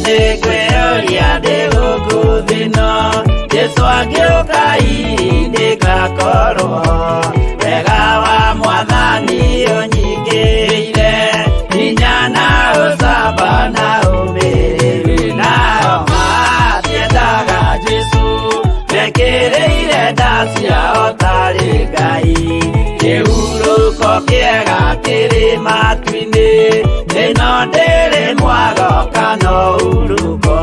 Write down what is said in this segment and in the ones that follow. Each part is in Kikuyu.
Nĩngwĩyũria ndĩ gũkũ thĩ ĩno, Jesũ angĩũka hihi nĩngakorwo wega wa mwathani ũnyingĩrĩire, hinya na ũcamba na ũmĩrĩru. Nao matiendaga Jesũ, mekĩrĩire nda ciao tarĩ Ngai. Kĩhurũko kĩega kĩrĩ matu-inĩ, ĩno ndĩrĩ mwago kana ũhurũko.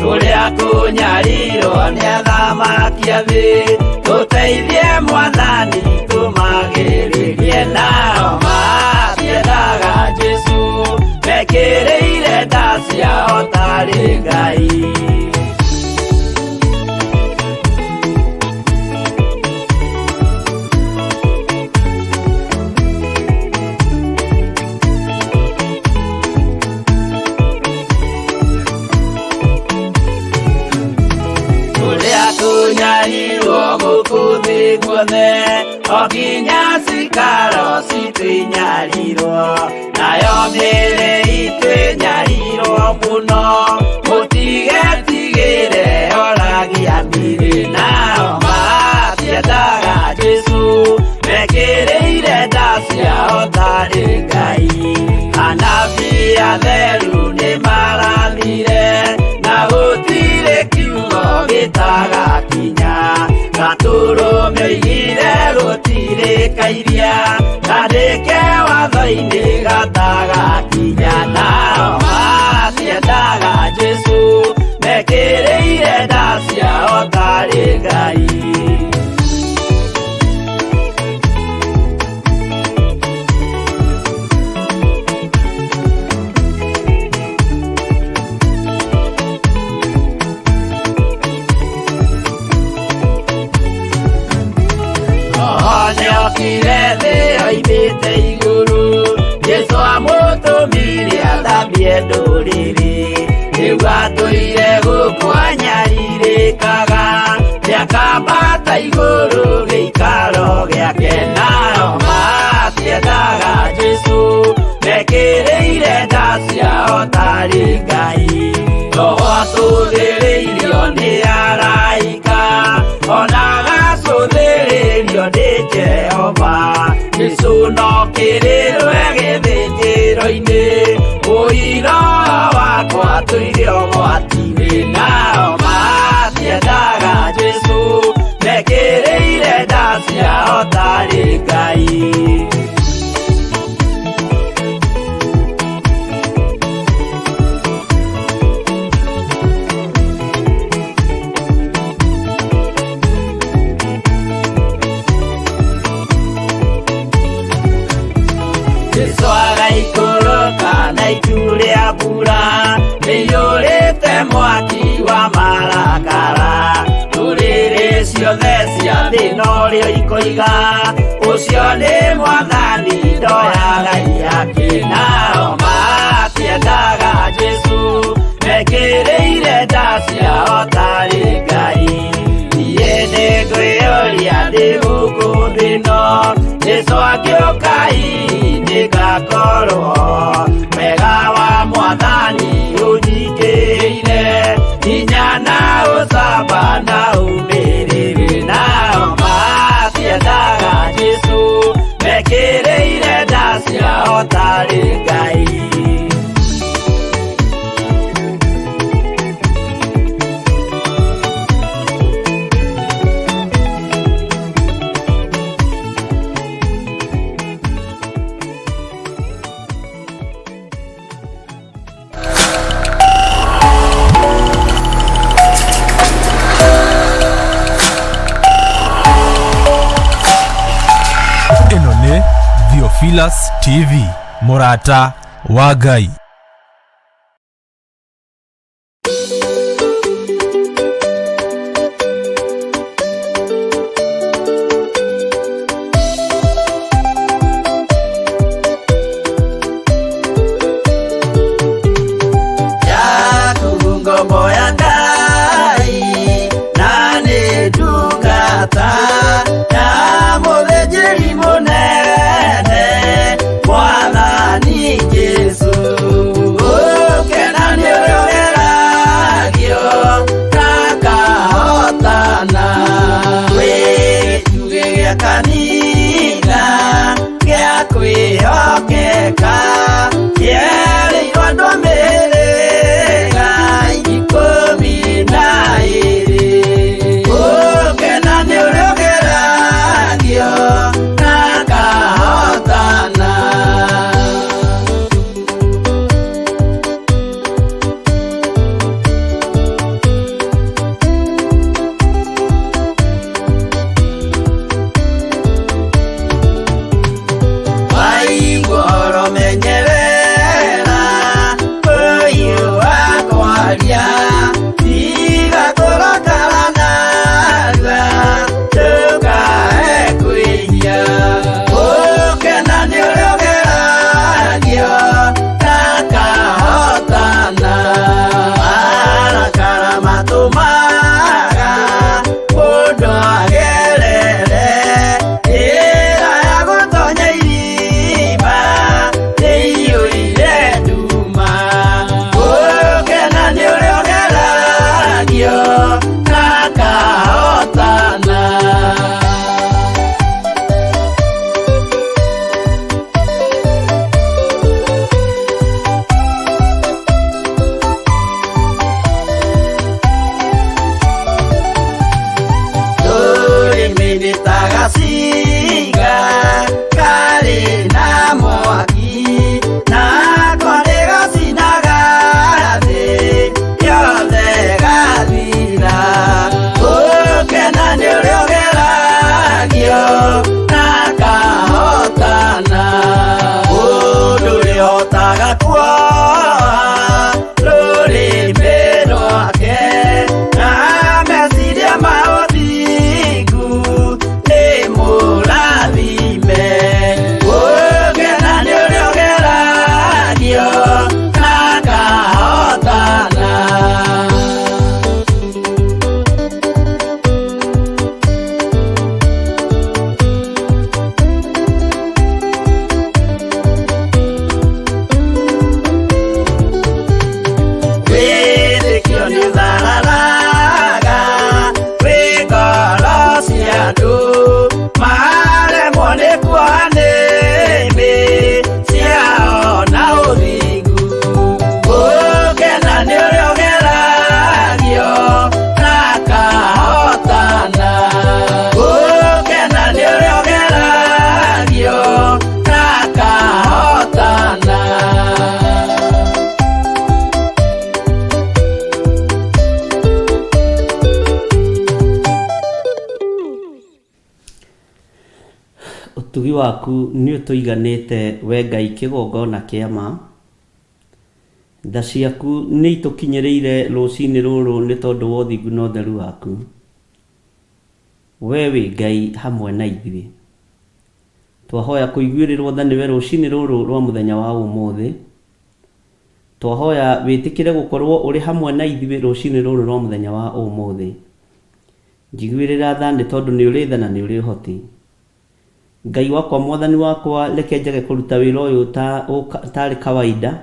Kũrĩa kũnyarirwo nĩ athamaki a thĩ, tũteithie mwathani tũmagĩrĩrie. Nao matiendaga Jesũ, mekĩrĩire nda ciao tarĩ Ngai. Kũrĩa kũnyarirwo gũkũ thĩ guothe, o nginya cikaro citũ inyarirwo, nayo mĩĩrĩ itũ ĩnyarirwo mũno, mũtigetigĩre oragia mĩĩrĩ. Nao matiendaga Jesũ, mekĩrĩire nda ciao tarĩ Ngai. Anabii atheru nĩmarathire, na gũtirĩ kiugo gĩtagakinya. Gatũrũme oigire gũtirĩ kairia, kandĩke watho-inĩ gatagakinya. Nao matiendaga Jesũ, mekĩrĩire nda ciao tarĩ Ngai. Roho nĩokire thĩ oimĩte igũrũ, Jesũ amũtũmire athambie ndũrĩrĩ. Rĩu atũire gũkũ anyarirĩkaga, nĩakambata igũrũ gĩikaro gĩake. Nao matiendaga Jesũ, mekĩrĩire nda ciao tarĩ Ngai. Roho acũthĩrĩirio nĩ araika, ona agacũthĩrĩrio nĩ Jehova. Jesũ no kĩrĩrwe gĩthĩnjĩro-inĩ, ũira wakwa tũire ũgwati-inĩ. Nao matiendaga Jesũ, mekĩrĩire nda ciao tarĩ Ngai. Jesũ agaikũrũka na itu rĩa mbura rĩiyũrĩte mwaki wa marakara. Ndũrĩrĩ ciothe cia thĩ norĩo ikoiga, ũcio nĩ mwathani ndoyaga iyake. Nao matiendaga Jesũ, mekĩrĩire nda ciao tarĩ Ngai. Niĩ nĩngwĩyũria ndĩ gũkũ thĩ ĩno, Jesũ angĩũka hihi nĩngakorwo wega wa mwathani ũnyingĩrĩire, hinya na ũcamba na ũmĩrĩru. Nao matiendaga Jesũ, mekĩrĩire nda ciao tarĩ Ngai. Ĩno nĩ Theophilus TV, mũrata wa Ngai. Gacinga karĩ na mwaki nako nĩ gacinaga thĩ yothe gathira. Ũkena nĩ ũrĩa ũgeragio na kahotana. Mũndũ ũrĩhotaga kuoha rũrĩmĩ rwake na meciria ma ũthingu nĩ mũrathime. Ũkena nĩ ũrĩa ũgeragio na kahotana. Wĩtĩkio nĩ ũthararaga wĩ ngoro cia andũ maremwo nĩ kuoha nĩmĩ ciao na ũthingu. Ũkena nĩ ũrĩa ũgeragio na kahotana. Ũkena nĩ ũrĩa ũgeragio na kahotana. Ũtugi waku nĩ ũtũiganĩte we Ngai kĩgongona kĩa ma. Tha ciaku nĩ itũkinyĩrĩire rũcinĩ rũrũ nĩ tondũ wa ũthingu na ũtheru waku. We wĩ Ngai hamwe na ithuĩ. Twahoya kũiguĩrĩrwo tha nĩwe rũcinĩ rũrũ rwa mũthenya wa ũmũthĩ. Twahoya wĩtĩkĩre gũkorwo ũrĩ hamwe na ithuĩ rũcinĩ rũrũ rwa mũthenya wa ũmũthĩ. Njiguĩrĩra tha nĩ tondũ nĩ ũrĩ tha na nĩ ũrĩ ũhoti. Ngai wakwa mwathani wakwa reke njage kũruta wĩra ũyũ ta tarĩ kawaida.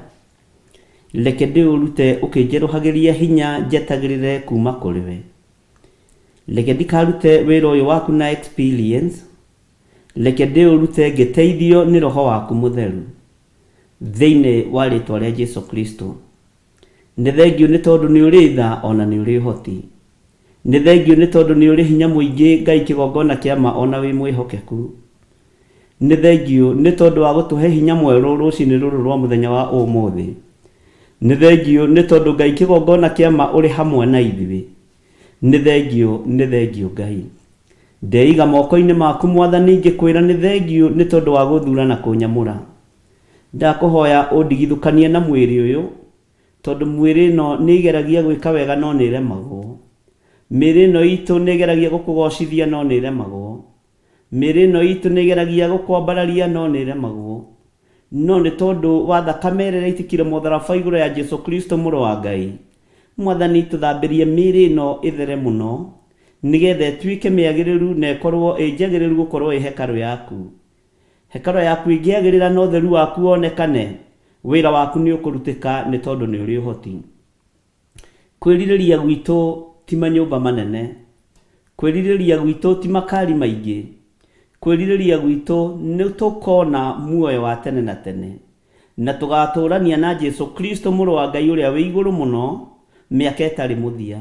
Reke ndĩũrute ũkĩnjerũhagĩria hinya njetagĩrĩre kuma kũrĩ we. Reke ndikarute wĩra ũyũ waku na experience. Reke ndĩũrute ngĩteithio nĩ roho waku mũtheru. Thĩinĩ wa rĩtwa rĩa Jesu Kristo. Nĩ thengiũ nĩ tondũ nĩ ũrĩ tha ona nĩ ũrĩ ũhoti. Nĩ thengiũ nĩ tondũ nĩ ũrĩ hinya mũingĩ Ngai kĩgongona kĩa ma ona wĩ mwĩhokeku. Nĩ thengiũ nĩ tondũ wa gũtũhe hinya mwerũ rũcinĩ rũrũ rwa mũthenya wa ũmũthĩ. Nĩ thengiũ nĩ tondũ Ngai kĩgongona kĩa ma ũrĩ hamwe na ithuĩ. Nĩ thengiũ, nĩ thengiũ Ngai. Ndeiga moko-inĩ maku Mwathani ngĩkwĩra nĩ thengiũ nĩ tondũ wa gũthura na kũnyamũra. Ndakũhoya ũndigithũkanie na mwĩrĩ ũyũ tondũ mwĩrĩ ĩno nĩ ĩgeragia gwĩka wega no nĩ ĩremagwo. Mĩĩrĩ ĩno itũ nĩ ĩgeragia gũkũgocithia no nĩ ĩremagwo. Mĩĩrĩ ĩno itũ nĩ ĩgeragia gũkwambararia no nĩ ĩremagwo. No nĩ tondũ wa thakame ĩrĩa ĩraitĩkire mũtharaba igũrũ ya Jesu Kristo mũrũ wa Ngai, Mwathani tũthambĩrie mĩĩrĩ ĩno ĩthere mũno, nĩgetha ĩtuĩke mĩagĩrĩru na ĩkorwo ĩ njagĩrĩru gũkorwo ĩ hekarũ yaku. Hekarũ yaku ĩngĩagĩrĩra na ũtheru waku wonekane, wĩra waku nĩ ũkũrutĩka nĩ tondũ nĩ ũrĩ ũhoti. Kwĩrirĩria gwitũ ti manyũmba manene. Kwĩrirĩria gwitũ ti makari maingĩ. Kwĩrirĩria gwitũ nĩ tũkona muoyo wa tene na tene. Na tũgatũrania na Jesu Kristo mũrũ wa Ngai ũrĩa wĩ igũrũ mũno mĩaka ĩtarĩ mũthia.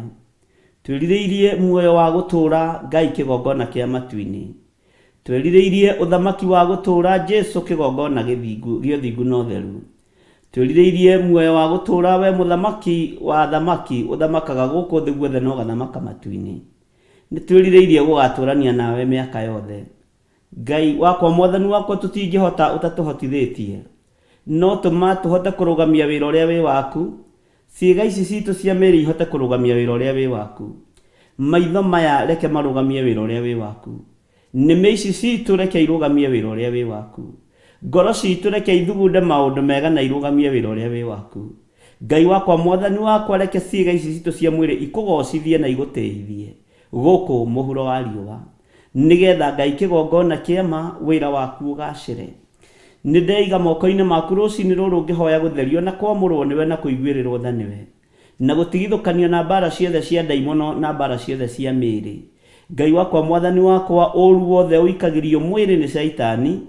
Twĩrirĩirie muoyo wa gũtũũra Ngai kĩgongona kĩa matu-inĩ. Twĩrirĩirie ũthamaki wa gũtũũra Jesu kĩgongona gĩthingu gĩa ũthingu na ũtheru. Twĩrirĩirie muoyo wa gũtũũra we mũthamaki wa athamaki ũthamakaga gũkũ thĩ guothe na ũgathamaka matu-inĩ. Nĩ twĩrirĩirie gũgatũrania nawe mĩaka yothe. Ngai wakwa mwathani wakwa tũtingĩhota ũtatũhotithĩtie. No tũma tũhote kũrũgamia wĩra ũrĩa wĩ waku. Ciĩga ici citũ cia mĩĩrĩ ihote kũrũgamia wĩra ũrĩa wĩ waku. Maitho maya reke marũgamie wĩra ũrĩa wĩ waku. Nĩmĩ ici citũ reke irũgamie wĩra ũrĩa wĩ waku. Ngoro citũ reke ithugunde maũndũ mega na irũgamie wĩra ũrĩa wĩ waku. Ngai wakwa mwathani wakwa reke ciĩga ici citũ cia mwĩrĩ ikũgocithie na igũtĩithie gũkũ mũhuro wa riũa. Nĩgetha Ngai kĩgongona kĩa ma wĩra waku ũgacĩre. Nĩ ndeiga moko-inĩ maku rũcinĩ rũrũ ngĩhoya gũtherio na kwamũrwo nĩwe na kũiguĩrĩrwo tha nĩwe. Na gũtigithũkanio na mbara ciothe cia ndaimono na mbara ciothe cia mĩĩrĩ. Ngai wakwa mwathani wakwa ũru wothe ũikagĩrio mwĩrĩ nĩ shaitani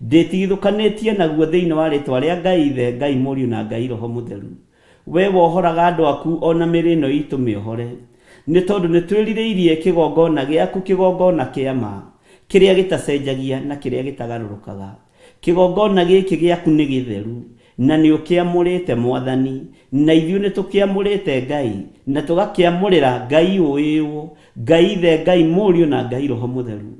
ndĩtigithũkanĩtie naguo thĩinĩ wa rĩtwa rĩa Ngai Ithe, Ngai Mũriũ na Ngai Roho Mũtheru. Wee wohoraga andũ aku o na mĩĩrĩ ĩno itũ mĩohore. Nĩ tondũ nĩ twĩrirĩirie kĩgongona gĩaku kĩgongona kĩa ma. Kĩrĩa gĩtacenjagia na kĩrĩa gĩtagarũrũkaga. Kĩgongona gĩkĩ gĩaku nĩ gĩtheru, na nĩ ũkĩamũrĩte Mwathani, na ithuĩ nĩ tũkĩamũrĩte Ngai, na tũgakĩamũrĩra Ngai ũĩũ, Ngai Ithe, Ngai Mũriũ na Ngai Roho Mũtheru.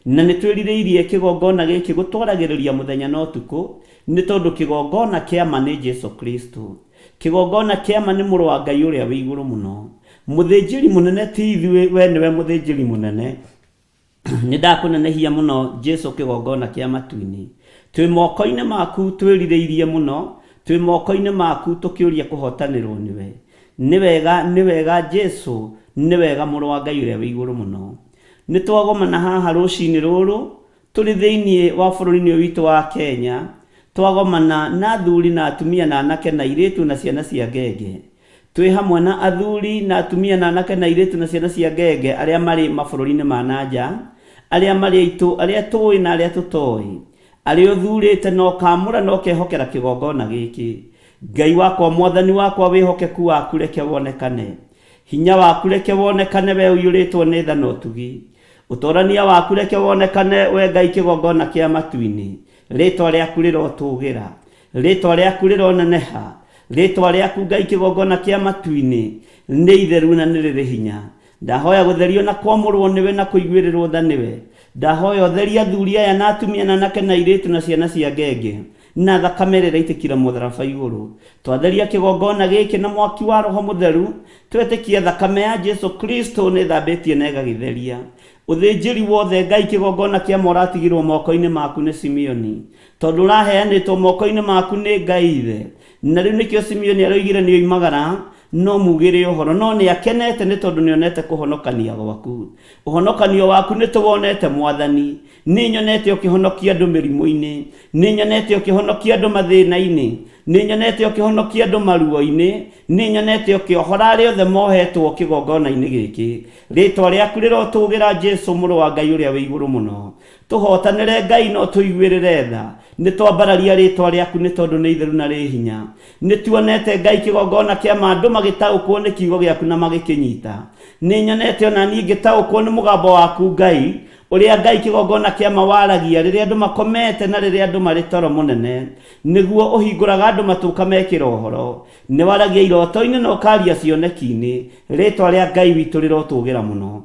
Na nĩ twĩrirĩirie kĩgongona gĩkĩ gũtwaragĩrĩria mũthenya na ũtukũ, nĩ tondũ kĩgongona kĩa ma nĩ Jesu Kristo. Kĩgongona kĩa ma nĩ Mũrũ wa Ngai ũrĩa wĩ igũrũ mũno. Mũthĩnjĩri mũnene ti ithuĩ, we nĩwe mũthĩnjĩri mũnene. Nĩ ndakũnenehia mũno Jesu kĩgongona kĩa matu-inĩ. Twĩ moko-inĩ maku twĩrirĩirie mũno, twĩ moko-inĩ maku tũkĩũria kũhotanĩrwo nĩwe. Nĩ wega, nĩ wega Jesu, nĩ wega Mũrũ wa Ngai ũrĩa wĩ igũrũ mũno. Nĩ twagomana haha rũcinĩ rũrũ, tũrĩ thĩinĩ wa bũrũri-inĩ ũyũ witũ wa Kenya, twagomana na athuri na atumia na anake na airĩtu na ciana cia ngenge. Twĩ hamwe na athuri na atumia na anake na airĩtu na ciana cia ngenge arĩa marĩ mabũrũri-inĩ ma na nja, arĩa marĩ aitũ, arĩa tũĩ na arĩa tũtoĩ, arĩa ũthuurĩte na ũkaamũra na ũkehokera kĩgongona gĩkĩ. Ngai wakwa, Mwathani wakwa, wĩhokeku waku reke wonekane. Hinya waku reke wonekane, wee ũiyũrĩtwo nĩ tha na ũtugi. Ũtoorania waku reke wonekane, wee Ngai kĩgongona kĩa matu-inĩ. Rĩĩtwa rĩaku rĩrotũũgĩra. Rĩĩtwa rĩaku rĩroneneha. Rĩĩtwa rĩaku Ngai kĩgongona kĩa matu-inĩ nĩ itheru na nĩ rĩrĩ hinya. Ndahoya gũtherio na kwamũrwo nĩwe na kũiguĩrĩrwo tha nĩwe. Ndahoya ũtherie athuri aya na atumia na anake na airĩtu na ciana cia ngenge na thakame ĩrĩa ĩraitĩkire mũtharaba igũrũ. Twatheria kĩgongona gĩkĩ na mwaki wa Roho Mũtheru, twetĩkia thakame ya Jesu Kristo nĩ ĩthambĩtie na ĩgagĩtheria. Ũthĩnjĩri wothe Ngai kĩgongona kĩa ma ũratigirwo moko-inĩ maku nĩ Simeoni. Tondũ ũraheanĩtwo moko-inĩ maku nĩ Ngai Ithe. Na rĩu nĩkĩo Simeoni aroigire nĩoimagara, no mugĩre ũhoro. No nĩakenete nĩ tondũ nĩonete kũhonokania gwaku. Ũhonokanio waku nĩtũwonete Mwathani. Nĩnyonete ũkĩhonokia andũ mĩrimũ-inĩ. Nĩnyonete ũkĩhonokia andũ mathĩna-inĩ. Nĩnyonete ũkĩhonokia andũ maruo-inĩ. Nĩnyonete ũkĩohora arĩa othe mohetwo kĩgongona-inĩ gĩkĩ. Rĩtwa rĩaku rĩrotũgĩra Jesu Mũrũ wa Ngai ũrĩa wĩ igũrũ mũno. Tũhotanĩre Ngai na ũtũiguĩrĩre tha. Nĩ twambararia rĩtwa rĩaku nĩ tondũ nĩ itheru na rĩ hinya. Nĩ tuonete Ngai kĩgongona kĩa ma andũ magĩtaũkwo nĩ kiugo gĩaku na magĩkĩnyita. Nĩ nyonete ona niĩ ngĩtaũkwo nĩ mũgambo waku Ngai, ũrĩa Ngai kĩgongona kĩa ma waragia rĩrĩa andũ makomete na rĩrĩa andũ marĩ toro mũnene. Nĩguo ũhingũraga andũ matũ ũkamekĩra ũhoro. Nĩ waragia iroto-inĩ na ũkaria cioneki-inĩ. Rĩtwa rĩa Ngai witũ rĩrotũgĩra mũno.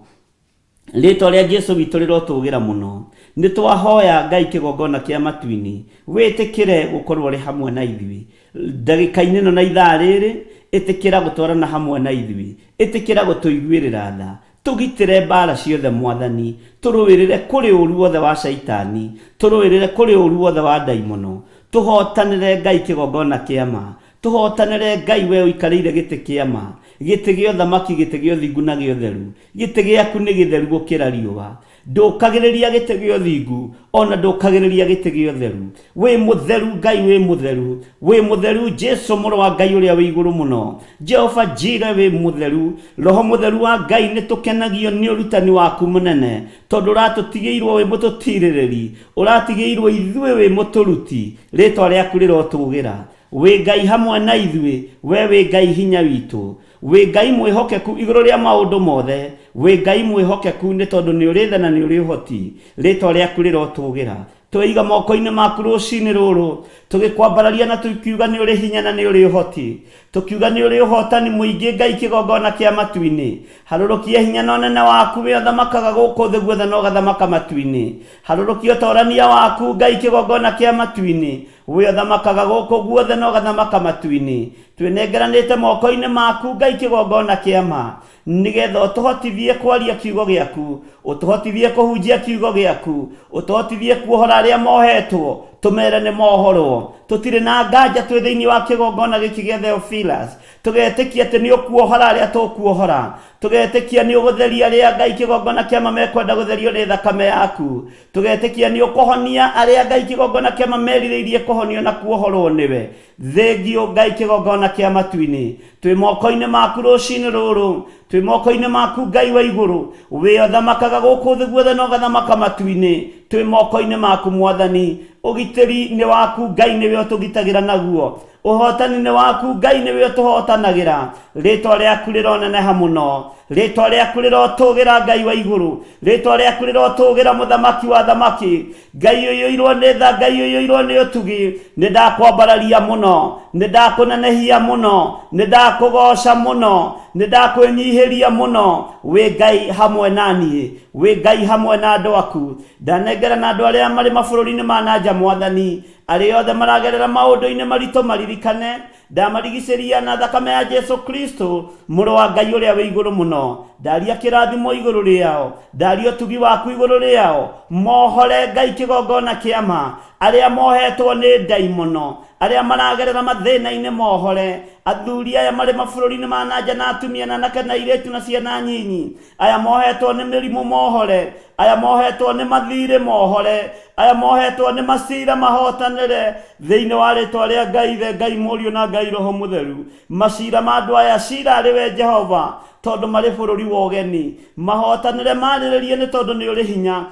Rĩtwa rĩa Jesu witũ rĩrotũgĩra mũno. Nĩ twahoya Ngai kĩgongona kĩa matu-inĩ, wĩtĩkĩre gũkorwo ũrĩ hamwe na ithuĩ ndagĩka-inĩ ĩno na ithaa rĩrĩ. Ĩtĩkĩra gũtwarana hamwe na ithuĩ, ĩtĩkĩra gũtũiguĩrĩra tha. Tũgitĩre mbara ciothe Mwathani, tũrũĩrĩre kũrĩ ũru wothe wa Shaitani, tũrũĩrĩre kũrĩ ũru wothe wa ndaimono. Tũhotanĩre Ngai kĩgongona kĩa ma, tũhotanĩre Ngai we ũikarĩire gĩtĩ kĩa ma, gĩtĩ gĩa ũthamaki, gĩtĩ gĩa ũthingu na gĩa ũtheru. Gĩtĩ gĩaku nĩ gĩtheru gũkĩra riũa. Ndũkagĩrĩria gĩtĩ gĩa ũthingu, o na ndũkagĩrĩria gĩtĩ gĩa ũtheru. Wĩ mũtheru, Ngai, wĩ mũtheru. Wĩ mũtheru, Jesu, Mũrũ wa Ngai ũrĩa wĩ igũrũ mũno. Jehova Jire, wĩ mũtheru. Roho Mũtheru wa Ngai, nĩ tũkenagio nĩ ũrutani waku mũnene, tondũ ũratũtigĩirwo wĩ mũtũtirĩrĩri, ũratigĩirwo ithuĩ wĩ mũtũruti. Rĩtwa rĩaku rĩrotũgĩra. Wĩ Ngai hamwe na ithuĩ, we wĩ Ngai hinya witũ. Wĩ Ngai mwĩhokeku igũrũ rĩa maũndũ mothe. Wĩ Ngai mwĩhokeku nĩ tondũ nĩ ũrĩ tha na nĩ ũrĩ ũhoti. Rĩĩtwa rĩaku rĩrotũũgĩra. Tweiga moko-inĩ maku rũcinĩ rũrũ, tũgĩkwambararia na tũkiuga nĩ ũrĩ hinya na nĩ ũrĩ ũhoti. Tũkiuga nĩ ũrĩ ũhotani mũingĩ Ngai kĩgongona kĩa matu-inĩ. Harũrũkia hinya na ũnene waku we ũthamakaga gũkũ thĩ guothe na ũgathamaka matu-inĩ. Harũrũkia ũtorania waku Ngai kĩgongona kĩa matu-inĩ. We ũthamakaga gũkũ guothe na ũgathamaka matu-inĩ. Twĩnengeranĩte moko-inĩ maku Ngai kĩgongona kĩa ma, nĩgetha ũtũhotithie kwaria kiugo gĩaku, ũtũhotithie kũhunjia kiugo gĩaku, ũtũhotithie kuohora arĩa mohetwo, tũmere nĩ mohorwo. Tũtirĩ na nganja twĩ thĩinĩ wa kĩgongona gĩkĩ gĩa Theophilus, tũgetĩkia atĩ nĩ ũkuohora arĩa tũkuohora, tũgetĩkia nĩ ũgũtheria arĩa Ngai kĩgongona kĩa ma mekwenda gũtherio nĩ thakame yaku, tũgetĩkia nĩ ũkũhonia arĩa Ngai kĩgongona kĩa ma merirĩirie kũhonio na kuohorwo nĩwe. Thengiũ Ngai kĩgongona kĩa matu-inĩ. Twĩ moko-inĩ maku rũcinĩ rũrũ, twĩ moko-inĩ maku Ngai wa igũrũ, wĩ ũthamakaga gũkũ thĩ guothe na ũgathamaka matu-inĩ. Twĩ moko-inĩ maku Mwathani. Ũgitĩri nĩ waku Ngai, nĩwe ũtũgitagĩra naguo. Ũhotani nĩ waku Ngai, nĩwe ũtũhotanagĩra. Rĩtwa rĩaku rĩroneneha mũno. Rĩtwa rĩaku rĩrotũgĩra Ngai wa igũrũ, rĩtwa rĩaku rĩrotũgĩra mũthamaki wa thamaki. Ngai ũiyũirwo nĩ tha, Ngai ũiyũirwo nĩ ũtugi, nĩ ndakwambararia mũno, nĩ ndakũnenehia mũno, nĩ ndakũgoca mũno, nĩ ndakwĩnyihĩria mũno. Wĩ Ngai hamwe na niĩ, wĩ Ngai hamwe na andũ aku. Ndanengera na andũ arĩa marĩ mabũrũri-inĩ ma na nja Mwathani, arĩa othe maragerera maũndũ-inĩ maritũ maririkane. Ndamarigicĩria na thakame ya Jesu Kristo, mũrũ wa Ngai ũrĩa wĩ igũrũ mũno. Ndaria kĩrathimo igũrũ rĩao, ndaria ũtugi waku igũrũ rĩao. Mohore Ngai kĩgongona kĩa ma, arĩa mohetwo nĩ ndaimono, arĩa maragerera mathĩna-inĩ mohore. Athuri aya marĩ mabũrũri-inĩ ma na nja na atumia na anake na airĩtu na ciana nyinyi, aya mohetwo nĩ mĩrimũ mohore, aya mohetwo nĩ mathirĩ mohore, aya mohetwo nĩ macira mahotanĩre thĩinĩ wa rĩtwa rĩa Ngai Ithe, Ngai Mũriũ na Ngai Roho Mũtheru. Macira ma andũ aya cira arĩ we Jehova, tondũ marĩ bũrũri wa ũgeni. Mahotanĩre marĩrĩrie nĩ tondũ nĩ ũrĩ hinya,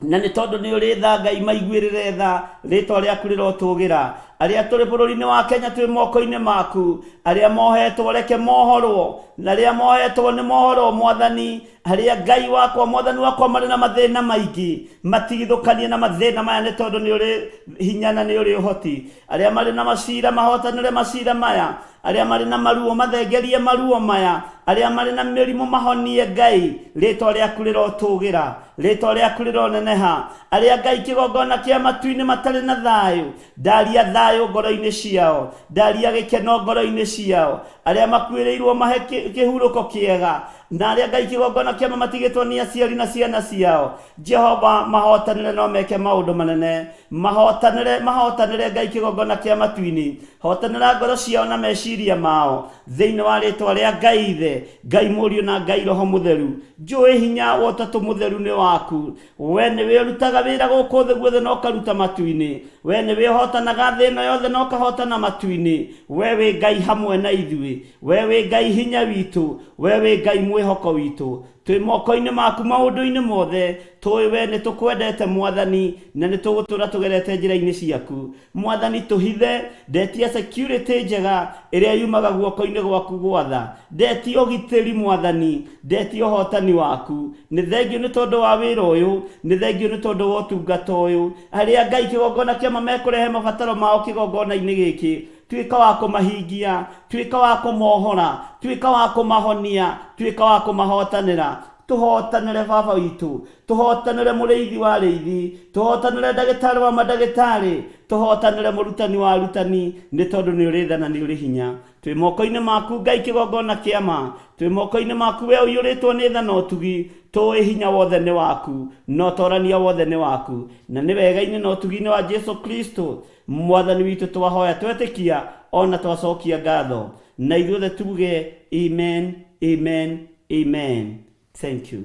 na nĩ tondũ nĩ ũrĩ tha. Ngai maiguĩrĩre tha, rĩtwa rĩaku rĩrotũgĩra. Arĩa tũrĩ bũrũri-inĩ wa Kenya twĩ moko-inĩ maku, arĩa mohetwo reke mohorwo, na arĩa mohetwo nĩ mohorwo Mwathani. Arĩa Ngai wakwa, Mwathani wakwa, marĩ na mathĩna maingĩ, matigithũkanie na mathĩna maya nĩ tondũ nĩ ũrĩ hinya na nĩ ũrĩ ũhoti. Arĩa marĩ na macira mahotanĩre macira maya, arĩa marĩ na maruo mathengerie maruo maya, arĩa marĩ na mĩrimũ mahonie Ngai, rĩtwa rĩaku rĩrotũgĩra, rĩtwa rĩaku rĩroneneha. Arĩa Ngai kĩgongona kĩa matu-inĩ matarĩ na thayũ, ndaria thayũ ngoro-inĩ ciao, ndaria gĩkeno ngoro-inĩ ciao. Arĩa makuĩrĩirwo mahe kĩhurũko kĩega, na arĩa Ngai kĩgongona kĩa ma matigĩtwo nĩ aciari na ciana ciao, Jehova mahotanĩre no meke maũndũ manene. Mahotanĩre, mahotanĩre Ngai kĩgongona kĩa matu-inĩ. Hotanĩra ngoro ciao na meciria mao thĩinĩ wa rĩtwa rĩa Ngai Ithe, Ngai Mũriũ na Ngai Roho Mũtheru. Njũĩ hinya wa Ũtatũ Mũtheru nĩ waku. We nĩwe ũrutaga wĩra gũkũ thĩ guothe na ũkaruta matu-inĩ. We nĩwe ũhotanaga thĩ ĩno yothe na ũkahotana matu-inĩ. We wĩ Ngai hamwe na ithuĩ. We wĩ Ngai hinya witũ. We wĩ Ngai mwĩhoko witũ. Twĩ moko-inĩ maku maũndũ-inĩ mothe. Tũĩ we nĩ tũkwendete Mwathani, na nĩ tũgũtũra tũgerete njĩra-inĩ ciaku. Mwathani tũhithe, ndetia security njega ĩrĩa yumaga guoko-inĩ gwaku gwatha. Ndetia ũgitĩri Mwathani, ndetia ũhotani waku. Nĩ thengiũ nĩ tondũ wa wĩra ũyũ, nĩ thengiũ nĩ tondũ wa ũtungata ũyũ. Arĩa Ngai kĩgongona kĩa ma mekũrehe mabataro mao kĩgongona-inĩ gĩkĩ, tuĩka wa kũmahingia, tuĩka wa kũmohora, tuĩka wa kũmahonia, tuĩka wa kũmahotanĩra. Tũhotanĩre Baba witũ, tũhotanĩre mũrĩithi wa arĩithi, tũhotanĩre ndagĩtarĩ wa mandagĩtarĩ, tũhotanĩre mũrutani wa arutani, nĩ tondũ nĩ ũrĩ tha na nĩ ũrĩ hinya. Twĩ moko-inĩ maku Ngai kĩgongona kĩa ma, twĩ moko-inĩ maku we ũiyũrĩtwo nĩ tha na ũtugi. Tũĩ hinya wothe nĩ waku, na ũtorania wothe nĩ waku, na nĩ wega-inĩ na ũtugi-inĩ wa Jesu Kristo Mwathani witũ twahoya twetĩkia ona twacokia ngatho, na ithuothe tuge amen, amen, amen. Thank you.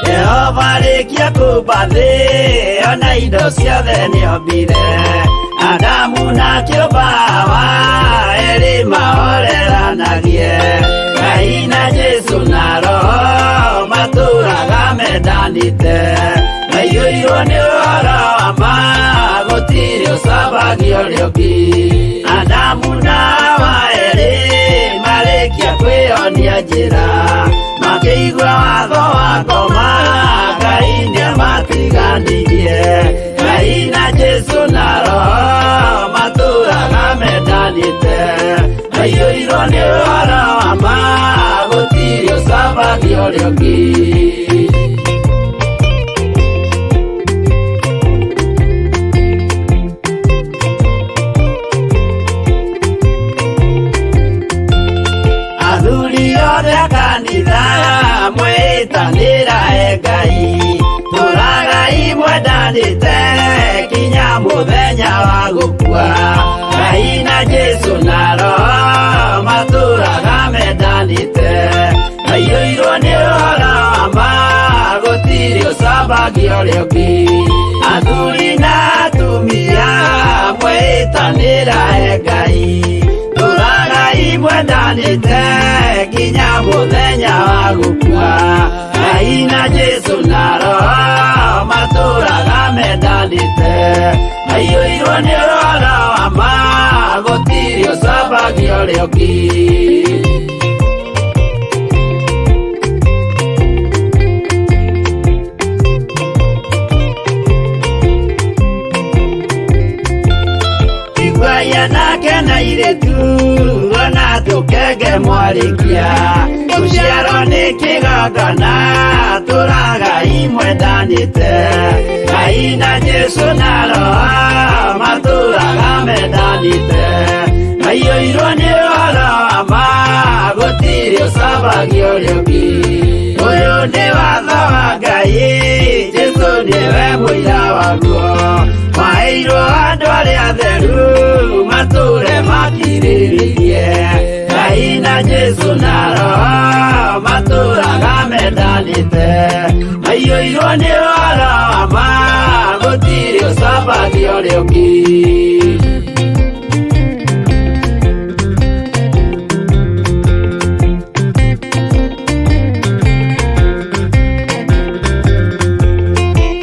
Jehova arĩkia kũmba thĩ ona indo ciothe nĩombire, Adamu na kĩũmba Hawa erĩ mahoreranagie. Ngai na Jesu na Roho matũraga mendanĩte, maiyũirwo nĩ ũhoro wa ma, gũtirĩ ũcambagio ũrĩa ũngĩ. Adamu na Hawa erĩ marĩkia kwĩyonia njĩra, makĩigua watho wa ngoma, Ngai nĩamatiganirie. Ngai na Jesu na Roho matũraga mendanĩte, maiyũirwo nĩ ũhoro wa ma, gũtirĩ ũcambagio ũrĩa ũngĩ. Athuri othe a kanitha mwĩtanĩra e Ngai, tũragai mwendanĩte kinya mũthenya wa gũkua. Ngai na Jesu na Roho matũraga mendanĩte, maiyũirwo nĩ ũhoro wa ma, gũtirĩ ũcambagio ũrĩa ũngĩ. Athuri na atumia mwĩtanĩra e Ngai, tũragai mwendanĩte kinya mũthenya wa gũkua. Ngai na Jesu na Roho Mendanĩte maiyũirwo nĩ ũhoro wa ma gũtirĩ ũcambagia ũrĩa ũngĩ. Iguaia nake na irĩtu ona tũkenge mwarĩkia gũciarwo nĩ kĩgongona tũragai mwendanĩte Ngai na Jesũ na Roho matũraga mendanĩte maiyũirwo nĩ ũhoro wa ma gũtirĩ ũcambagia ũrĩa ũngĩ. Ũyũ nĩ watho wa Ngai Jesũ nĩwe mũira waguo maheirwo andũ arĩa atheru matũre makirĩrĩirie Ngai na Jesũ na Roho matũraga mendanĩte maiyũirwo nĩ ũhoro wa ma gũtirĩ ũcambagia ũrĩa ũngĩ.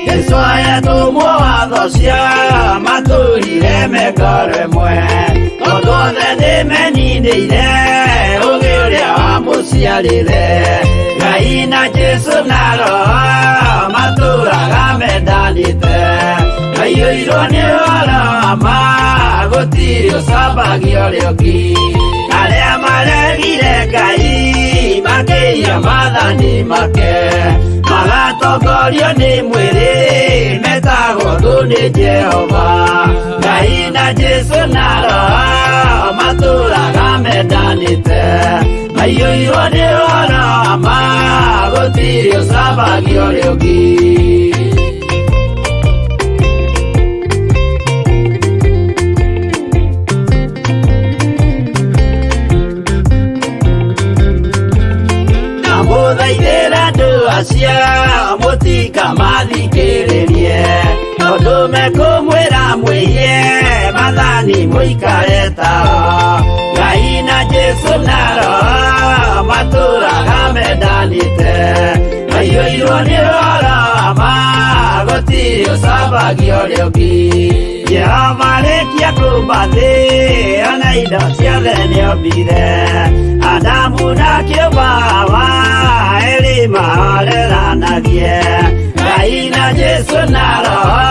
Jesũ ayatũmwo watho cia matũrire mekoro ĩmwe tondũ othe nĩmeninĩire ũgĩ ũrĩa wamũciarire Ngai na Jesũ na Roho matũraga mendanĩte maiyũirwo nĩ ũhoro wa ma gũtirĩ ũcambagia ũrĩa ũngĩ. Arĩa maregire Ngai makĩiya maathani make magatongorio nĩ mwĩrĩ metagwo thũ nĩ Jehova Ngai na Jesũ na Roho matũraga mendanĩte maiyũirwo nĩ ũhoro wa ma gũtirĩ ũcambagia ũrĩa ũngĩ. Ndamũthaithĩra andũ acio mũtikamathikĩrĩrie tondũ mekũmwĩra mwĩiye maathani mũikare tao Ngai na Jesũ na Roho matũraga mendanĩte maiyũirwo nĩ ũhoro wa ma gũtirĩ ũcambagia ũrĩa ũngĩ. Jehova arĩkia kũũmba thĩ ona indo ciothe nĩombire Adamu na kĩũmba Hawa erĩ mahoreranagie Ngai na Jesũ na Roho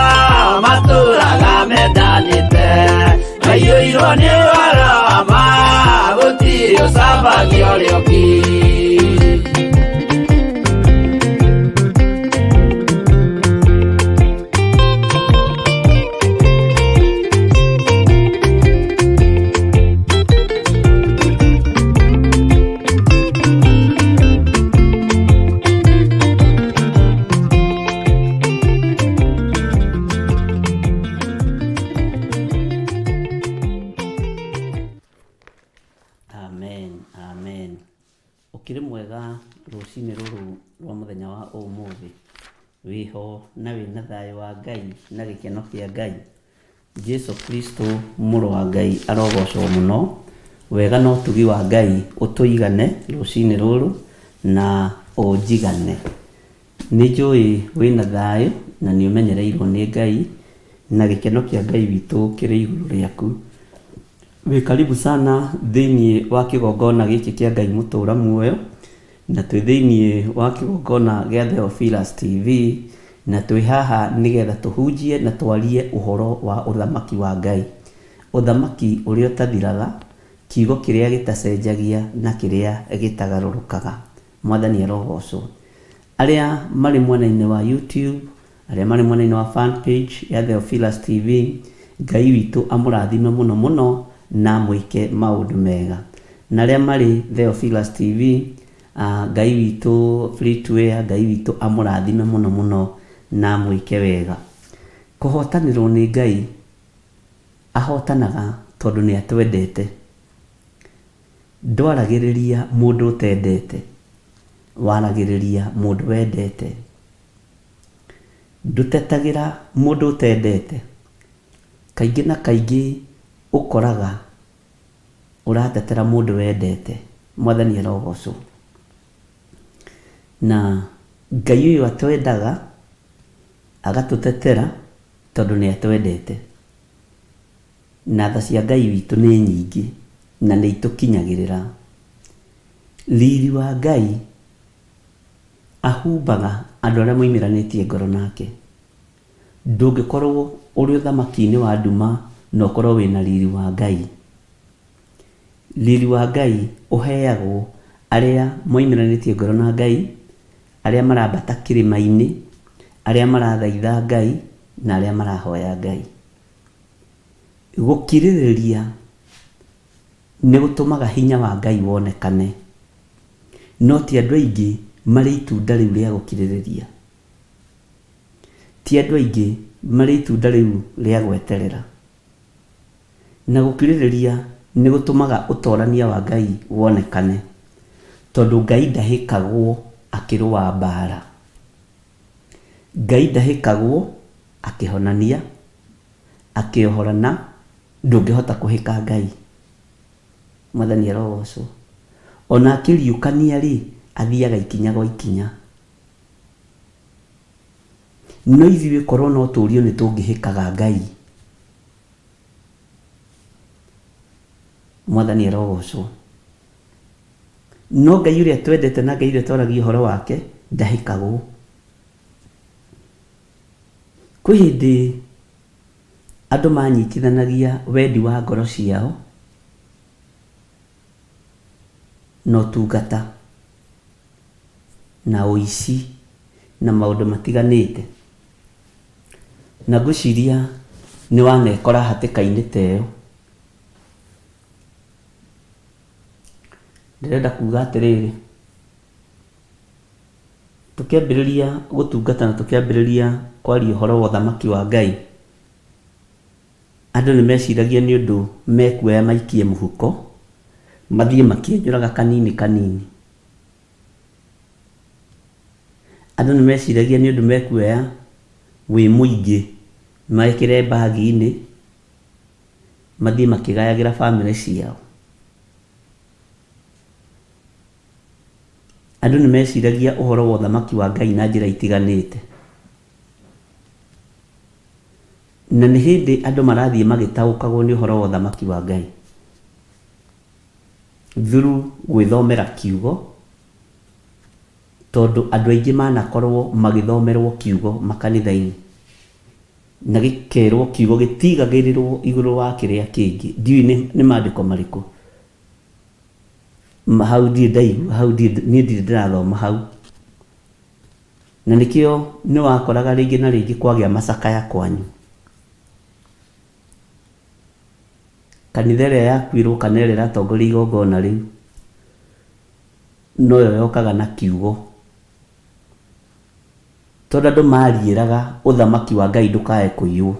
matũraga mendanĩte maiyũirwo nĩ ũhoro wa ma gũtirĩ ũcambagia ũrĩa ũngĩ. Amen, amen. Ũkĩrĩ mwega rũcinĩ rũrũ rwa mũthenya wa ũmũthĩ wĩho na wĩna thayũ wa Ngai na gĩkeno kĩa Ngai. Jesu Kristo mũrũ wa Ngai arogocwo mũno. Wega na ũtugi wa Ngai ũtũigane rũcinĩ rũrũ na ũnjigane. Nĩ njũĩ wĩna thayũ na nĩ ũmenyereirwo nĩ Ngai na gĩkeno kĩa Ngai witũ kĩrĩ igũrũ rĩaku. Wĩ karibu sana thĩinĩ wa kĩgongona gĩkĩ kĩa Ngai mũtũra muoyo na twĩ thĩinĩ wa kĩgongona gĩa Theophilus TV na twĩ haha nĩgetha tũhunjie na twarie ũhoro wa ũthamaki wa Ngai. Ũthamaki ũrĩa ũtathiraga, kiugo kĩrĩa gĩtacenjagia na kĩrĩa gĩtagarũrũkaga. Mwathani arogocwo. Arĩa marĩ mwena-inĩ wa YouTube, arĩa marĩ mwena-inĩ wa fan page ya Theophilus TV, Ngai witũ amũrathime mũno mũno na amwĩke maũndũ mega. Na arĩa marĩ Theophilus TV, Ngai witũ free to air, Ngai witũ amũrathime mũno mũno na amwĩke wega. Kũhotanĩrwo nĩ Ngai, ahotanaga tondũ nĩ atwendete. Ndwaragĩrĩria mũndũ ũtendete, waragĩrĩria mũndũ wendete. Ndũtetagĩra mũndũ ũtendete. Kaingĩ na kaingĩ ũkoraga ũratetera mũndũ wendete. Mwathani arogocwo. Na Ngai ũyũ atwendaga, agatũtetera, Tondũ nĩ atwendete. Na tha cia Ngai witũ nĩ nyingĩ na nĩ itũkinyagĩrĩra. Riri wa Ngai ahumbaga andũ arĩa moimĩranĩtie ngoro nake. Ndũngĩkorwo ũrĩ ũthamaki-inĩ wa nduma na ũkorwo wĩna riri wa Ngai. Riri wa Ngai ũheagwo arĩa moimĩranĩtie ngoro na Ngai, arĩa marambata kĩrĩma-inĩ, arĩa marathaitha Ngai na arĩa marahoya Ngai. Gũkirĩrĩria nĩ gũtũmaga hinya wa Ngai wonekane. No ti andũ aingĩ marĩ itunda rĩu rĩa gũkirĩrĩria. Ti andũ aingĩ marĩ itunda rĩu rĩa gweterera. Na gũkirĩrĩria nĩ gũtũmaga ũtorania wa Ngai wonekane, tondũ Ngai ndahĩkagwo akĩrũa mbaara. Ngai ndahĩkagwo akĩhonania, akĩohorana, ndũngĩhota kũhĩka Ngai. Mwathani arogocwo. Ona akĩriũkania-rĩ, athiaga ikinya gwa ikinya. No ithuĩ korwo no tũrio nĩ tũngĩhĩkaga Ngai. Mwathani arogocwo. No Ngai ũrĩa twendete na Ngai ũrĩa twaragia ũhoro wake ndahĩkagwo. Kwĩ hĩndĩ andũ manyitithanagia wendi wa ngoro ciao na ũtungata na ũici na maũndũ matiganĩte. Na ngwĩciria nĩ wanekora hatĩka-inĩ ta ĩyo. Ndĩrenda kuga atĩrĩrĩ, tũkĩambĩrĩria gũtungata na tũkĩambĩrĩria kwaria ũhoro wa ũthamaki wa Ngai, andũ nĩ meciragia nĩ ũndũ mekuoya maikie mũhuko, mathiĩ makĩenyũraga kanini kanini. Andũ nĩ meciragia nĩ ũndũ mekuoya wĩ mũingĩ mekĩre mbagi-inĩ, mathiĩ makĩgayagĩra bamĩrĩ ciao. Andũ nĩ meciragia ũhoro wa ũthamaki wa Ngai na njĩra itiganĩte. Na nĩ hĩndĩ andũ marathiĩ magĩtaũkagwo nĩ ũhoro wa ũthamaki wa Ngai through gwĩthomera kiugo, tondũ andũ aingĩ manakorwo magĩthomerwo kiugo makanitha-inĩ na gĩkerwo kiugo gĩtigagĩrĩrwo igũrũ wa kĩrĩa kĩngĩ. Ndiũĩ nĩ maandĩko marĩkũ hau ndirĩ ndaigua hau niĩ ndirĩ ndĩrathoma hau. Na nĩkĩo nĩ wakoraga rĩngĩ na rĩngĩ kwagĩa macakaya kwanyu. Kanitha ĩrĩa yakuĩrwo kana ĩrĩa ĩratongoria igongona rĩu noyo yokaga na kiugo. Tondũ andũ mariĩraga ũthamaki wa Ngai ndũkae kũiywo.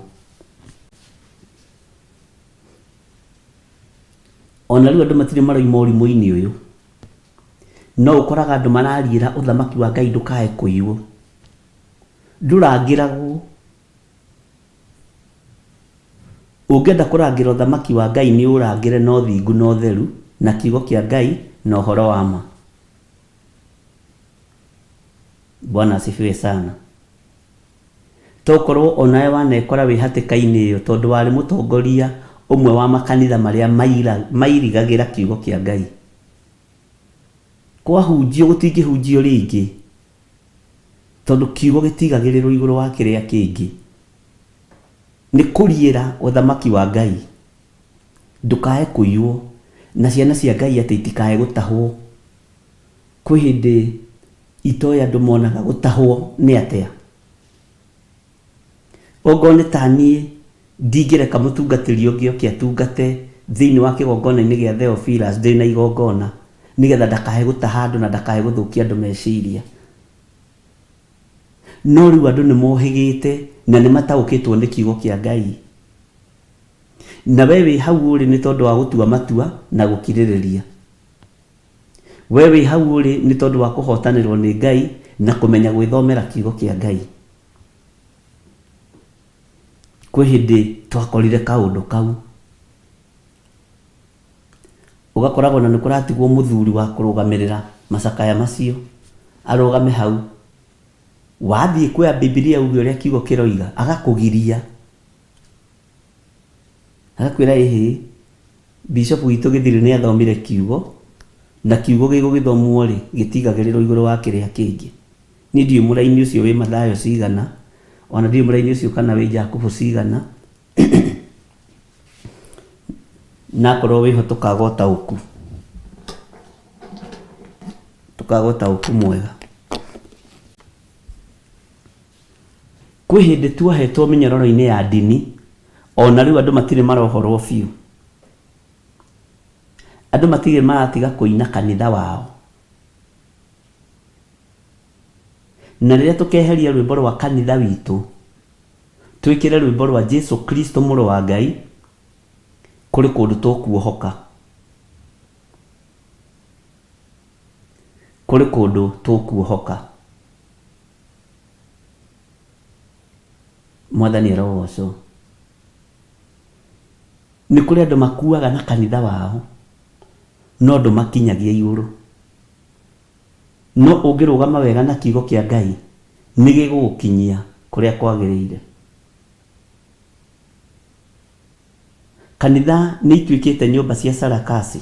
Ona rĩu andũ matirĩ marauma ũrimũ-inĩ ũyũ. No ũkoraga andũ marariĩra ũthamaki wa Ngai ndũkae kũiywo. Ndũrangĩragwo. Ũngĩenda kũrangĩra ũthamaki wa Ngai nĩ ũrangĩre na ũthingu na ũtheru na kiugo kĩa Ngai na ũhoro wa ma. Bwana asifiwe sana. Tokorwo onawe wanekora wĩ hatĩka-inĩ ĩyo tondũ warĩ mũtongoria ũmwe wa makanitha marĩa mairigagĩra kiugo kĩa Ngai. Kwahunjio gũtingĩhunjio rĩngĩ tondũ kiugo gĩtigagĩrĩrwo igũrũ wa kĩrĩa kĩngĩ. Nĩ kũriĩra ũthamaki wa Ngai. Ndũkae kũiywo na ciana cia Ngai atĩ itikae gũtahwo. Kwĩ hĩndĩ itoĩ andũ monaga gũtahwo nĩ atĩa. Ongorwo nĩ ta niĩ ndingĩreka mũtungatĩri ũngĩ oke atungate thĩinĩ wa kĩgongona-inĩ gĩa Theophilus ndĩ na igongona nĩgetha ndakae gũtaha andũ na ndakae gũthũkia andũ meciria. No rĩu andũ nĩ mohĩgĩte na nĩ mataũkĩtwo nĩ kiugo kĩa Ngai. Na we wĩ hau ũrĩ nĩ tondũ wa gũtua matua na gũkirĩrĩria. We wĩ hau ũrĩ nĩ tondũ wa kũhotanĩrwo nĩ Ngai na kũmenya gwĩthomera kiugo kĩa Ngai. Kwĩ hĩndĩ twakorire kaũndũ kau. Ũgakoraga ona nĩ kũratigwo mũthuri wa kũrũgamĩrĩra macakaya macio, arũgame hau. Wathiĩ kuoya Bibilia uge ũrĩa kiugo kĩroiga, agakũgiria. Agakwĩra ĩhĩ, bishop witũ Gĩthiri nĩ athomire kiugo, na kiugo gĩgũgĩthomwo rĩ, gĩtigagĩrĩrwo igũrũ wa kĩrĩa kĩngĩ. Niĩ ndiũĩ mũraini ũcio wĩ Mathayo cigana, ona ndiũĩ mũraini ũcio kana wĩ Jakubu cigana, na akorwo wĩho tũkaga ũtaũku, tũkaga ũtaũku mwega. Kwĩ hĩndĩ tuohetwo mĩnyororo-inĩ ya ndini, ona rĩu andũ matirĩ marohorwo biũ. Andũ matirĩ maratiga kũina kanitha wao. Na rĩrĩa tũkeheria rwĩmbo rwa kanitha witũ, twĩkĩre rwĩmbo rwa Jesu Kristo mũrũ wa Ngai, kũrĩ kũndũ tũkuohoka. Kũrĩ kũndũ tũkuohoka. Mwathani arogocwo. Nĩ kũrĩ andũ makuaga na kanitha wao, no ndũmakinyagia igũrũ. No ũngĩrũgama wega na kiugo kĩa Ngai, nĩ gĩgũgũkinyia kũrĩa kwagĩrĩire. Kanitha nĩ ituĩkĩte nyũmba cia sarakasi.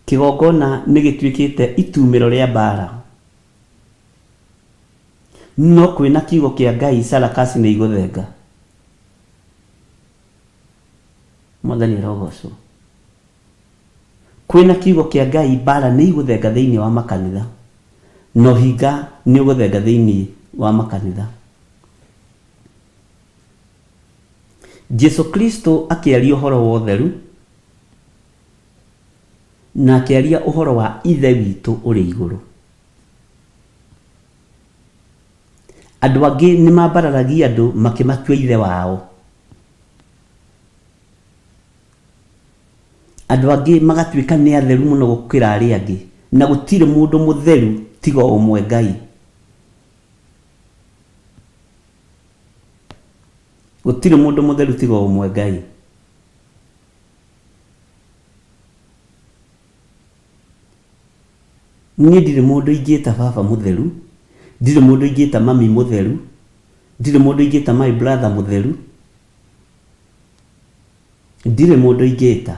Kĩgongona nĩ gĩtuĩkĩte itumĩro rĩa mbaara. No kwĩna kiugo kĩa Ngai sarakasi nĩ igũthenga. Mwathani arogocwo. Kwĩna kiugo kĩa Ngai mbaara nĩ igũthenga thĩinĩ wa makanitha. Na ũhinga nĩ ũgũthenga thĩinĩ wa makanitha. Jesu Kristo akĩaria ũhoro wa ũtheru na akĩaria ũhoro wa Ithe witũ ũrĩ igũrũ. Andũ angĩ nĩ mambararagia andũ makĩmatua ithe wao. Andũ angĩ magatuĩka nĩ atheru mũno gũkĩra arĩa angĩ, na gũtirĩ mũndũ mũtheru tiga o ũmwe Ngai. Gũtirĩ mũndũ mũtheru tiga o ũmwe Ngai. Niĩ ndirĩ mũndũ ingĩta baba mũtheru, ndirĩ mũndũ ingĩta mami mũtheru, ndirĩ mũndũ ingĩta my brother mũtheru, ndirĩ mũndũ ingĩta.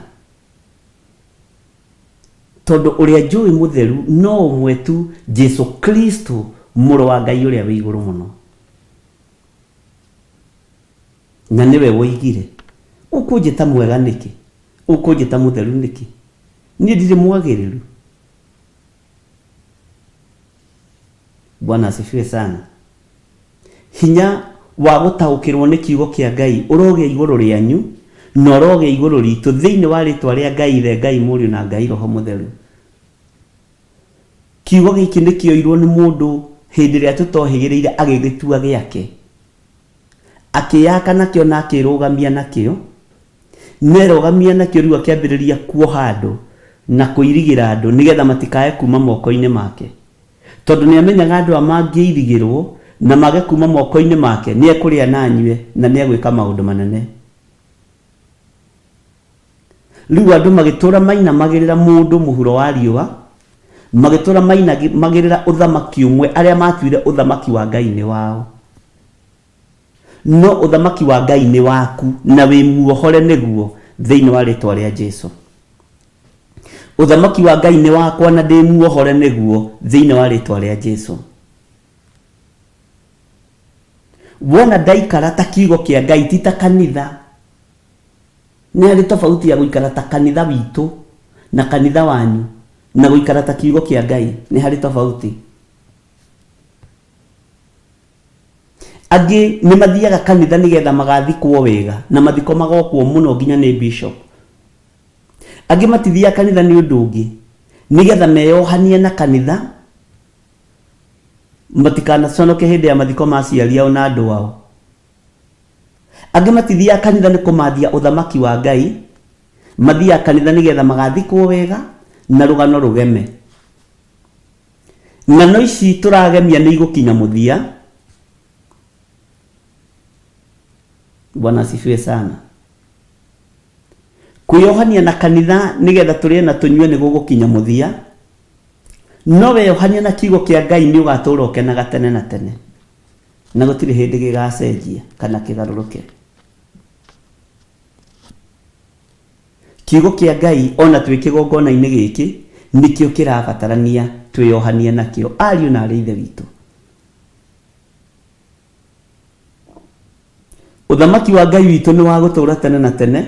Tondũ ũrĩa njũĩ mũtheru no ũmwe tu, Jesu Kristo, mũrũ wa Ngai ũrĩa wĩ igũrũ mũno. Na nĩwe woigire, Ũkũnjĩta mwega nĩkĩ? Ũkũnjĩta mũtheru nĩkĩ? Niĩ ndirĩ mwagĩrĩru. Bwana asifiwe sana. Hinya wa gũtaũkĩrwo nĩ kiugo kĩa Ngai ũrogĩa igũrũ rĩanyu na ũrogĩa igũrũ ritũ thĩinĩ wa rĩtwa rĩa Ngai Ithe, Ngai Mũriũ na Ngai Roho Mũtheru. Kiugo gĩkĩ nĩ kĩoirwo nĩ mũndũ hĩndĩ ĩrĩa tũtohĩgĩrĩire agĩgĩtua gĩake. Akĩyaka nakĩo na akĩrũgamia nakĩo. Na erũgamia nakĩo rĩu akĩambĩrĩria kuoha andũ na kũirigĩra andũ nĩgetha matikae kuma moko-inĩ make. Tondũ nĩ amenyaga andũ aya mangĩirigĩrwo na mage kuma moko-inĩ make, nĩ ekũrĩa na anyue na nĩ egwĩka maũndũ manene. Rĩu andũ magĩtũra mainamagĩrĩra mũndũ mũhuro wa riũa, magĩtũra mainamagĩrĩra ũthamaki ũmwe arĩa matuire ũthamaki wa Ngai nĩ wao. No ũthamaki wa Ngai nĩ waku na wĩ muohore nĩguo thĩinĩ wa rĩtwa rĩa Jesu. Ũthamaki wa Ngai nĩ wakwa na ndĩ muohore nĩguo thĩinĩ wa rĩtwa rĩa Jesu. Wona ndaikara ta kiugo kĩa Ngai ti ta kanitha. Nĩ harĩ tofauti ya gũikara ta kanitha witũ na kanitha wanyu na gũikara ta kiugo kĩa Ngai. Nĩ harĩ tofauti. Angĩ nĩ mathiaga kanitha nĩgetha magathikwo wega na mathiko magokwo mũno nginya nĩ bishop. Angĩ matithiaga kanitha nĩ ũndũ ũngĩ, nĩgetha meyohanie na kanitha matikanaconoke hĩndĩ ya mathiko ma aciari ao na andũ ao. Angĩ matithiaga kanitha nĩ kũmathia ũthamaki wa Ngai, mathiaga kanitha nĩgetha magathikwo wega na rũgano rũgeme. Ng'ano ici tũragemia nĩ igũkinya mũthia. Bwana asifiwe sana. Kwĩyohania na kanitha nĩgetha tũrĩe na tũnyue nĩ gũgũkinya mũthia. No weyohania na kiugo kĩa Ngai nĩ ũgatũũra ũkenaga tene na tene. Na gũtirĩ hĩndĩ gĩgacenjia kana kĩgarũrũke. Kiugo kĩa Ngai ona twĩ kĩgongona-inĩ gĩkĩ nĩkĩo kĩrabatarania twĩyohanie nakĩo ariũ na arĩ ithe witũ. Ũthamaki wa Ngai witũ nĩ wa gũtũũra tene na tene.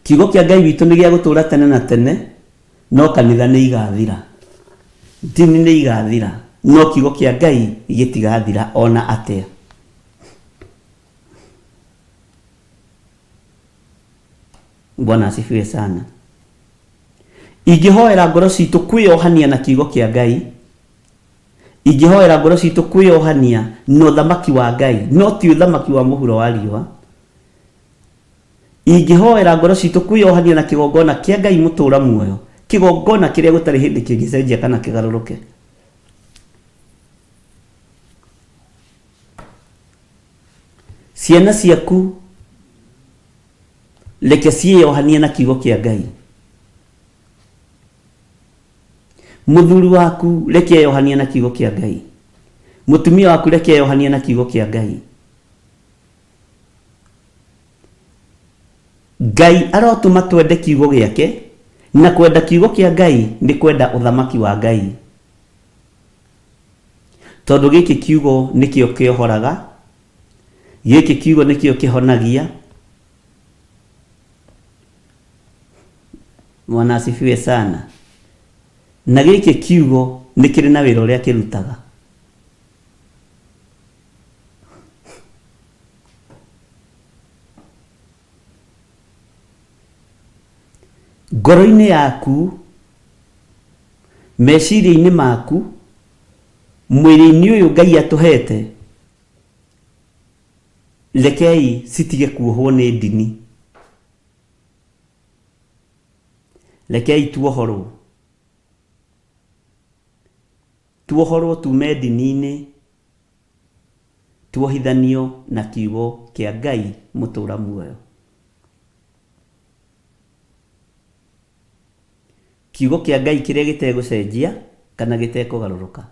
Kiugo kĩa Ngai witũ nĩ gĩa gũtũũra tene na tene, no kanitha nĩ igathira. Ndini nĩ igathira, no kiugo kĩa Ngai gĩtigathira ona atĩa. Bwana asifiwe sana. Ingĩhoera ngoro citũ kwĩyohania na kiugo kĩa Ngai, ingĩhoera ngoro citũ kwĩyohania na ũthamaki wa Ngai, no ti ũthamaki wa mũhuro wa riũa. Ingĩhoera ngoro citũ kwĩyohania na kĩgongona kĩa Ngai mũtũũra muoyo, kĩgongona kĩrĩa gũtarĩ hĩndĩ kĩngĩcenjia kana kĩgarũrũke. Ciana ciaku reke ciĩyohanie na kiugo kĩa Ngai. Mũthuri waku reke eyohanie na kiugo kĩa Ngai. Mũtumia waku reke eyohanie na kiugo kĩa Ngai. Ngai arotũma twende kiugo gĩake, na kwenda kiugo kĩa Ngai nĩ kwenda ũthamaki wa Ngai. Tondũ gĩkĩ kiugo nĩkĩo kĩohoraga, gĩkĩ kiugo nĩkĩo kĩhonagia. Bwana asifiwe sana. Na gĩkĩ kiugo nĩ kĩrĩ na wĩra ũrĩa kĩrutaga. Ngoro-inĩ yaku, meciria-inĩ maku, mwĩrĩ-inĩ ũyũ Ngai atũhete, rekei citige kuohwo nĩ ndini. Rekei tuohorwo. Tuohorwo tume ndini-inĩ, tuohithanio na kiugo kĩa Ngai mũtũra muoyo. Kiugo kĩa Ngai kĩrĩa gĩtegũcenjia kana gĩtekũgarũrũka.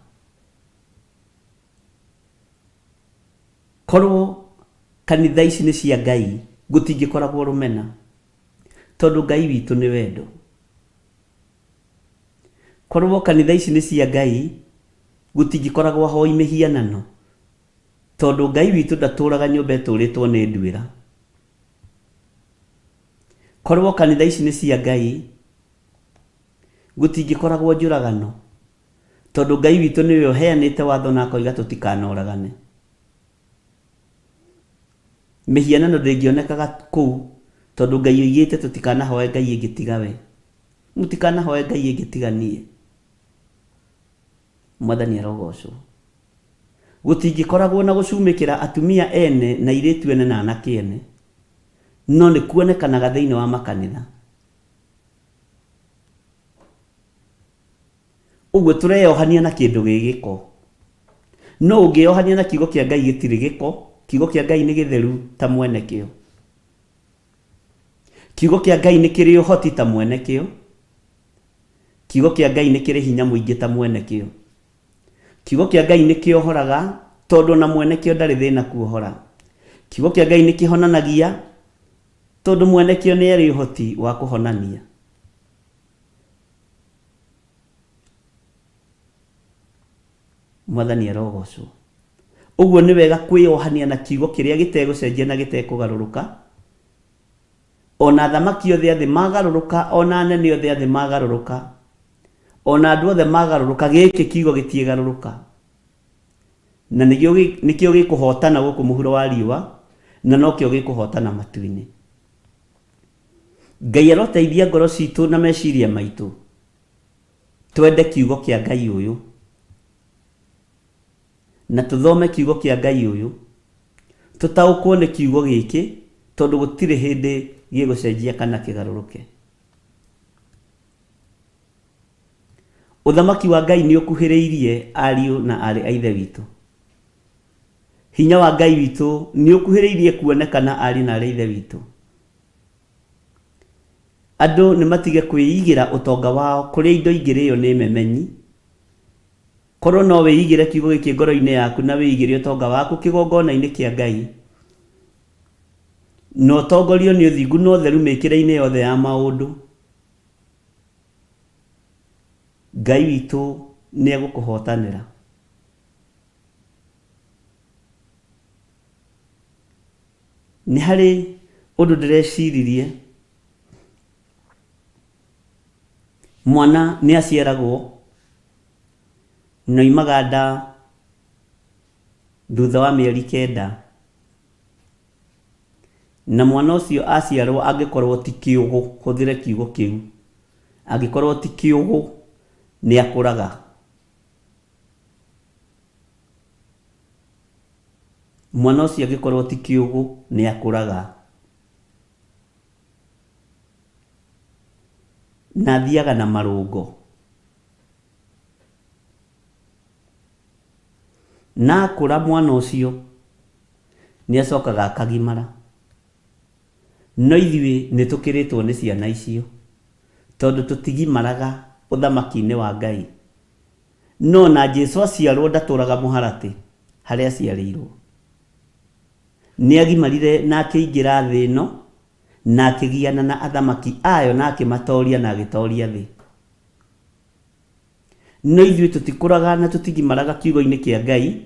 Korwo kanitha ici nĩ cia Ngai, gũtingĩkoragwo rũmena, tondũ Ngai witũ nĩ wendo. Korwo kanitha ici nĩ cia Ngai, gũtingĩkoragwo ahoi mĩhianano, tondũ Ngai witũ ndatũraga nyũmba ĩtũrĩtwo nĩ nduĩra. Korwo kanitha ici nĩ cia Ngai, gũtingĩkoragwo njũragano, tondũ Ngai witũ nĩwe ũheanĩte watho na akoiga tũtikanoragane. Mĩhianano ndĩngĩonekaga kũu, tondũ Ngai oigĩte tũtikanahoe ngai ĩngĩ tiga we. Mũtikanahoe ngai ĩngĩ tiga niĩ. Mwathani arogocwo. Gũtingĩkoragwo na gũcumĩkĩra atumia ene na airĩtu ene na anake ene, no nĩ kuonekanaga thĩinĩ wa makanitha. Ũguo tũreyohania na kĩndũ gĩ gĩko. No ũngĩyohania na kiugo kĩa Ngai gĩtirĩ gĩko, kiugo kĩa Ngai nĩ gĩtheru ta mwene kĩo. Kiugo kĩa Ngai nĩ kĩrĩ ũhoti ta mwene kĩo. Kiugo kĩa Ngai nĩ kĩrĩ hinya mũingĩ ta mwene kĩo. Kiugo kĩa Ngai nĩ kĩohoraga tondũ ona mwene kĩo ndarĩ thĩna kuohora. Kiugo kĩa Ngai nĩ kĩhonanagia tondũ mwene kĩo nĩ arĩ ũhoti wa kũhonania. Mwathani arogocwo. Ũguo nĩ wega kwĩyohania na kiugo kĩrĩa gĩtegũcenjia na gĩtekũgarũrũka. Ona athamaki othe a thĩ magarũrũka, ona anene othe a thĩ magarũrũka, ona andũ othe magarũrũka, gĩkĩ kiugo gĩtiĩgarũrũka. Na nĩkĩo nĩkĩo gĩkũhotana gũkũ mũhuro wa riũa, na nokĩo gĩkũhotana matu-inĩ. Ngai aroteithia ngoro citũ na meciria maitũ twende kiugo kĩa Ngai ũyũ na tũthome kiugo kĩa Ngai ũyũ, tũtaũkwo nĩ kiugo gĩkĩ tondũ gũtirĩ hĩndĩ gĩgũcenjia kana kĩgarũrũke. Ũthamaki wa Ngai nĩ ũkuhĩrĩirie ariũ na aarĩ a Ithe witũ. Hinya wa Ngai witũ nĩ ũkuhĩrĩirie kuonekana ariũ na aarĩ a Ithe witũ. Andũ nĩ matige kwĩigĩra ũtonga wao kũrĩa indo ingĩrĩo nĩ memenyi. Korwo no wĩigĩre kiugo gĩkĩ ngoro-inĩ yaku na wĩigĩre ũtonga waku kĩgongona-inĩ kĩa Ngai, Na ũtongorio nĩ ũthingu na ũtheru mĩkĩre-inĩ yothe ya maũndũ, Ngai witũ nĩ egũkũhotanĩra. Nĩ harĩ ũndũ ndĩreciririe, mwana nĩ aciaragwo na oimaga nda thutha wa mĩeri kenda. Na mwana ũcio aciarwo angĩkorwo ti kĩũgũ, hũthĩre kiugo kĩu, angĩkorwo ti kĩũgũ nĩ akũraga. Mwana ũcio angĩkorwo ti kĩũgũ nĩ akũraga. Na athiaga na marũngo. Na akũra mwana ũcio nĩ acokaga akagimara. No ithuĩ nĩ tũkĩrĩtwo nĩ ciana icio tondũ tũtigimaraga ũthamaki-inĩ wa Ngai. No ona Jesu aciarwo ndatũraga mũharatĩ harĩa aciarĩirwo. Nĩ agimarire na akĩingĩra thĩ ĩno na akĩgiana na athamaki ayo na akĩmatoria na agĩtoria thĩ. No ithuĩ tũtikũraga na tũtigimaraga kiugo-inĩ kĩa Ngai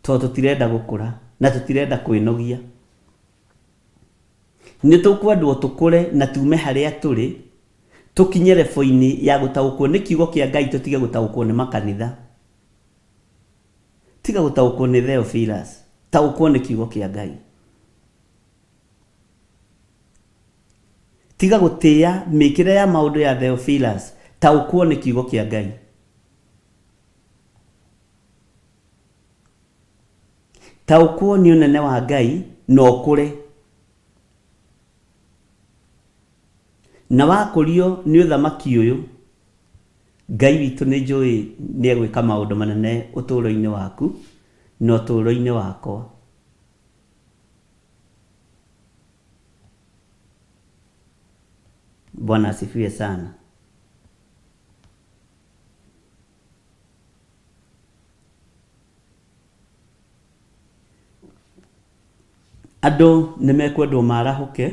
tondũ tũtirenda gũkũra na tũtirenda kwĩnogia. Nĩ tũkwendwo tũkũre na tume harĩa tũrĩ tũkinye level-inĩ ya gũtaũkwo nĩ kiugo kĩa Ngai tũtige gũtaũkwo nĩ makanitha. Tiga gũtaũkwo nĩ Theophilus, taũkwo nĩ kiugo kĩa Ngai. Tiga gũtĩĩa mĩkĩre ya maũndũ ya Theophilus, taũkwo nĩ kiugo kĩa Ngai. Taũkwo nĩ ũnene wa Ngai na ũkũre. Na wakũrio nĩ ũthamaki ũyũ, Ngai witũ nĩ njũĩ nĩ egwĩka maũndũ manene ũtũũro-inĩ waku na ũtũũro-inĩ wakwa. Bwana asifiwe sana. Andũ nĩ mekwendwo marahũke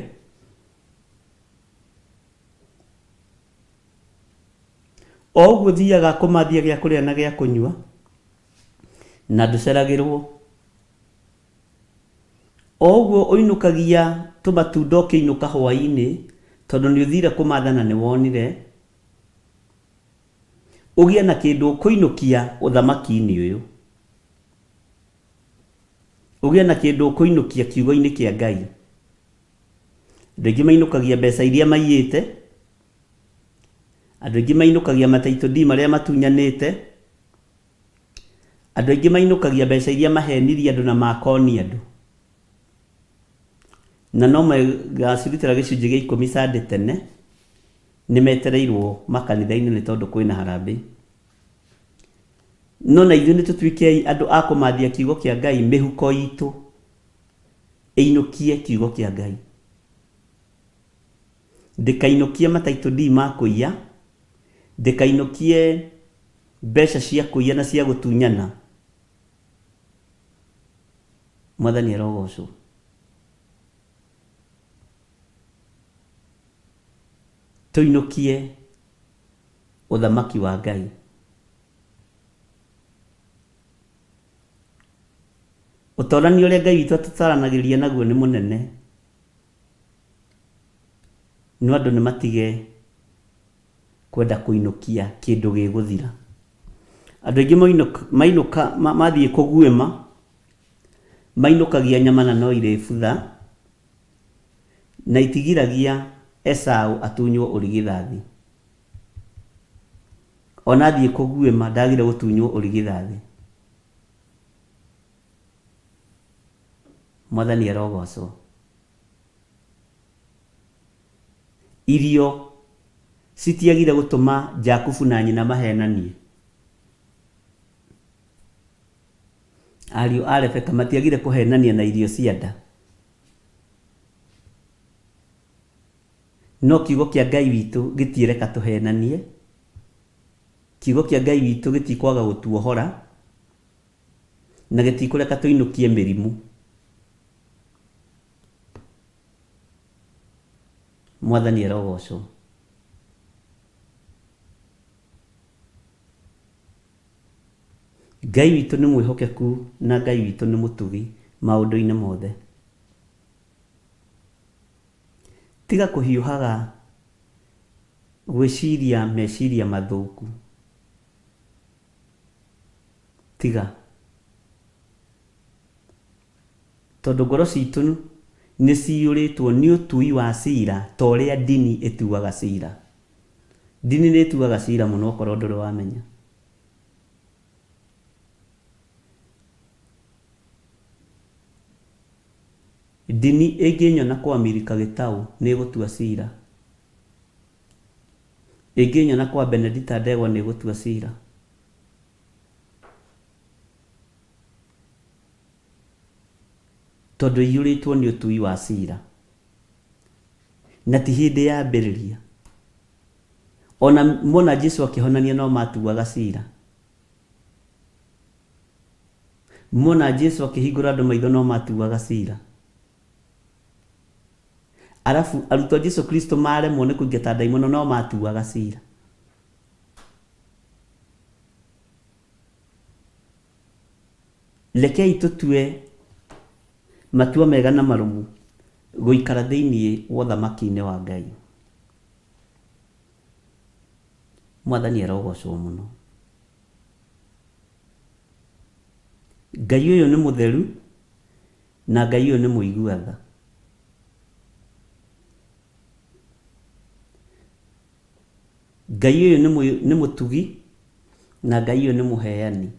o ũguo ũthiaga kũmathia gĩa kũrĩa na gĩa kũnyua na ndũceragĩrwo. O ũguo ũinũkagia tũmatunda ũkĩinũka hwaĩ-inĩ tondũ nĩ ũthire kũmatha na nĩ wonire, ũgĩe na kĩndũ ũkũinũkia ũthamaki-inĩ ũyũ. Ũgĩe na kĩndũ ũkũinũkia kiugo-inĩ kĩa Ngai. Andũ aingĩ mainũkagia mbeca iria maiyĩte, andũ aingĩ mainũkagia ma title deed marĩa matunyanĩte, Andũ aingĩ mainũkagia mbeca iria mahenirie andũ na makoni andũ. Na no magacirutĩra gĩcunjĩ gĩa ikũmi Sunday tene, nĩ metereirwo makanitha-inĩ nĩ tondũ kwĩna harambee. No na ithuĩ nĩ tũtuĩkei andũ a kũmathia kiugo kĩa Ngai mĩhuko itũ ĩinũkie kiugo kĩa Ngai. Ndĩkainũkie ma title deed ma kũiya, ndĩkainũkie Mbeca cia kũiya na cia gũtunyana. Mwathani arogocwo. Tũinũkie ũthamaki wa Ngai. Ũtorania ũrĩa Ngai witũ atũtaranagĩria naguo nĩ mũnene. No andũ nĩ matige kwenda kũinũkia kĩndũ gĩgũthira. Andũ aingĩ mainũka mathiĩ kũguĩma, mainũkagia nyama na no irĩbutha, na itigiragia Esau atunywo ũrigithathi. Ona athiĩ kũguĩma ndagire gũtunywo ũrigithathi. Mwathani arogocwo. Irio citiagire gũtũma Jakubu na nyina mahenanie. Ariũ a Rebeka matiagire kũhenania na irio cia nda. No kiugo kĩa Ngai witũ gĩtiĩreka tũhenanie. Kiugo kĩa Ngai witũ gĩtikwaga gũtuohora na gĩtikũreka tũinũkie mĩrimũ. Mwathani arogocwo. Ngai witũ nĩ mwĩhokeku na Ngai witũ nĩ mũtugi maũndũ-inĩ mothe. Tiga kũhiũhaga gwĩciria meciria mathũku. Tiga. Tondũ ngoro citũ nĩ ciyũrĩtwo nĩ ũtui wa cira ta ũrĩa ndini ĩtuaga cira. Ndini nĩ ĩtuaga cira mũno okorwo ndũrĩ wamenya. Ndini ĩngĩnyona kwa Milika Gĩtaũ nĩ ĩgũtua cira. Ĩngĩnyona kwa Benedita Ndegwa nĩ ĩgũtua cira. Tondũ ĩiyũrĩtwo nĩ ũtui wa cira. Na ti hĩndĩ yambĩrĩria. Ona mona Jesu akĩhonania no matuaga cira. Mona Jesu akĩhingũra andũ maitho no matuaga cira. Arabu arutwo a Jesu Kristo maremwo nĩ kũingata ndaimono no matuaga cira. Rekei tũtue matua mega na marũmu gũikara thĩinĩ wa ũthamaki-inĩ wa Ngai. Mwathani arogocwo mũno. Ngai ũyũ nĩ mũtheru na Ngai ũyũ nĩ mũigua tha. Ngai ũyũ nĩ mũtugi na Ngai ũyũ nĩ mũheani.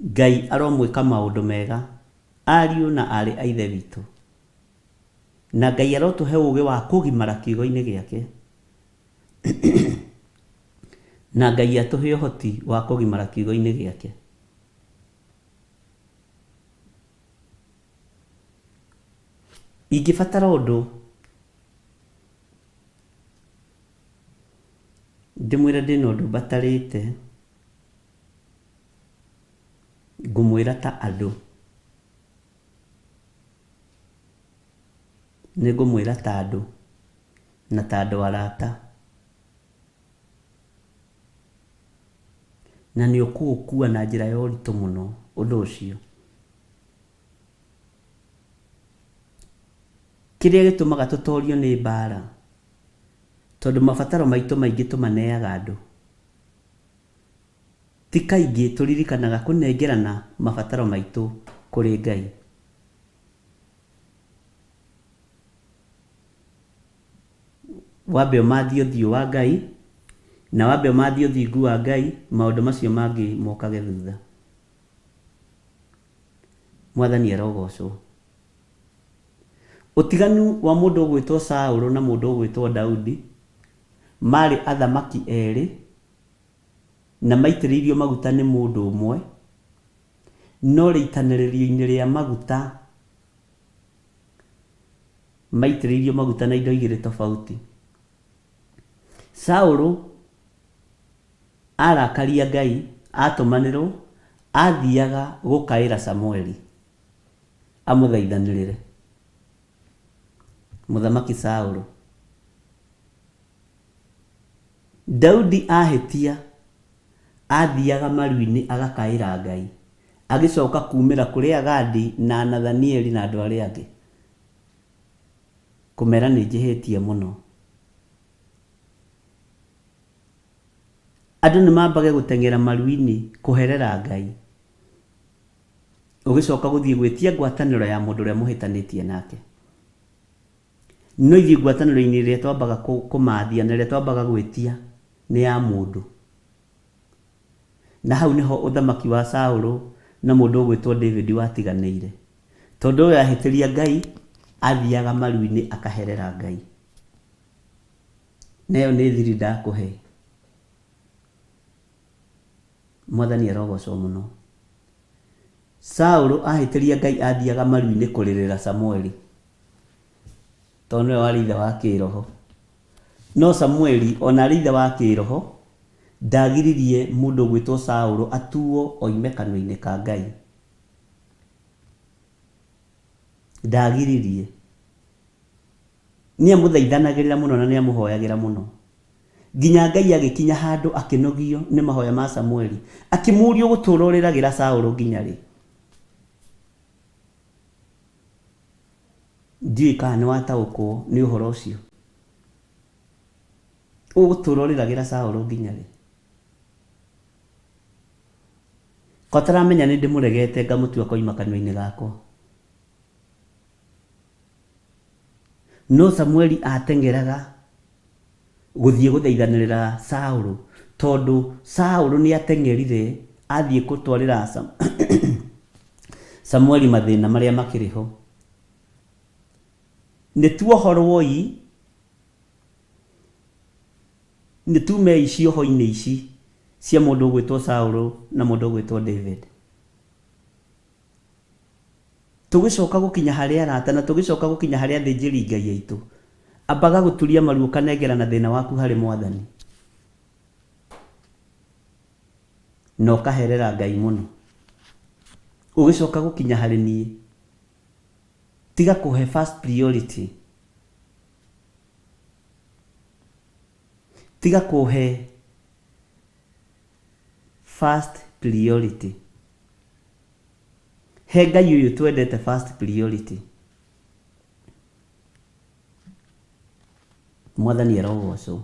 Ngai aromwĩka maũndũ mega ariũ na aarĩ a Ithe witũ. Na Ngai arotũhe ũũgĩ wa kũgimara kiugo-inĩ gĩake. Na Ngai atũhe ũhoti wa kũgimara kiugo-inĩ gĩake. Ingĩbatara ũndũ ndĩmwĩre ndĩna ũndũ mbatarĩte, ngũmwĩra ta andũ. Nĩngũmwĩra ta andũ na ta andũ arata. Na nĩ ũkũũkua na njĩra ya ũritũ mũno ũndũ ũcio. Kĩrĩa gĩtũmaga tũtorio nĩ mbaara, tondũ mabataro maitũ maingĩ tũmaneaga andũ. Ti kaingĩ tũririkanaga kũnengerana mabataro maitũ kũrĩ Ngai. Wambe ũmathie ũthiũ wa Ngai, na wambe ũmathie ũthingu wa Ngai, maũndũ macio mangĩ mokage thutha. Mwathani arogocwo. Ũtiganu wa mũndũ ũgwĩtwo Saũlũ na mũndũ ũgwĩtwo Daudi, maarĩ athamaki erĩ na maitĩrĩirio maguta nĩ mũndũ ũmwe, no rĩitanĩrĩrio-inĩ rĩa maguta maitĩrĩirio maguta na indo igĩrĩ tofauti. Saũlũ arakaria Ngai, atũmanĩrwo, athiaga gũkaĩra Samueli amũthaithanĩrĩre. Mũthamaki Saũlũ. Daudi ahĩtia, athiaga maru-inĩ agakaĩra Ngai, agĩcoka kuumĩra kũrĩ Agadi na Nathanieli na andũ arĩa angĩ, kũmera nĩ njĩhĩtie mũno. Andũ nĩ mambage gũteng'era maru-inĩ kũherera Ngai, ũgĩcoka gũthiĩ gwĩtia ngwatanĩro ya mũndũ ũrĩa mũhĩtanĩtie nake. No ithuĩ ngwatanĩro-inĩ ĩrĩa twambaga kũmathia na ĩrĩa twambaga gwĩtia nĩ ya mũndũ. Na hau nĩho ũthamaki wa Saũlũ na mũndũ ũgwĩtwo David watiganĩire. Tondũ ũyũ ahĩtĩria Ngai, athiaga maru-inĩ akaherera Ngai. Na ĩyo nĩ thiri ndakũhe. Mwathani arogocwo mũno. Saũlũ ahĩtĩria Ngai athiaga maru-inĩ kũrĩrĩra Samueli, tondũ nĩwe warĩ ithe wa kĩroho. No Samueli, o na arĩ ithe wa kĩroho, ndagiririe mũndũ ũgwĩtwo Saũlũ atuo oime kanua-inĩ ka Ngai. Ndagiririe. Nĩ amũthaithanagĩrĩra mũno na nĩ amũhoyagĩra mũno. Nginya Ngai agĩkinya handũ akĩnogio nĩ mahoya ma Samueli, akĩmũũria ũgũtũũra ũrĩragĩra Saũlũ nginya rĩ? Ndiũĩ kana nĩ wataũkwo nĩ ũhoro ũcio. Ũgũtũũra ũrĩragĩra Saũlũ nginya rĩ? Ko ataramenya nĩ ndĩmũregete ngamũtua koima kanua-inĩ gakwa. No Samueli aateng'eraga gũthiĩ gũthaithanĩrĩra Saũlũ, tondũ Saũlũ nĩateng'erire athiĩ gũtwarĩra Samueli mathĩna marĩa makĩrĩ ho. Nĩtuohorwoi, nĩtumei cioho-inĩ ici cia mũndũ ũgwĩtwo Saũlũ na mũndũ ũgwĩtwo David. Tũgĩcoka gũkinya harĩ arata na tũgĩcoka gũkinya harĩ athĩnjĩri Ngai aitũ, ambaga gũturia maru ũkanengerana thĩna waku harĩ Mwathani. Na ũkaherera Ngai mũno. Ũgĩcoka gũkinya harĩ niĩ, tiga kũhe first priority. Tiga kũhe first priority. He Ngai ũyũ twendete first priority. Mwathani arogocwo.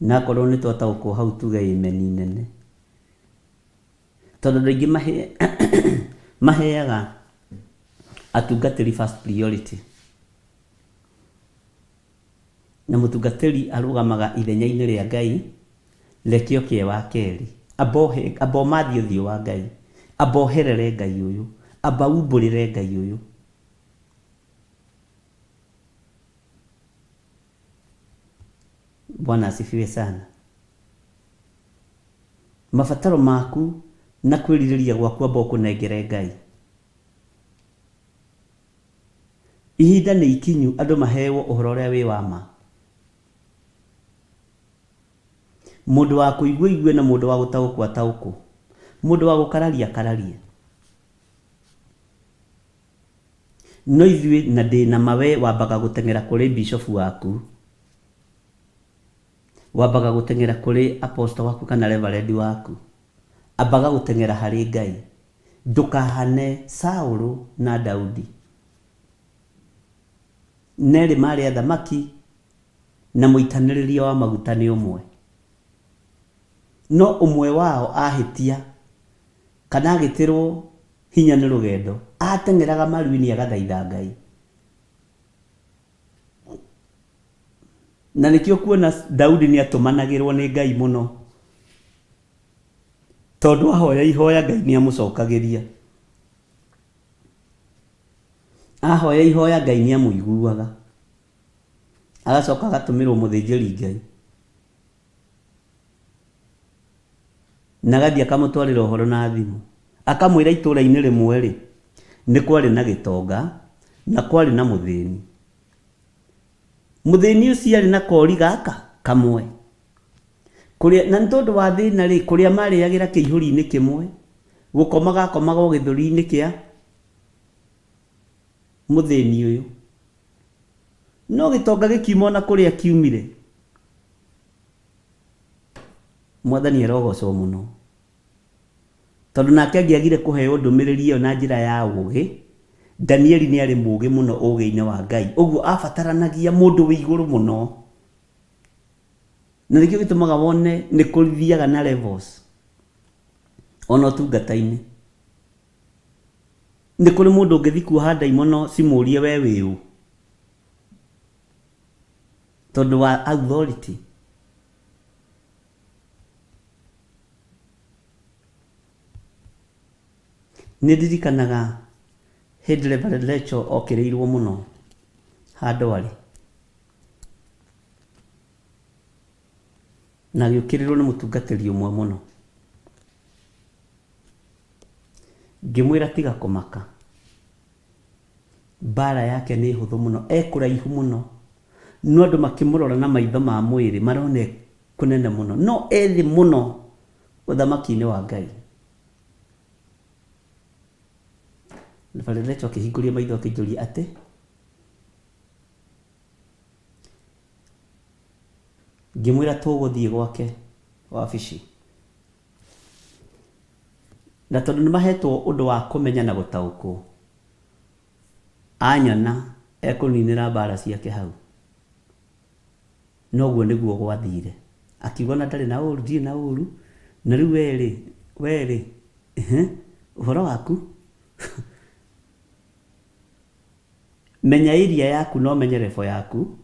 Na akorwo nĩ twataũkwo hau tuge amen nene. Tondũ andũ aingĩ mahe maheaga atungatĩri first priority. Na mũtungatĩri arũgamaga ithenya-inĩ rĩa Ngai, reke oke e wa kerĩ. Amba ũhe, amba ũmathie ũthiũ wa Ngai. Amba ũherere Ngai ũyũ. Amba umbũrĩre Ngai ũyũ. Bwana asifiwe sana. Mabataro maku na kwĩrirĩria gwaku amba ũkũnengere Ngai. Ihinda nĩ ikinyu andũ mahewo ũhoro ũrĩa wĩ wa ma. Mũndũ wa kũigua aigue na mũndũ wa gũtaũkwo ataũkwo. Mũndũ wa gũkararia akararie. No ithuĩ na ndĩ na ma we wambaga gũteng'era kũrĩ bishofu waku. Wambaga gũteng'era kũrĩ apostle waku kana reverend waku. Ambaga gũteng'era harĩ Ngai. Ndũkahane Saũlũ na Daudi. Nerĩ maarĩ athamaki na mũitanĩrĩria wa maguta nĩ ũmwe. No ũmwe wao ahĩtia kana agĩtĩrwo hinya nĩ rũgendo, ateng'eraga maru-inĩ agathaitha Ngai. Na nĩkĩo ũkuona Daudi nĩ atũmanagĩrwo nĩ Ngai mũno. Tondũ ahoya ihoya Ngai nĩ amũcokagĩria. Ahoya ihoya Ngai nĩ amũiguaga. Agacoka agatũmĩrwo mũthĩnjĩri Ngai. Na agathiĩ akamũtwarĩra ũhoro na thimũ. Akamwĩra itũra-inĩ rĩmwe rĩ, nĩ kwarĩ na gĩtonga na kwarĩ na mũthĩni. Mũthĩni ũcio arĩ na kori gaka kamwe. Kũrĩa, na nĩ tondũ wa thĩna rĩ, kũrĩa marĩagĩra kĩihũri-inĩ kĩmwe, gũkoma gakomaga o gĩthũri-inĩ kĩa mũthĩni ũyũ. No gĩtonga gĩkiuma ona kũrĩa kiumire. Mwathani arogocwo mũno. Tondũ nake angĩagire kũheo ndũmĩrĩri ĩyo na njĩra ya ũũgĩ, Danieli nĩ arĩ mũũgĩ mũno ũũgĩ-inĩ wa Ngai. Ũguo abataranagia mũndũ wĩ igũrũ mũno. Na nĩkĩo gĩtũmaga wone nĩ kũthiaga na levels ona ũtungata-inĩ. Nĩ kũrĩ mũndũ ũngĩthiĩ kuoha ndaimono cimũrie we wĩ ũ, tondũ wa authority. Nĩ ndirikanaga hĩndĩ Reverend Rachel okĩrĩirwo mũno handũ arĩ. Na agĩũkĩrĩrwo nĩ mũtungatĩri ũmwe mũno. Ngĩmwĩra tiga kũmaka, mbara yake nĩ hũthũ mũno, e kũraihu mũno. No andũ makĩmũrora na maitho ma mwĩrĩ marona e kũnene mũno, no e thĩ mũno ũthamaki-inĩ wa Ngai. Recho akĩhingũria maitho akĩnjũria atĩ ngĩmwĩra tũgũthiĩ gwake wabici. Na tondũ nĩ mahetwo ũndũ wa kũmenya na gũtaũkwo, anyona ekũninĩra mbara ciake hau. Noguo nĩguo gwathire. Akiuga ona ndarĩ na ũru, ndirĩ na ũru, na rĩu we-rĩ, we-rĩ, ũhoro waku? Menya area yaku na ũmenye level yaku,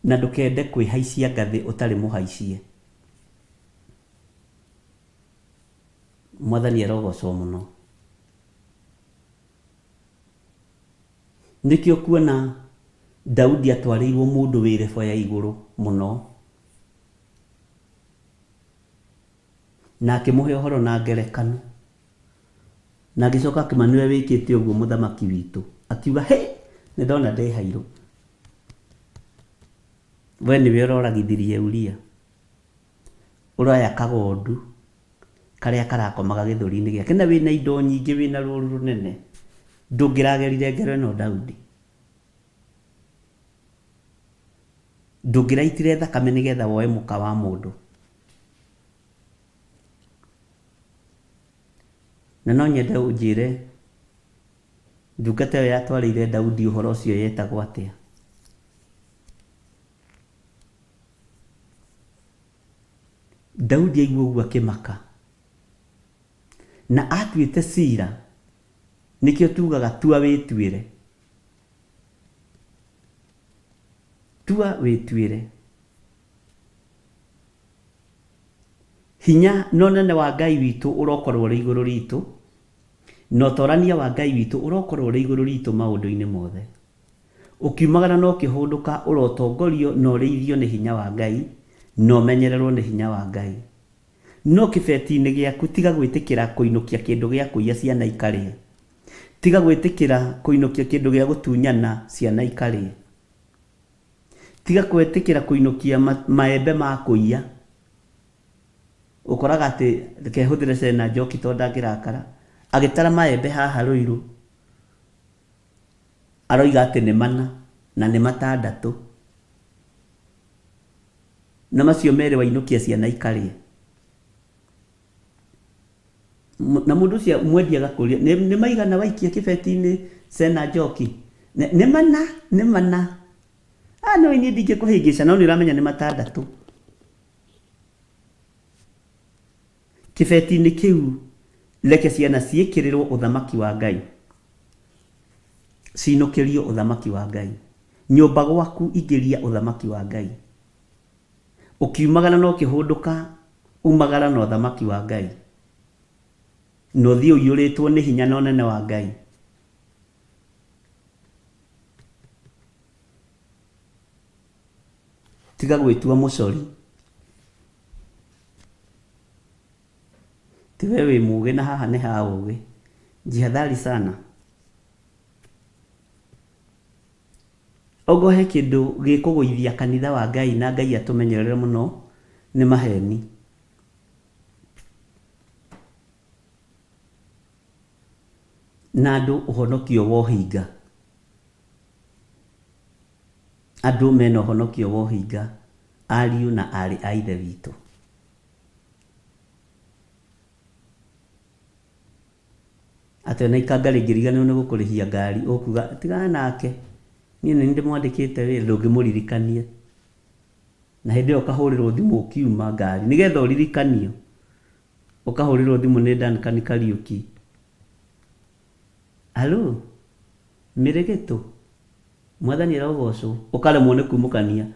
na ndũkende kwĩhaicia ngathĩ ũtarĩ mũhaicie. Mwathani arogocwo mũno. Nĩkĩo ũkuona Daudi atwarĩirwo mũndũ wĩ level ya igũrũ mũno, na akĩmũhe ũhoro na ngerekano. Na agĩcoka akĩma nĩwe wĩkĩte ũguo mũthamaki witũ. Akiuga, hĩ, nĩ ndona ndĩ hairũ. We nĩwe ũroragithirie Uria. Ũroya kagondu karĩa karakomaga gĩthũri-inĩ gĩake na wĩna indo nyingĩ, wĩna rũru rũnene. Ndũngĩragerire ngero ĩno Daudi. Ndũngĩraitire thakame nĩgetha woe mũka wa mũndũ. Na no nyende ũnjĩre ndungata ĩyo yatwarĩire Daudi ũhoro ũcio yetagwo atĩa? Daudi aigua ũguo akĩmaka. Na atuĩte cira, nĩkĩo tugaga tua wĩtuĩre. Tua wĩtuĩre. Hinya na ũnene wa Ngai witũ ũrokorwo ũrĩ igũrũ ritũ, na ũtorania wa Ngai witũ ũrokorwo ũrĩ igũrũ ritũ maũndũ-inĩ mothe. Ũkiumagara na ũkĩhũndũka ũrotongorio na ũrĩithio nĩ hinya wa Ngai, na ũmenyererwo nĩ hinya wa Ngai. No kĩbeti-inĩ gĩaku tiga gwĩtĩkĩra kũinũkia kĩndũ gĩa kũiya ciana ikarĩe. Tiga gwĩtĩkĩra kũinũkia kĩndũ gĩa gũtunyana ciana ikarĩe. Tiga gwĩtĩkĩra kũinũkia maembe ma kũiya. Ũkoraga atĩ, reke hũthĩre Sena Njoki tondũ ndangĩrakara, agĩtara maembe haha Ruiru, aroiga atĩ nĩ mana na nĩ matandatũ. Na macio merĩ wainũkia ciana ikarĩe. Na mũndũ ũcio mwendia agakũria, nĩ maigana waikia kĩbeti-inĩ Sena Njoki? Nĩ mana, nĩ mana. Ah, no niĩ ndingĩkũhĩngĩca no nĩ ũramenya nĩ matandatũ. Kĩbeti-inĩ kĩu reke ciana ciĩkĩrĩrwo ũthamaki wa Ngai. Cinũkĩrio ũthamaki wa Ngai. Nyũmba gwaku ingĩria ũthamaki wa Ngai. Ũkiumagara na ũkĩhũndũka, umagara na ũthamaki wa Ngai. Na ũthiĩ ũiyũrĩtwo nĩ hinya na ũnene wa Ngai. Tiga gwĩtua mũcori. Ti we wĩ mũgĩ na haha nĩ ha ũgĩ. Jihadhari sana. Okorwo he kĩndũ gĩkũgũithia kanitha wa Ngai na Ngai atũmenyerere mũno nĩ maheni. Na andũ ũhonokio wa ũhinga. Andũ mena ũhonokio wa ũhinga ariũ na arĩ a ithe witũ. Atĩ ona ikanga rĩngĩriganĩrwo nĩ gũkũrĩhia ngari ũkuga tigana nake niĩ nĩ niĩ ndĩmwandĩkĩte wĩra ndũngĩmũririkania. Na hĩndĩ ĩyo ũkahũrĩrwo thimũ ũkiuma ngari nĩgetha ũririkanio ũkahũrĩrwo thimũ nĩ Duncan Kariuki. Halo Mĩrĩgĩtũ Mwathani arogocwo ũkaremwo nĩ kumũkania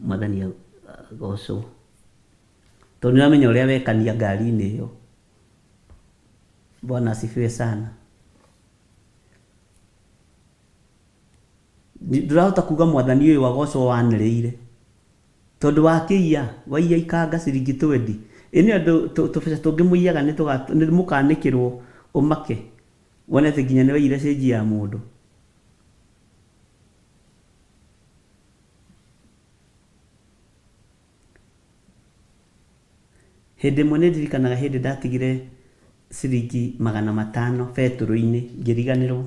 Mwathani agocwo tondũ nĩ ũramenya ũrĩa wekania ngari-inĩ ĩyo. Bwana asifiwe sana. Ndũrahota kuga mwathani ũyũ agocwo wanĩrĩire tondũ wakĩiya waiya ikanga ciringi twendi ĩ nĩ andũ tũbeca tũngĩ mũiyaga nĩ mũkanĩkĩrwo ũmake wone atĩ nginya nĩ waiyire cĩnji ya mũndũ. Hĩndĩ ĩmwe nĩ ndirikanaga hĩndĩ ndatigire Ciringi 500 betũrũ-inĩ ngĩriganĩrwo.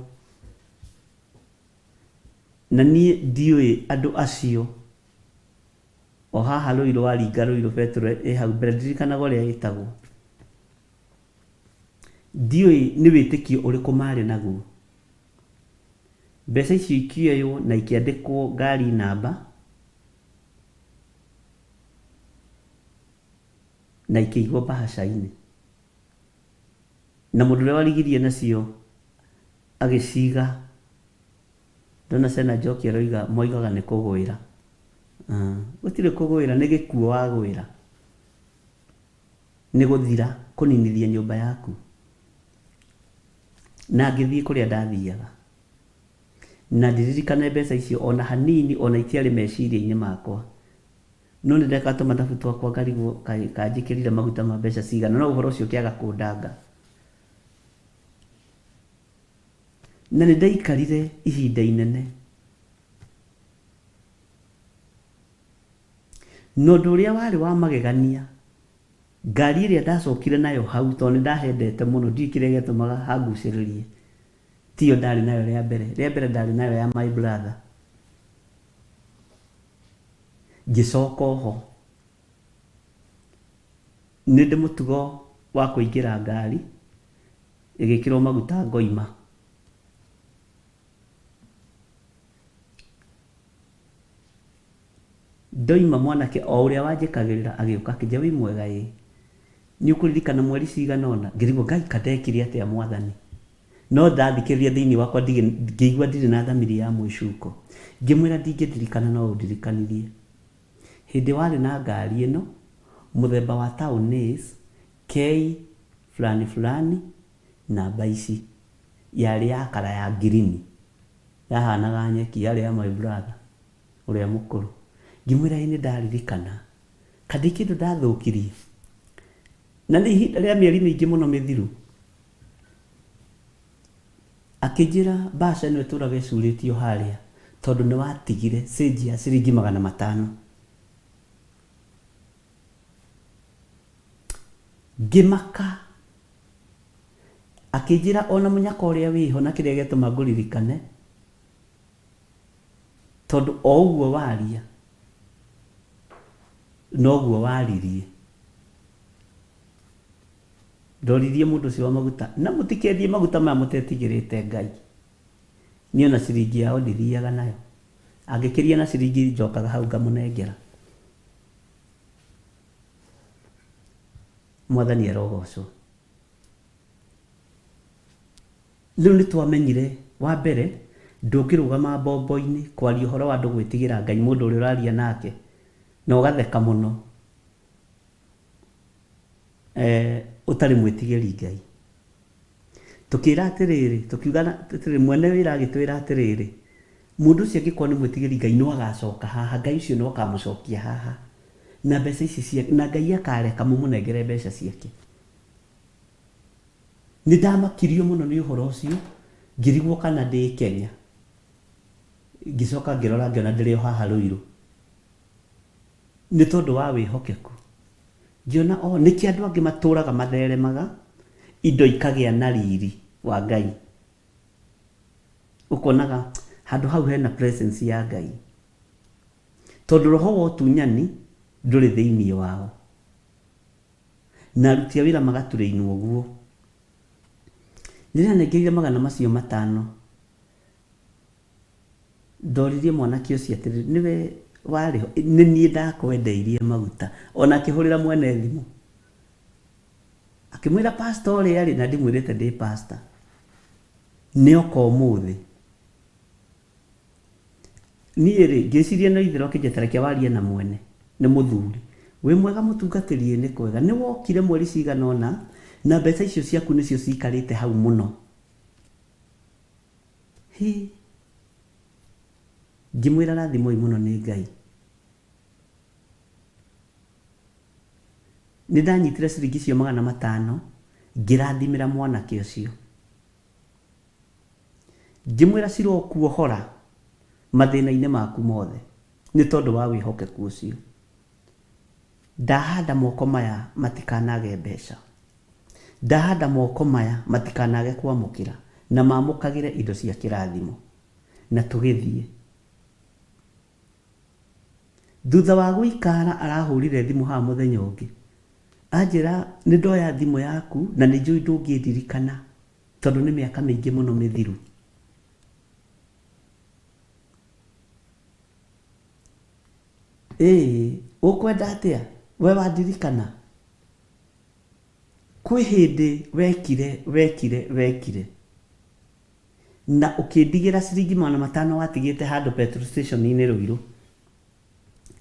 Na niĩ ndiũĩ andũ acio o haha Rũirũ waringa Rũirũ betũrũ ĩ hau mbere ndirikanaga ũrĩa ĩtagwo. Ndiũĩ nĩ wĩtĩkio ũrĩkũ marĩ naguo. Mbeca icio ikĩoywo na ikĩandĩkwo ngari namba na ikĩigwo mbahaca-inĩ. Na mũndũ ũrĩa warigirie nacio agĩciga. Ndona Sena Njoki aroiga moigaga nĩ kũgwĩra. Gũtirĩ kũgwĩra, nĩ gĩkuũ wagwĩra. Nĩ gũthira, kũninithia nyũmba yaku. Na ngĩthiĩ kũrĩa ndathiaga. Na ndiririkane mbeca icio ona hanini, ona itiarĩ meciria-inĩ makwa. No nĩ ndeka tũmathabu twakwa ngarigwo kaĩ kanjĩkĩrire maguta ma mbeca cigana, no ũhoro ũcio ũkĩaga kũndanga. Na nĩ ndaikarire ihinda inene. Na ũndũ ũrĩa warĩ wa magegania, ngari ĩrĩa ndacokire nayo hau, tondũ nĩ ndahendete mũno, ndiũĩ kĩrĩa gĩatũmaga hangucĩrĩrie, tiyo ndarĩ nayo rĩa mbere. Rĩa mbere ndarĩ nayo ya my brother. Ngĩcoka oho. Nĩ ndĩ mũtugo wa kũingĩra ngari, ĩgĩkĩrwo maguta ngoima. Ndoima mwanake o ũrĩa wanjĩkagĩrĩra agĩũka akĩnjĩra wĩ mwega ĩĩ, nĩ ũkũririkana mweri cigana ũna? Ngĩrigwo Ngai ka ndekire atĩa mwathani? No ndathikĩrĩria thĩinĩ wakwa ngĩigua ndirĩ na thamiri ya mwĩcuko. Ngĩmwĩra ndingĩririkana no ũndirikanirie. Hĩndĩ warĩ na ngari ĩno mũthemba wa Town Ace K fulani fulani namba ici, yarĩ ya kara ya ngirini, yahanaga nyeki, yarĩ ya my brother ũrĩa mũkũrũ. Ngĩmwĩra ĩĩ nĩ ndaririkana, ka ndĩ kĩndũ ndathũkirie? Na nĩ ihinda rĩa mĩeri mĩingĩ mũno mĩthiru. Akĩnjĩra mbaca ĩno ĩtũraga ĩcurĩtio harĩa tondũ nĩ watigire cĩnji ya ciringi 500. Ngĩmaka. Akĩnjĩra ona mũnyaka ũrĩa wĩho na kĩrĩa gĩatũma ngũririkane tondũ o ũguo waria noguo waririe. Ndoririe mũndũ ũcio wa maguta, na mũtikendie maguta maya mũtetigĩrĩte Ngai. Niĩ ona ciringi yao ndithiaga nayo. Angĩkĩria na ciringi njokaga hau ngamũnengera. Mwathani arogocwo. Rĩu nĩ twamenyire, wa mbere, ndũngĩrũgama mbombo-inĩ kwaria ũhoro wa andũ gwĩtigĩra Ngai mũndũ ũrĩa ũraria nake na ũgatheka mũno. Ũtarĩ mwĩtigĩri Ngai. Tũkĩĩra atĩrĩrĩ, tũkiuga atĩrĩrĩ, mwene wĩra agĩtwĩra atĩrĩrĩ, mũndũ ũcio angĩkorwo nĩ mwĩtigĩri Ngai no agacoka haha, Ngai ũcio no akamũcokia haha na mbeca ici ciake, na Ngai akareka mũmũnengere mbeca ciake. Nĩ ndamakirio mũno nĩ ũhoro ũcio, ngĩrigwo kana ndĩ Kenya. Ngĩcoka ngĩrora ngĩona ndĩrĩ o haha Ruiru. Nĩ tondũ wa wĩhokeku. Ngĩona o nĩkĩ andũ angĩ matũraga matheremaga, indo ikagĩa na riri wa Ngai. Ũkonaga handũ hau hena presence ya Ngai. Tondũ roho wa ũtunyani ndũrĩ thĩinĩ wao. Na aruti a wĩra magaturĩinwo ũguo. Rĩrĩa anengerire 500, Ndoririe mwanake ũcio atĩrĩ, nĩwe warĩ ho? Nĩ niĩ ndakwendeirie maguta. O na akĩhũrĩra mwene thimũ. Akĩmwĩra pastor ũrĩa rĩ, na ndimwĩrĩte ndĩ pastor, nĩ oka ũmũthĩ. Niĩ rĩ, ngĩciria no itherũ akĩnjĩra ta reke warie na mwene, nĩ mũthuri. Wĩ mwega mũtungatĩri? Ĩĩ nĩ kwega. Nĩ wokire mweri cigana ũna na mbeca icio ciaku nĩcio cikarĩte hau mũno. Hĩ! Ngĩmwĩra rathimwoi mũno nĩ Ngai. Nĩ ndanyitire ciringi icio 500 ngĩrathimĩra mwanake ũcio. Ngĩmwĩra cirokuohora mathĩna-inĩ maku mothe nĩ tondũ wa wĩhokeku ũcio. Ndahanda moko maya matikanage mbeca. Ndahanda moko maya matikanage kwamũkĩra na mamũkagĩre indo cia kĩrathimo. Na tũgĩthiĩ. Thutha wa gũikara arahũrire thimũ haha mũthenya ũngĩ. Anjĩra nĩ ndoya thimũ yaku na nĩ njũĩ ndũngĩndirikana tondũ nĩ mĩaka mĩingĩ mũno mĩthiru. Ĩĩ ũkwenda atĩa? We wandirikana? Kwĩ hĩndĩ wekire wekire wekire na ũkĩndigĩra ciringi 500 watigĩte handũ petrol station inĩ Rũirũ.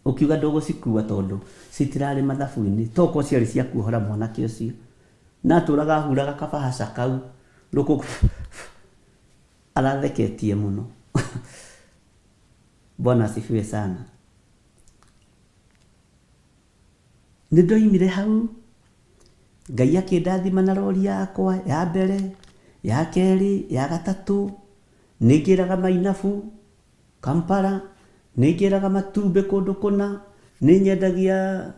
Ũkiuga ndũgũcikua tondũ citirarĩ mathabu-inĩ, tokorwo ciarĩ cia kuohora mwanake ũcio. Na atũraga ahuraga kabahaca kau rũkũngũ aratheketie mũno. Bwana asifiwe sana. Nĩ ndoimire hau, Ngai akĩndathima na rori yakwa ya mbere, ya kerĩ, ya gatatũ, nĩ ngĩraga mainabu Kampala, nĩ ngĩraga matumbĩ kũndũ kũna, nĩ nyendagia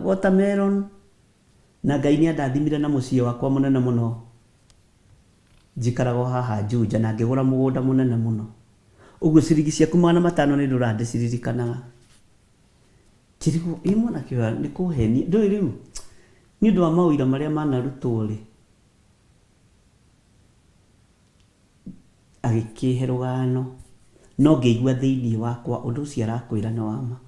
watermelon, na Ngai nĩ andathimire na mũciĩ wakwa mũnene mũno. Njikaraga o haha Juja na ngĩgũra mũgũnda mũnene mũno. Ũguo ciringi ciaku 500 nĩ ndũraga ndĩciririkanaga. Ngĩrigwo ĩ mwanake ũyũ nĩ kũhenia, ndũĩ rĩu nĩ ũndũ wa maũira marĩa manarutwo rĩ, agĩkĩhe rũgano no ngĩigua thĩiniĩ wakwa ũndũ ũcio arakwĩra nĩ wa ma.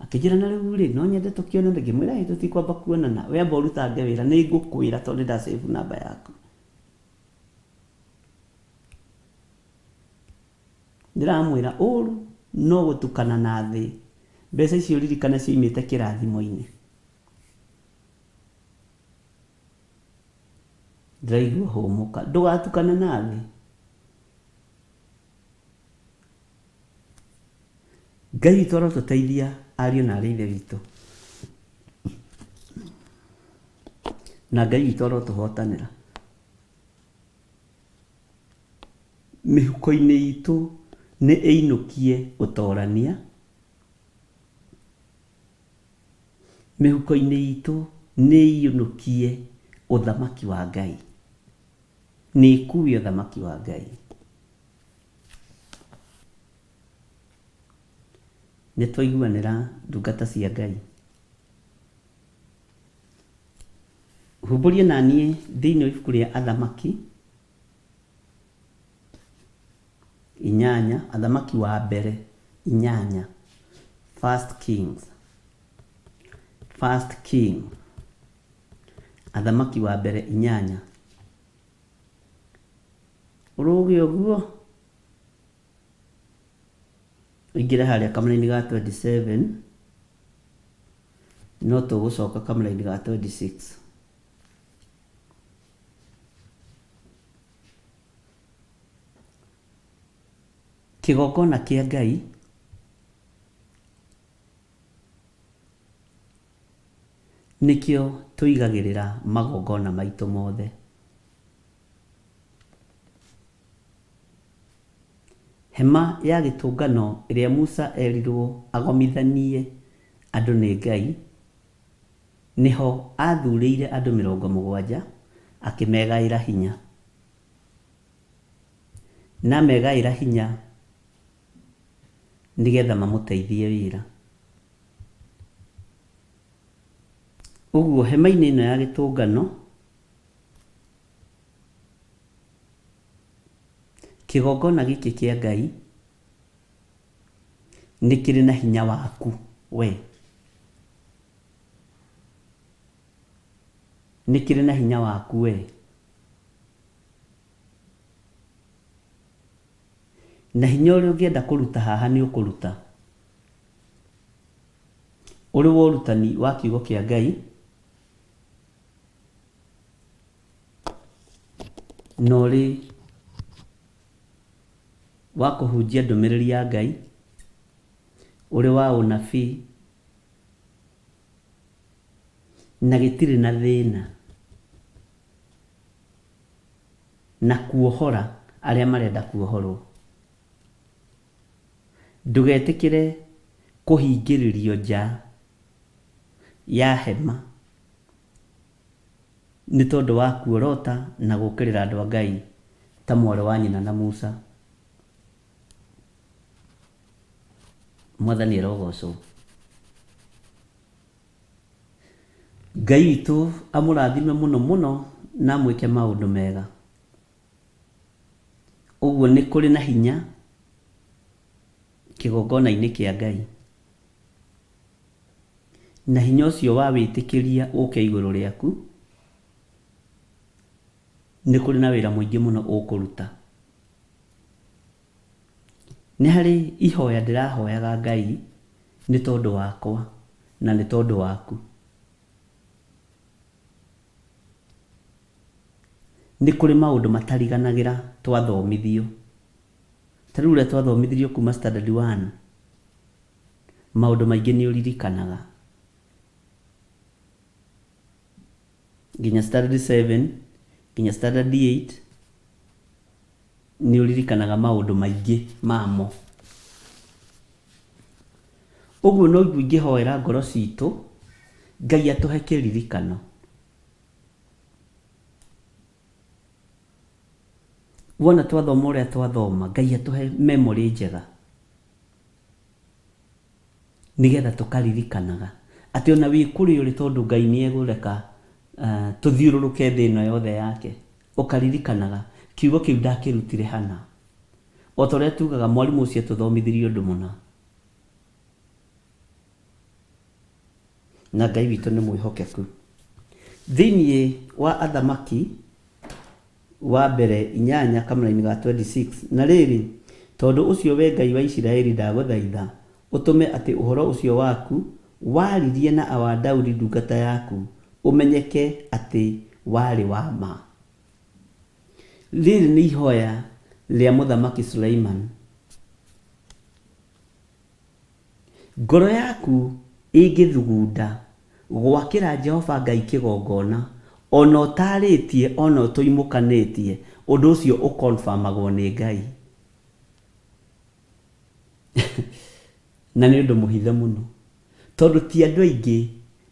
Akĩnjĩra na rĩu rĩ, no nyende tũkĩonane, ngĩmwĩra ĩ tũtikwamba kuonana, we amba ũrutange wĩra nĩ ngũkwĩra tondũ nĩ nda save namba yaku. Ndĩramwĩra ũru no gũtukana na thĩ. Mbeca icio ririkana cioimĩte kĩrathimo-inĩ. Ndĩraigua hũmũka. Ndũgatukane na thĩ. Ngai witũ arotũteithia ariũ na arĩ ithe witũ. Na Ngai witũ arotũhotanĩra. Mĩhuko-inĩ itũ nĩ ĩinũkie ũtorania, Mĩhuko-inĩ itũ nĩ ĩinũkie ũthamaki wa Ngai, Nĩ ĩkue ũthamaki wa Ngai. Nĩ twaiguanĩra ndungata cia Ngai? Humbũria na niĩ thĩinĩ wa ibuku rĩa Athamaki inyanya, Athamaki wa mbere inyanya, First Kings, First King, Athamaki wa mbere inyanya. Ũrũge ũguo ũingĩre harĩa kamũraini ga 27 no tũgũcoka kamũraini ga 26. Kĩgongona kĩa Ngai nĩkĩo tũigagĩrĩra magongona maitũ mothe. Hema ya gĩtũngano ĩrĩa Musa erirwo agomithanie andũ nĩ Ngai, nĩho aathurĩire andũ 70 akĩmegaĩra hinya. Na amegaĩra hinya nĩgetha mamũteithie wĩra. Ũguo hema-inĩ ĩno ya gĩtũngano, kĩgongona gĩkĩ kĩa Ngai nĩ kĩrĩ na hinya waku we. Nĩ kĩrĩ na hinya waku we. Na hinya ũrĩa ũngĩenda kũruta haha nĩ ũkũruta. Ũrĩ wa ũrutani wa kiugo kĩa Ngai na ũrĩ wa kũhunjia ndũmĩrĩri ya Ngai, ũrĩ wa ũnabii, na gĩtirĩ na thĩna, na kuohora arĩa marenda kuohorwo. Ndũgetĩkĩre kũhingĩrĩrio nja ya hema. Nĩ tondũ wa kuorota na gũũkĩrĩra andũ a Ngai ta mwarĩ wa nyina na Musa. Mwathani arogocwo. Ngai witũ amũrathime mũno mũno na amwĩke maũndũ mega. Ũguo nĩ kũrĩ na hinya kĩgongona-inĩ kĩa Ngai. Na hinya ũcio wa wĩtĩkĩria ũke igũrũ rĩaku, nĩ kũrĩ na wĩra mũingĩ mũno ũkũruta. Nĩ harĩ ihoya ndĩrahoyaga Ngai nĩ tondũ wakwa na nĩ tondũ waku. Nĩ kũrĩ maũndũ matariganagĩra twathomithio. Ta rĩu ũrĩa twathomithirio kuma standard one, maũndũ maingĩ nĩ ũririkanaga. Nginya standard seven, nginya standard eight, nĩ ũririkanaga maũndũ maingĩ mamo. Ũguo noguo ingĩhoera ngoro citũ, Ngai atũhe kĩririkano. Wona twathoma ũrĩa twathoma, Ngai atũhe memory njega. Nĩgetha tũkaririkanaga atĩ ona wĩ kũrĩa ũrĩ tondũ Ngai nĩ egũreka tũthiũrũrũke thĩ ĩno yothe yake, ũkaririkanaga kiugo kĩu ndakĩrutire hana. O ta ũrĩa tugaga mwarimũ ũcio atũthomithirie ũndũ mũna. Na Ngai witũ nĩ mwĩhokeku. Thĩinĩ wa Athamaki wa mbere inyanya kamũraini ga 26, Na rĩrĩ, tondũ ũcio wee Ngai wa Isiraeli ndagũthaitha ũtũme atĩ ũhoro ũcio waku waaririe na awa Daudi ndungata yaku ũmenyeke atĩ warĩ wa ma. Rĩrĩ nĩ ihoya rĩa Mũthamaki Suleimani. Ngoro yaku ĩngĩthugunda gwakĩra Jehova Ngai kĩgongona, o na ũtaarĩtie o na ũtoimũkanĩtie, ũndũ ũcio ũ confirm agwo nĩ Ngai. Na nĩ ũndũ mũhithe mũno, tondũ ti andũ aingĩ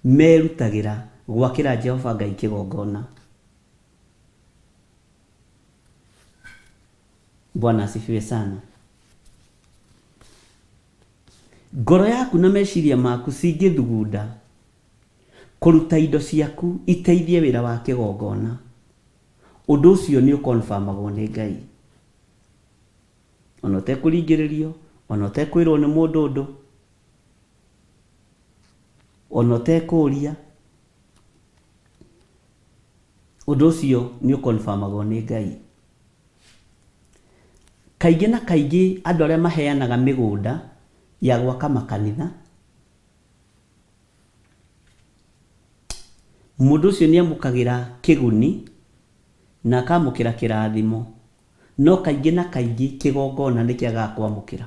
merutagĩra gwakĩra Jehova Ngai kĩgongona. Bwana asifiwe sana. Ngoro yaku na meciria maku cingĩthugunda kũruta indo ciaku iteithie wĩra wa kĩgongona, ũndũ ũcio nĩ ũkonfamagwo nĩ Ngai. Ona ũtekũringĩrĩrio, ona ũtekwĩrwo nĩ mũndũ ũndũ, ona ũtekũria, ũndũ ũcio nĩ ũkonfamagwo nĩ Ngai. Kaingĩ na kaingĩ andũ arĩa maheanaga mĩgũnda ya gwaka makanitha, mũndũ ũcio nĩ amũkagĩra kĩguni na akamũkĩra kĩrathimo, no kaingĩ na kaingĩ kĩgongona nĩ kĩagaga kwamũkĩra.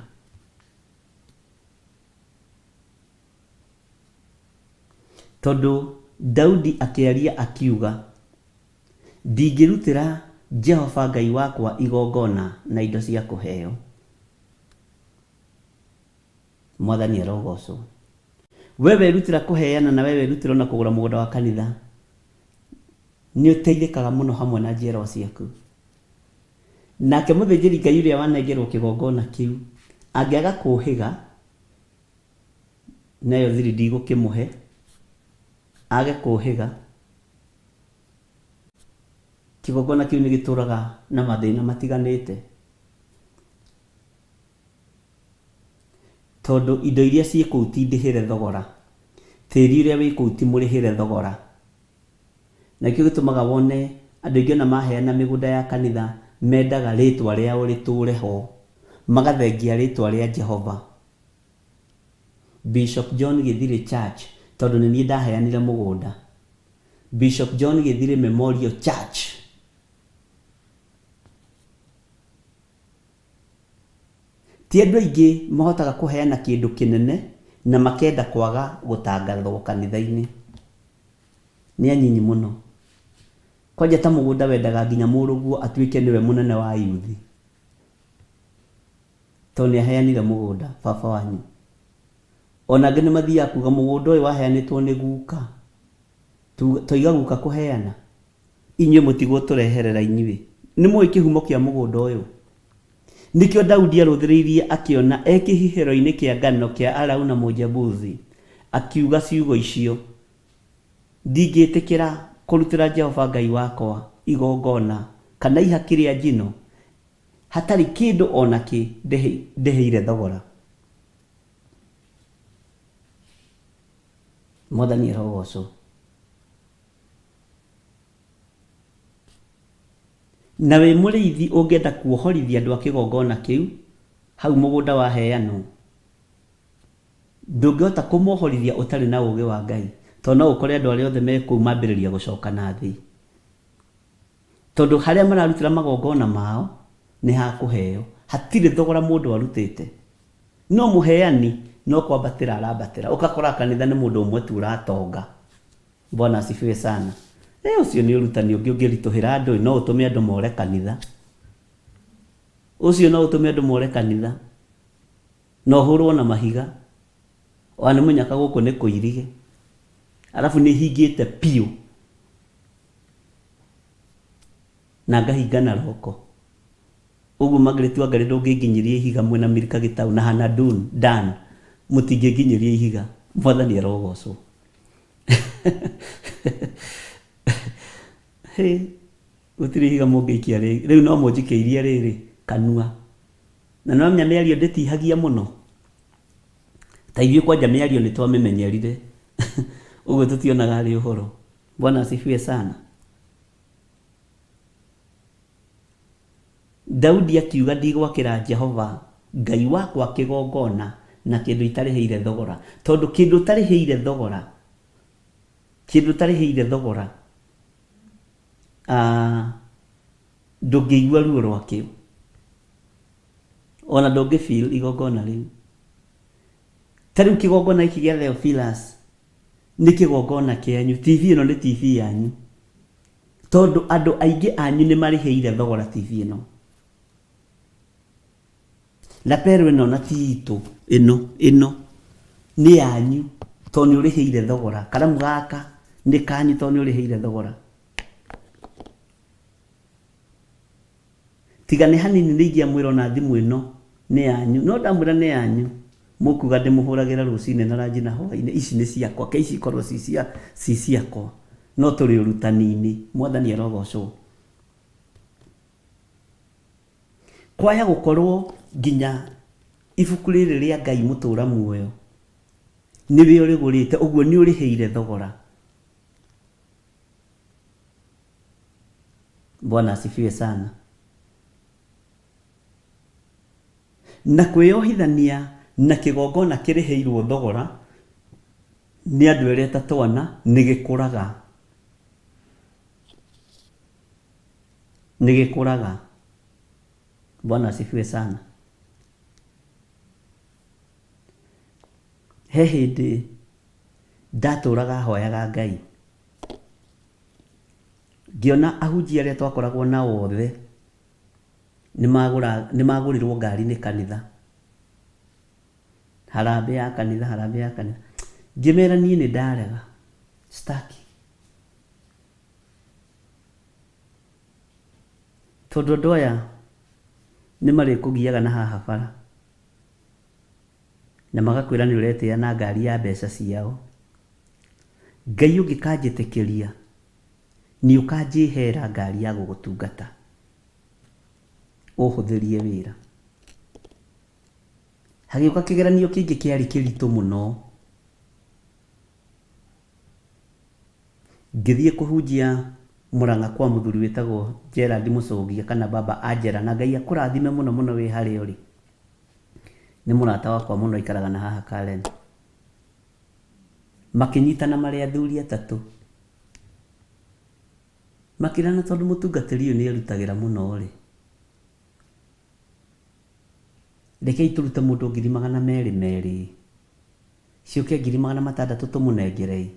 Tondũ Daudi akĩaria akiuga, Ndingĩrutĩra Jehova Ngai wakwa igongona na indo cia kũheo. Mwathani arogocwo. We werutĩra kũheana na we werutĩra ona kũgũra mũgũnda wa kanitha, nĩ ũteithĩkaga mũno hamwe na njiarwa ciaku. Nake mũthĩnjĩri Ngai ũrĩa wanengerwo kĩgongona kĩu, angĩaga kũũhĩga, nayo thiri ndigũkĩmũhe, age kũũhĩga, Kĩgongona kĩu nĩ gĩtũraga na mathĩna matiganĩte, tondũ indo iria ciĩ kũu ti ndĩhĩre thogora, tĩri ũrĩa wĩ kũu ti mũrĩhĩre thogora. Na nĩkĩo gĩtũmaga wone andũ aingĩ ona maheana mĩgũnda ya kanitha mendaga rĩtwa rĩao rĩtũre ho, magathengia rĩtwa rĩa Jehova. Bishop John Gĩthirĩ Church tondũ nĩ niĩ ndaheanire mũgũnda. Bishop John Gĩthirĩ Memorial Church. Ti andũ aingĩ mahotaga kũheana kĩndũ kĩnene na makenda kwaga gũtangathwo kanitha-inĩ. Nĩ anyinyi mũno. Kwanja ta mũgũnda wendaga nginya mũrũguo atuĩke nĩwe mũnene wa yuthi. Tondũ nĩ aheanire mũgũnda baba wanyu. Ona angĩ nĩ mathiaga kuga mũgũnda ũyũ waheanĩtwo nĩ guka. Twaiga guka kũheana. Inyuĩ mũtigũtũreherera inyuĩ. Nĩ mũĩ kĩhumo kĩa mũgũnda ũyũ? Nĩkĩo Daudi arũthĩrĩirie akĩona e kĩhihĩro-inĩ kĩa ngano kĩa Arauna Mũjebusi, akiuga ciugo icio, Ndingĩĩtĩkĩra kũrutĩra Jehova Ngai wakwa igongona kana ihaki rĩa njino hatarĩ kĩndũ o na kĩ ndĩhĩire thogora. Mwathani arogocwo. Na wĩ mũrĩithi ũngĩenda kuohorithia andũ a kĩgongona kĩu hau mũgũnda waheanwo, ndũngĩhota kũmohorithia ũtarĩ na ũũgĩ wa Ngai, tondũ no ũkore andũ arĩa othe me kũu mambĩrĩria gũcoka na thĩ. Tondũ harĩa mararutĩra magongona mao nĩ ha kũheo, hatirĩ thogora mũndũ arutĩte. No mũheani no kwambatĩra arambatĩra, ũgakora kanitha nĩ mũndũ ũmwe tu ũratonga. Bwana asifiwe sana. Eh, ũcio nĩ ũrutani ũngĩ ũngĩritũhĩra andũ, no ũtũme andũ more kanitha. Ũcio no ũtũme andũ more kanitha. Na ũhũrwo na mahiga. Ona nĩ mũnyaka gũkũ nĩ kũirige. Arabu nĩ hingĩte piũ. Na ngahinga na roko. Ũguo Margaret Wangarĩ ndũngĩnginyĩria ihiga mwĩna Milka Gĩtaũ na Hannah Dun, Dan mũtingĩnginyĩria ihiga. Mwathani arogocwo. Hĩ, gũtirĩ ihiga mũngĩikia rĩ, rĩu no mũnjikĩirie rĩrĩ kanua. Na nĩwamenya mĩario ndĩtihagia mũno. Ta ithuĩ kwanja mĩario nĩ twamĩmenyerire. Ũguo tũtionaga arĩ ũhoro. Bwana asifiwe sana. Daudi akiuga, Ndigwakĩra Jehova Ngai wakwa kĩgongona na kĩndũ itarĩhĩire thogora, tondũ kĩndũ ũtarĩhĩire thogora, kĩndũ ũtarĩhĩire thogora, ah, ndũngĩigua ruo rwakĩo, ona ndũngĩ feel igongona rĩu. Ta rĩu kĩgongona gĩkĩ gĩa Theophilus nĩ kĩgongona kĩanyu, TV ĩno nĩ TV yanyu. Tondũ andũ aingĩ anyu nĩ marĩhĩire thogora TV ĩno. Lapel ĩno na ti itũ ĩno ĩno nĩ yanyu tondũ nĩ ũrĩhĩire thogora. Karamu gaka nĩ kanyu tondũ nĩ ũrĩhĩire thogora. Tiga nĩ hanini nĩ ingĩamwĩra ona thimũ ĩno nĩ yanyu. No ndamwĩra nĩ yanyu, mũkuga ndĩmũhũragĩra rũcinĩ na ranji na hwainĩ. Ici nĩ ciakwa, ke ici ikorwo ci cia ci ciakwa. No tũrĩ ũrutani-inĩ. Mwathani arogocwo. Kwaya gũkorwo nginya ibuku rĩrĩ rĩa Ngai mũtũra muoyo nĩwe ũrĩgũrĩte, ũguo nĩ ũrĩhĩire thogora. Bwana asifiwe sana. Na kwĩyohithania na kĩgongona kĩrĩhĩirwo thogora nĩ andũ erĩ ta twana nĩ gĩkũraga. Nĩ gĩkũraga. Bwana asifiwe sana. He hĩndĩ ndatũraga hoyaga Ngai. Ngĩona ahunjia arĩa twakoragwo nao othe nĩ magũrĩrwo ngari nĩ kanitha. Harambee ya kanitha, harambee ya kanitha. Ngĩmera niĩ nĩ ndarega, sitaki. Tondũ andũ aya nĩ marĩkũgiaga na haha bara na magakwĩra nĩ ũretĩa na ngari ya mbeca ciao. Ngai ũngĩkanjĩtĩkĩria nĩ ũkanjĩhera ngari ya gũgũtungata ũhũthĩrie wĩra. Hagĩũka kĩgeranio kĩngĩ kĩarĩ kĩritũ mũno. Ngĩthiĩ kũhunjia Murang'a kwa mũthuri wĩtagwo Gerald Mũcũngia kana Baba Angela na Ngai akũrathime mũno mũno wĩ harĩa ũrĩ. Nĩ mũrata wakwa mũno aikaraga na haha Karen. Makĩnyitana marĩ athuri atatũ. Makĩrana tondũ mũtungatĩri ũyũ nĩ erutagĩra mũno rĩ, rekei tũrute mũndũ 200,000 merĩ, ciũke 600,000 tũmũnengere ĩ,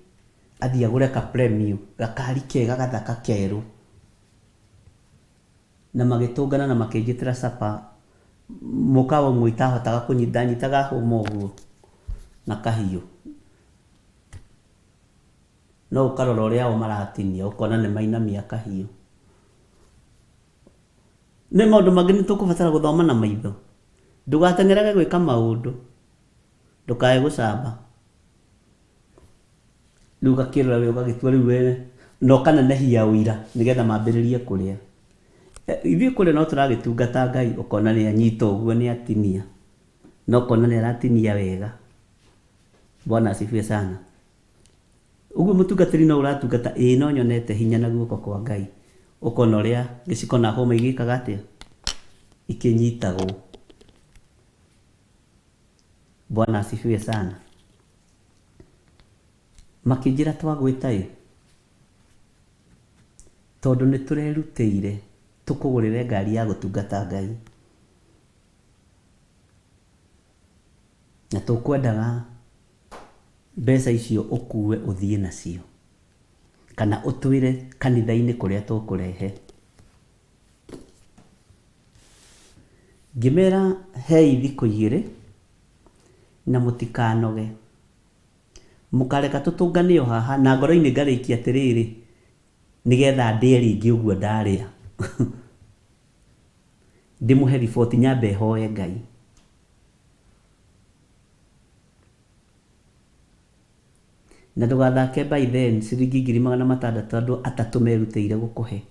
athiĩ agũre ka Premio, gakari kega gathaka kerũ. Na magĩtũngana na makĩnjĩtĩra supper, mũkawa ũmwe itahotaga kũnyita, ndanyitaga hũma ũguo na kahiũ. No ũkarora ũrĩa o maratinia ũkona nĩ mainamia kahiũ. Nĩ maũndũ mangĩ nĩ tũkũbatara gũthoma na maitho. Ndũgateng'erage gwĩka maũndũ, ndũkae gũcamba. Rĩu ũgakĩrora we ũgagĩtua rĩu we na ũkanenehia ũira nĩgetha mambĩrĩrie kũrĩa. Ithuĩ kũrĩa no tũragĩtungata Ngai ũkona nĩ anyita ũguo nĩ atinia. Na ũkona nĩ aratinia wega. Bwana asifiwe sana. Ũguo mũtungatĩri no ũratungata ĩĩ no nyonete hinya na guoko kwa Ngai. Ũkona ũrĩa gĩciko na hũma igĩkaga atĩa? Ikĩnyitagwo. Bwana asifiwe sana. Makĩnjĩra twagwĩta ĩ, tondũ nĩ tũrerutĩire tũkũgũrĩre ngari ya gũtungata Ngai. Na tũkwendaga mbeca icio ũkue ũthiĩ nacio, kana ũtwĩre kanitha-inĩ kũrĩa tũkũrehe. Ngĩmera hei thikũ igĩrĩ na mũtikanoge. Mũkareka tũtũngane o haha na ngoro-inĩ ngarĩkia atĩrĩrĩ, nĩgetha ndĩe rĩngĩ ũguo ndarĩa. Ndĩmũhe riboti nyambe hoe Ngai. Na ndũgathake by then ciringi 600,000 andũ atatũ merutĩire gũkũhe.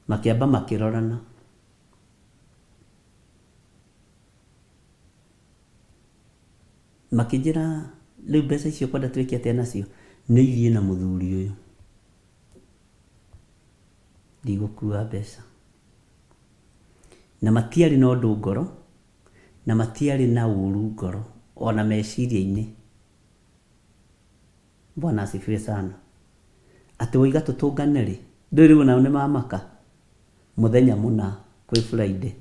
Makĩamba makĩrorana. Makĩnjĩra rĩu mbeca icio ũkwenda twĩke atĩa nacio? Nĩ ithiĩ na mũthuri ũyũ. Ndigũkua mbeca. Na matiarĩ na ũndũ ngoro, na matiarĩ na ũru ngoro, ona meciria-inĩ. Bwana asifiwe sana. Atĩ woiga tũtũngane rĩ, ndũĩ rĩu onao nĩ mamaka? Mũthenya mũna kwĩ Friday.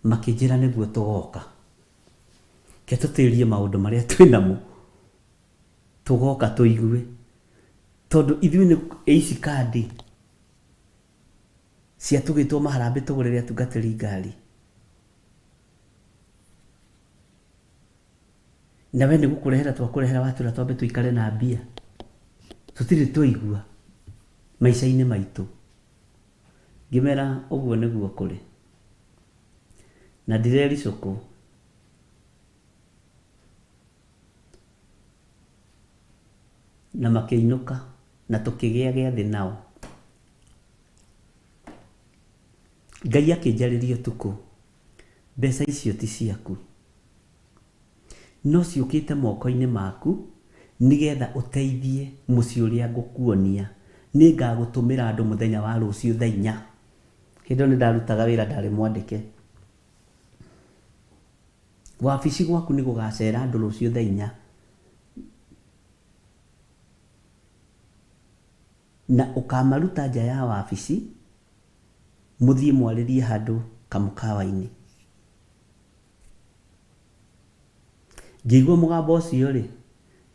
Makĩnjĩra nĩguo tũgoka. Ke tũtĩrie maũndũ marĩa twĩ namo. Tũgoka tũigue. Tondũ ithuĩ nĩ ici kandi cia tũgĩtwo maharambĩ tũgũrĩre atungatĩri ngari. Na we nĩ gũkũrehera twakũrehera watwĩra twambe tũikare na mbia. Tũtirĩ twaigua maica-inĩ maitũ. Ngĩmera ũguo nĩguo kũrĩ. Na ndirericũkwo. Na makĩinũka na tũkĩgĩa gĩathĩ nao. Ngai akĩnjarĩria ũtukũ, mbeca icio ti ciaku, no ciũkĩte moko-inĩ maku nĩgetha ũteithie mũciĩ ũrĩa ngũkuonia. Nĩngagũtũmĩra andũ mũthenya wa rũciũ thaa inya. Hĩndĩ ĩyo nĩndarutaga wĩra ndarĩ mwandĩke. Wabici gwaku nĩgũgacera andũ rũciũ thaa inya. Na ũkamaruta nja ya wabici mũthiĩ mwarĩrie handũ kamũkawa-inĩ. Ngĩigua mũgambo ũcio-rĩ,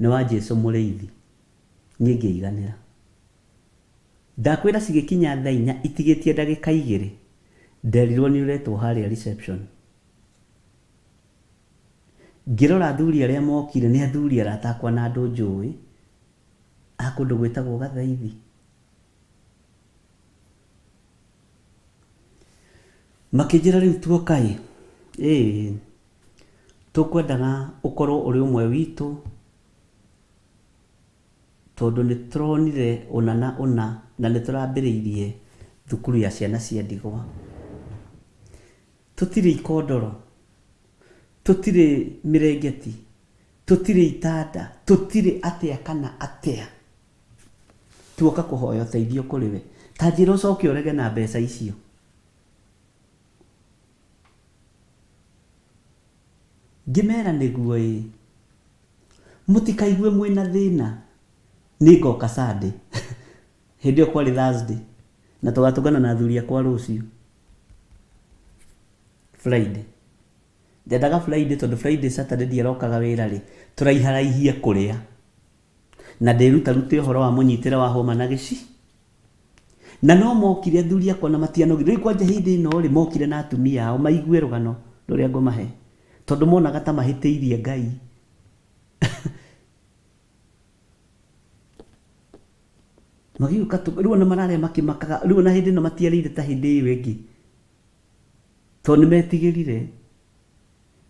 nĩ wa Jesu mũrĩithi. Niĩ ngĩiganĩra. Ndakwĩra cigĩkinya thaa inya itigĩtie ndagĩka igĩrĩ, nderirwo nĩ ũretwo harĩa reception. Ngĩrora athuri arĩa mokire nĩ athuri arata akwa na andũ njũĩ a kũndũ gwĩtagwo Gathaithi. Makĩnjĩra rĩu tuoka ĩ, ĩĩ tũkwendaga ũkorwo ũrĩ ũmwe witũ tondũ nĩ tũronire ũna na ũna na nĩ tũrambĩrĩirie thukuru ya ciana cia ndigwa. Tũtirĩ ikondoro, tũtirĩ mĩrengeti, tũtirĩ itanda, tũtirĩ atĩa kana atĩa. Tuoka kũhoya ũteithio kũrĩ we. Ta njĩra ũcoke ũrege na mbeca icio. Ngĩmera nĩguo ĩĩ. Mũtikaigue mwĩna thĩna, nĩngoka Sunday. Hĩndĩ ĩyo kwarĩ Thursday, na tũgatũngana na athuri akwa rũciũ Friday. Ndendaga Friday tondũ Friday, Saturday ndiarokaga wĩra rĩ, tũraiharaihie kũrĩa. Na ndĩrutarute ũhoro wa mũnyitĩre wa hũma na gĩci. Na no mokire athuri akwa na matianogire. Rĩu kwanja hĩndĩ ĩno rĩ, mokire na atumia ao maigue rũgano rũrĩa ngũmahe. Tondũ monaga ta mahĩtĩirie Ngai. Magĩũka rĩu ona mararĩa makĩmakaga. Rĩu ona hĩndĩ ĩno matiarĩire ta hĩndĩ ĩyo ĩngĩ. Tondũ nĩ metigĩrire.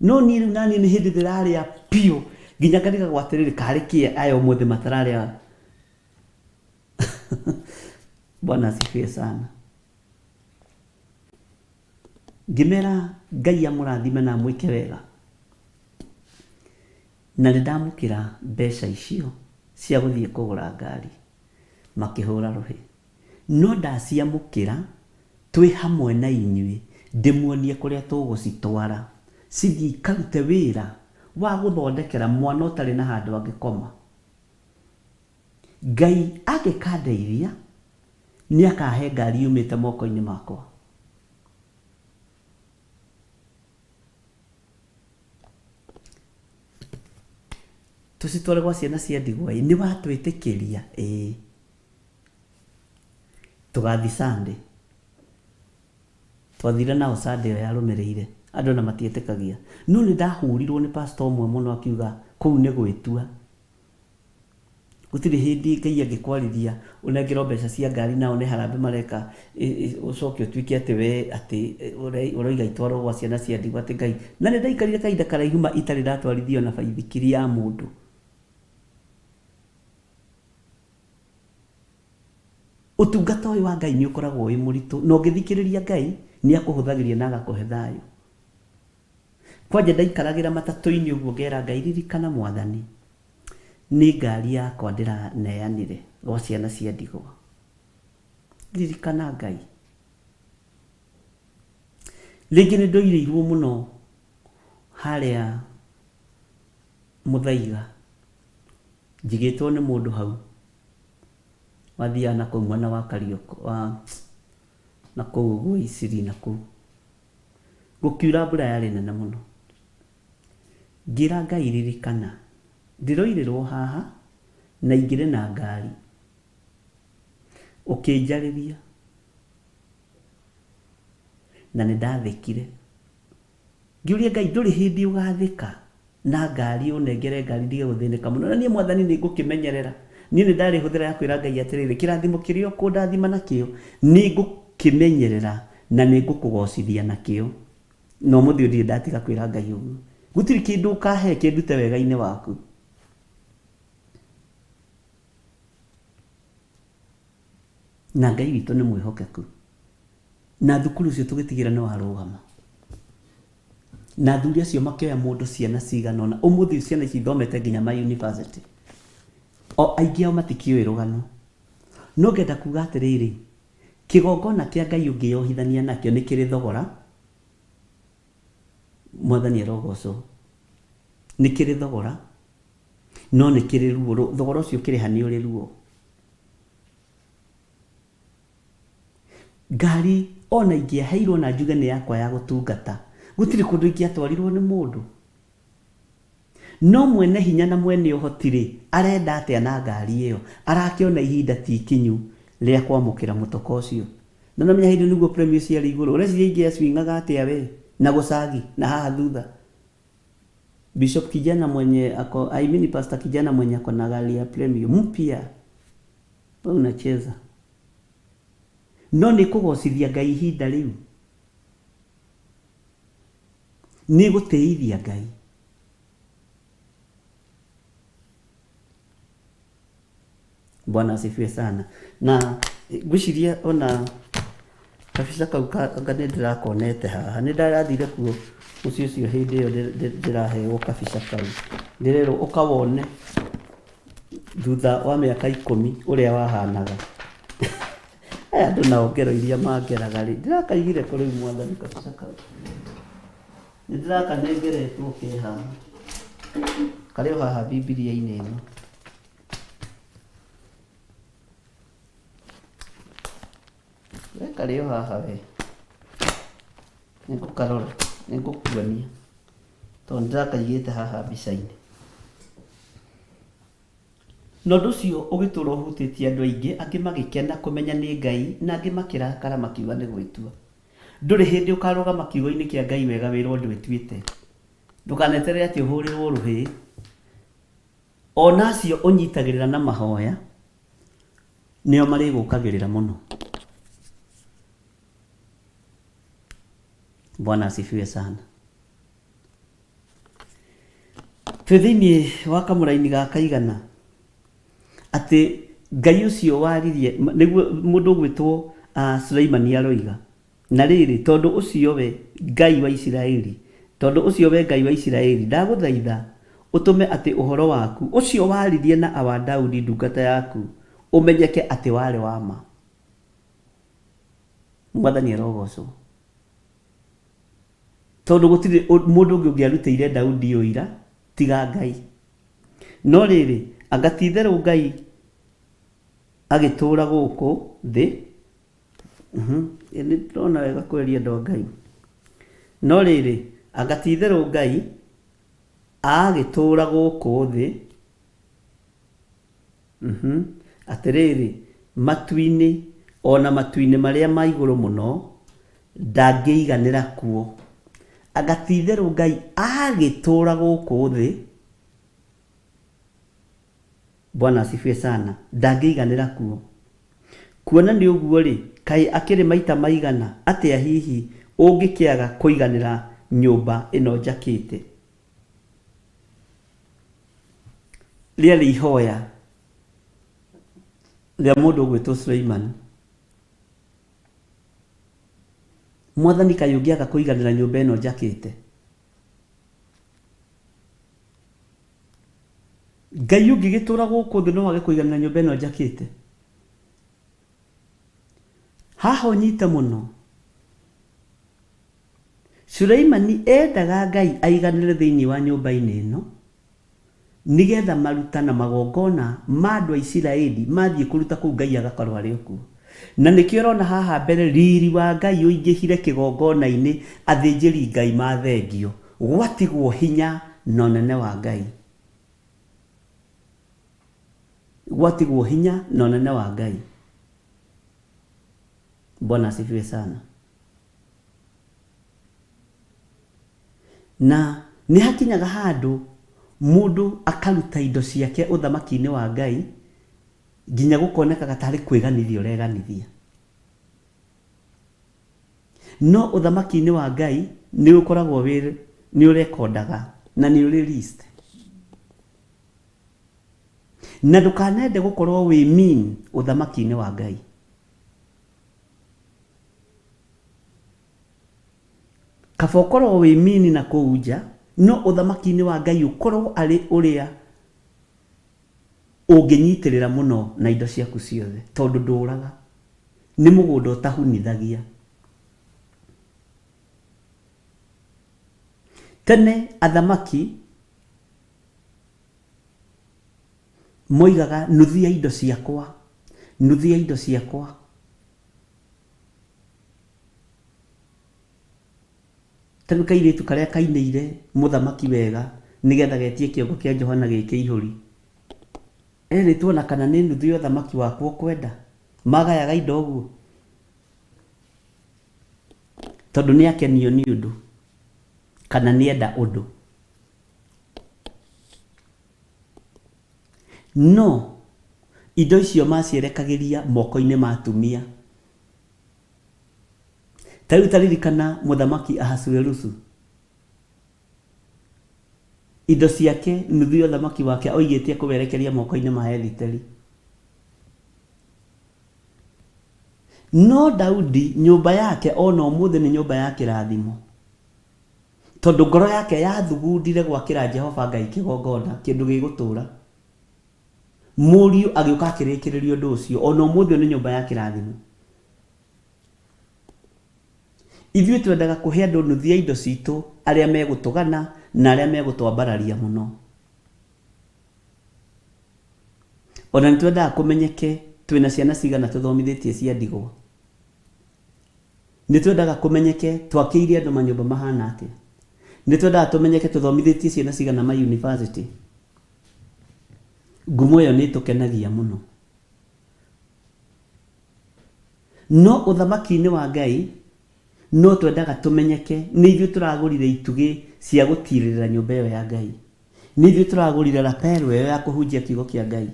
No niĩ rĩu naniĩ nĩ hĩndĩ ndĩrarĩa biũ nginya ngarigagwo atĩrĩrĩ, karĩ kĩ aya ũmũthĩ matararĩa. Bwana asifiwe sana. Ngĩmera Ngai amũrathime na amwĩke wega. Na nĩ ndamũkĩra mbeca icio cia gũthiĩ kũgũra ngari. Makĩhũra rũhĩ. No ndaciamũkĩra, twĩ hamwe na inyuĩ, ndĩmuonie kũrĩa tũgũcitwara, cithiĩ ikarute wĩra wa gũthondekera mwana ũtarĩ na handũ angĩkoma. Ngai angĩkandeithia, nĩakahe ngari yumĩte moko-inĩ makwa. Tũcitware gwa ciana cia ndigwa ĩ, nĩwatwĩtĩkĩria? Ĩĩ. Tũgathiĩ Sunday. Twathire nao Sunday ĩyo yarũmĩrĩire. Andũ ona matietĩkagia. No nĩ ndahũrirwo nĩ pastor ũmwe mũno akiuga kũu nĩ gwĩtua. Gũtirĩ hĩndĩ Ngai angĩkwarĩria ũnengerwo mbeca cia ngari na one harambee mareka ũcoke ũtuĩke atĩ we atĩ ũroiga itwarwo gwa ciana cia ndigwa atĩ Ngai. Na nĩ ndaikarire kahinda karaihu ma itarĩ ndatwarithia ona baithikiri ya mũndũ. Ũtungata ũyũ wa Ngai nĩ ũkoragwo wĩ mũritũ, na ũngĩthikĩrĩria Ngai, nĩ akũhũthagĩria na agakũhe thayũ. Kwanja ndaikaragĩra matatũ-inĩ ũguo ngera Ngai ririkana Mwathani, nĩ ngari yakwa ndĩraneanire gwa ciana cia ndigwa. Ririkana Ngai. Rĩngĩ nĩ ndoirĩirwo mũno harĩa Mũthaiga, njigĩtwo nĩ mũndũ hau wathiaga na kũu mwena wa Karioko, wa na kũu ũguo Isiri na kũu. Gũkiura mbura yarĩ nene mũno. Ngĩra Ngai ririkana, ndĩroirĩrwo haha na ingĩrĩ na ngari. Ũkĩnjarĩria na nĩ ndathĩkire. Ngĩũria Ngai ndũrĩ hĩndĩ ũgathĩka na ngari ũnengere ngari ndige gũthĩnĩka mũno. Na niĩ Mwathani nĩ ngũkĩmenyerera. Niĩ nĩ ndarĩ hũthĩra ya kwĩra Ngai atĩrĩrĩ, kĩrathimo kĩrĩa ũkũndathima nakĩo nĩ ngũkĩmenyerera na nĩ ngũkũgocithia nakĩo. Na ũmũthĩ ũyũ ndirĩ ndatiga kwĩra Ngai ũguo. Gũtirĩ kĩndũ ũkahe kĩndute wega-inĩ waku. Na Ngai witũ nĩ mwĩhokeku. Na thukuru ũcio tũgĩtigĩra nĩ warũgama. Na athuri acio makĩoya mũndũ ciana cigana ũna. Ũmũthĩ ũyũ ciana ici ithomete nginya ma university. O aingĩ ao matikĩũĩ rũgano. No ngenda kuga atĩrĩrĩ, kĩgongona kĩa Ngai ũngĩyohithania nakĩo nĩ kĩrĩ thogora. Mwathani arogocwo. Nĩ kĩrĩ thogora, no nĩ kĩrĩ ruo. Thogora ũcio ũkĩrĩha nĩ ũrĩ ruo. Ngari ona ingĩaheirwo na njuge nĩ yakwa ya gũtungata, gũtirĩ kũndũ ingĩatwarirwo nĩ mũndũ. No mwene hinya na mwene ũhoti-rĩ, arenda atĩa na ngari ĩyo? Arakĩona ihinda ti ikinyu rĩa kwamũkĩra mũtoka ũcio. Na nĩũramenya hĩndĩ ĩyo nĩguo premio ciarĩ igũrũ. Ũreciria ingĩacwingaga atĩa we na gũcagi na haha thutha? Bishop kijana mwenye ako, I mean pastor kijana mwenye ako na gari ya premio mpya. We unacheza. No nĩ kũgocithia Ngai ihinda rĩu. Nĩ gũtĩithia Ngai. Bwana asifiwe sana. Na ngwĩciria ona kabica kau anga nĩ ndĩrakonete haha. Nĩ ndarathire kuo mũciĩ ũcio hĩndĩ ĩyo ndĩraheo kabica kau. Ndĩrerwo ũkawone thutha wa mĩaka ikũmi ũrĩa wahanaga. Aya andũ nao ngero iria mangeraga rĩ, ndĩrakaigire kũ rĩu mwathani kabica kau? Nĩ ndĩrakanengeretwo ke haha. Karĩ o haha Bibilia-inĩ ĩno. We karĩ o haha we. Nĩ ngũkarora, nĩ ngũkuonia. Tondũ nĩ ndĩrakaigĩte haha mbica-inĩ. Na ũndũ ũcio ũgĩtũũra ũhutĩtie andũ aingĩ, angĩ magĩkena kũmenya nĩ Ngai, na angĩ makĩrakara makiuga nĩ gwĩtua. Ndũrĩ hĩndĩ ũkarũgama kiugo-inĩ kĩa Ngai wega wĩrwo ndwĩtuĩte. Ndũkaneterere atĩ ũhũrĩrwo rũhĩ. Ona acio ũnyitagĩrĩra na mahoya, nĩo marĩgũkagĩrĩra mũno. Bwana asifiwe sana. Twĩ thĩinĩ wa kamũraini ga kaigana atĩ Ngai ũcio waririe nĩguo mũndũ ũgwĩtwo uh, Suleimani aroiga na rĩrĩ tondũ ũcio we Ngai wa Isiraeli tondũ ũcio we Ngai wa Isiraeli ndagũthaitha ũtũme atĩ ũhoro waku ũcio waririe na awa Daudi ndungata yaku ũmenyeke atĩ warĩ wa ma. Mwathani arogocwo. Tondũ gũtirĩ mũndũ ũngĩ ũngĩarutĩire Daudi ũira tiga Ngai. No rĩrĩ, anga ti-itherũ Ngai agĩtũũra gũkũ thĩ? Ĩ nĩndĩrona wega kweri andũ a Ngai. No rĩrĩ, anga ti-itherũ Ngai aagĩtũũra gũkũ thĩ? Atĩrĩrĩ, matu-inĩ, o na matu-inĩ marĩa ma igũrũ mũno, ndangĩiganĩra kuo. Anga ti-itherũ Ngai agĩtũũra gũkũ thĩ, Bwana asifiwe sana, ndangĩiganĩra kuo. Kuona nĩ ũguo-rĩ, kaĩ akĩrĩ maita maigana atĩa hihi ũngĩkĩaga kũiganĩra nyũmba ĩno njakĩte? Rĩarĩ ihoya rĩa mũndũ ũgwĩtwo Suleiman. Mwathani kaĩ ũngĩaga kũiganĩra nyũmba ĩno njakĩte? Ngai ũngĩgĩtũra gũkũ thĩ no wage kũiganĩra nyũmba ĩno njakĩte? Haha ũnyite mũno. Suleimani eendaga Ngai aiganĩre thĩinĩ wa nyũmba-inĩ ĩno, nĩgetha maruta na magongona ma andũ a Isiraeli mathiĩ kũruta kũu Ngai agakorwo arĩ o kuo. Na nĩkĩo ũrona haha mbere riri wa Ngai ũingĩhire kĩgongona-inĩ athĩnjĩri Ngai mathengio, gwatigwo hinya na ũnene wa Ngai. Gwatigwo hinya na ũnene wa Ngai. Bwana asifiwe sana. Na nĩ hakinyaga handũ mũndũ akaruta indo ciake ũthamaki-inĩ wa Ngai nginya gũkonekaga tarĩ kwĩganithia ũreganithia. No ũthamaki-inĩ wa Ngai nĩ ũkoragwo wĩ nĩ ũrekondaga na nĩ ũrĩ list. Na ndũkanende gũkorwo wĩ mean ũthamaki-inĩ wa Ngai. Kaba ũkorwo wĩ mini na kũu nja, no ũthamaki-inĩ wa Ngai ũkorwo arĩ ũrĩa ũngĩnyitĩrĩra mũno na indo ciaku ciothe, tondũ ndũraga. Nĩ mũgũnda ũtahunithagia. Tene athamaki moigaga nuthu ya indo ciakwa, nuthu ya indo ciakwa. Ta rĩu kairĩtu karĩa kainĩire mũthamaki wega nĩgetha getie kĩongo kĩa Johana gĩ kĩihũri. Erĩtwo ona kana nĩ nuthu ya ũthamaki wakwa ũkwenda. Magayaga indo ũguo? Tondũ nĩ akenio nĩ ũndũ kana nĩ enda ũndũ. No indo icio macierekagĩria moko-inĩ ma atumia. Ta rĩu ta ririkana Mũthamaki Ahasuerusu. Indo ciake, nuthu ya ũthamaki wake oigĩte ekũwerekeria moko-inĩ ma Esiteri. No Daudi, nyũmba yake o na ũmũthĩ nĩ nyũmba ya kĩrathimo. Tondũ ngoro yake yathugundire gwakĩra Jehova Ngai kĩgongona, kĩndũ gĩgũtũũra. Mũriũ agĩũka akĩrĩkĩrĩria ũndũ ũcio. O na ũmũthĩ ũyũ nĩ nyũmba ya kĩrathimo. Ithuĩ twendaga kũhe andũ nuthu ya indo citũ arĩa megũtũgana na arĩa megũtwambararia mũno. O na nĩ twendaga kũmenyeke twĩna ciana cigana tũthomithĩtie cia ndigwa. Nĩ twendaga kũmenyeke twakĩire andũ manyũmba mahana atĩa. Nĩ twendaga tũmenyeke tũthomithĩtie ciana cigana ma university. Ngumo ĩyo nĩ ĩtũkenagia mũno. No ũthamaki-inĩ wa Ngai no twendaga tũmenyeke nĩ ithuĩ tũragũrire itugĩ cia gũtirĩrĩra nyũmba ĩyo ya Ngai. Nĩ ithuĩ tũragũrire lapel ĩyo ya kũhunjia kiugo kĩa Ngai.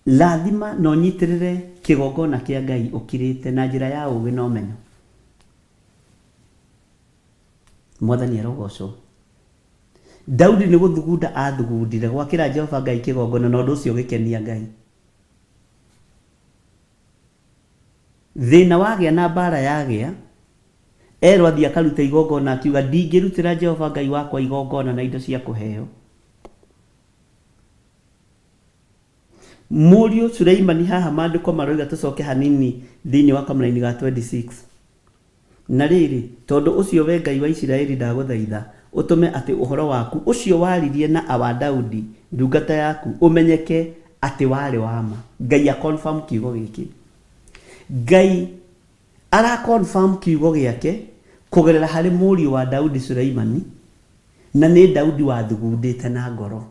Rathima na ũnyitĩrĩre kĩgongona kĩa Ngai ũkirĩte na njĩra ya ũũgĩ na ũmenyo. Mwathani arogocwo. Daudi nĩ gũthugunda aathugundire gwakĩra Jehova Ngai kĩgongona na ũndũ ũcio ũgĩkenia Ngai. Thĩna wagĩa na mbaara yagĩa, erwo athiĩ akarute igongona akiuga ndingĩrutĩra Jehova Ngai wakwa igongona na indo cia kũheo. Mũriũ Suleimani haha maandĩko maroiga tũcoke hanini thĩinĩ wa kamũraini ga 26. Na rĩrĩ, tondũ ũcio wee Ngai wa Isiraeli ndagũthaitha ũtũme atĩ ũhoro waku ũcio waaririe na awa Daudi, ndungata yaku, ũmenyeke atĩ warĩ wa ma. Ngai a confirm kiugo gĩkĩ. Ngai ara confirm kiugo gĩake kũgerera harĩ mũriũ wa Daudi Suleimani, na nĩ Daudi wathugundĩte na ngoro.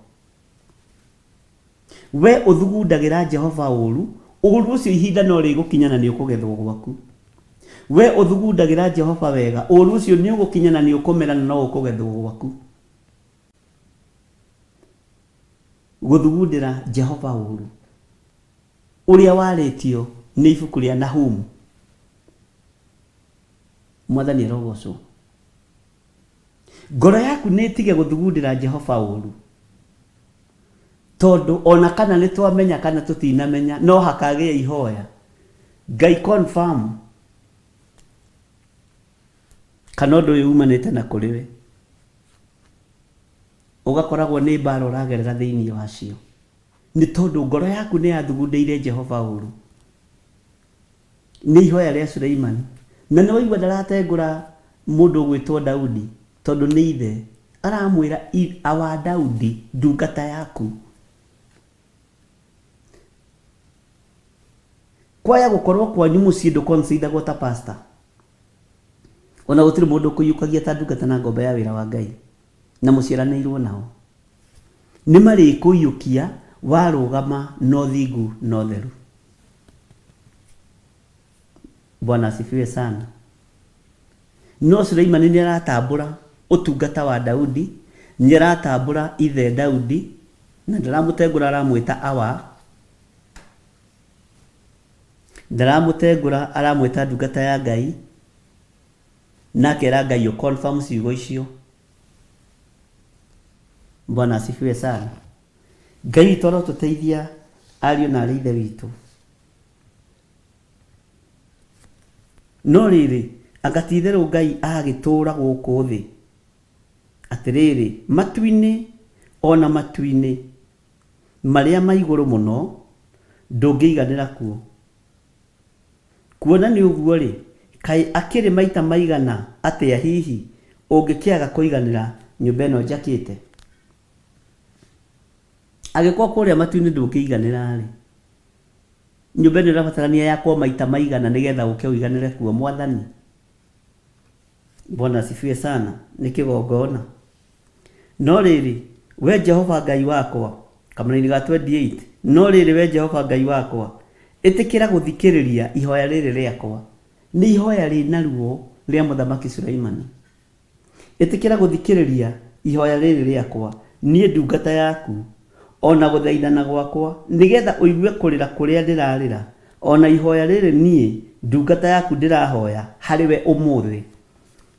Wee ũthugundagĩra Jehova ũũru, ũũru ũcio ihinda no rĩgũkinya na nĩũkũgethwo gwaku. Wee ũthugundagĩra Jehova wega, ũũru ũcio nĩũgũkinya na nĩũkũmera na no ũkũgethwo gwaku. Gũthugundĩra Jehova ũũru ũrĩa warĩtio nĩ ibuku rĩa Nahumu. Mwathani arogocwo. Ngoro yaku nĩ ĩtige gũthugundĩra Jehova ũũru, tondũ o na kana nĩ twamenya kana tũtinamenya, no hakagĩa ihoya. Ngai confirm kana ũndũ ũyũ umanĩte na kũrĩ we. Ũgakoragwo nĩ mbara ũragerera thĩinĩ wacio, nĩ tondũ ngoro yaku nĩ yathugundĩire Jehova ũũru. Nĩ ihoya rĩa Suleimani. Na nĩ waigua ndaratengũra mũndũ ũgwĩtwo Daudi, tondũ nĩ ithe. Aramwĩra, awa Daudi, ndungata yaku. Kwaya gũkorwo kwanyu mũciĩ ndũ-consideragwo ta pastor. Ona gũtirĩ mũndũ ũkũiyũkagia ta ndungata na ngombo ya wĩra wa Ngai. Na mũciaranĩirwo nao. Nĩ marĩkũiyũkia warũgama na ũthingu na ũtheru. Bwana asifiwe sana. No Suleimani nĩ aratambũra ũtungata wa Daudi, nĩ aratambũra ithe Daudi, na ndaramũtengũra aramwĩta awa, ndaramũtengũra aramwĩta ndungata ya Ngai, na akera Ngai ũ confirm ciugo icio. Bwana asifiwe sana. Ngai witũ arotũteithia ariũ na arĩ ithe witũ. No rĩrĩ, anga ti-itherũ Ngai aagĩtũũra gũkũ thĩ? Atĩrĩrĩ, matu-inĩ, o na matu-inĩ marĩa ma igũrũ mũno, ndũngĩiganĩra kuo. Kuona nĩ ũguo-rĩ, kaĩ akĩrĩ maita maigana atĩa hihi ũngĩkĩaga kũiganĩra nyũmba ĩno njakĩte? Angĩkorwo kũrĩa matu-inĩ ndũngĩiganĩra-rĩ, Nyũmba ĩno ĩrabatarania yakwo maita maigana nĩgetha ũke ũiganĩre kuo Mwathani? Bwana asifiwe sana. Nĩ kĩgongona. No rĩrĩ, we Jehova Ngai wakwa, kamũraini ga 28, no rĩrĩ we Jehova Ngai wakwa, ĩtĩkĩra gũthikĩrĩria ihoya rĩrĩ rĩakwa. Nĩ ihoya rĩna ruo rĩa Mũthamaki Suleimani. Ĩtĩkĩra gũthikĩrĩria ihooya rĩrĩ rĩakwa, niĩ ndungata yaku, o na gũthaithana gwakwa, nĩgeetha ũigue kũrĩra kũrĩa ndĩrarĩra, o na ihooya rĩrĩ niĩ ndungata yaku ndĩrahooya harĩwe ũmũthĩ.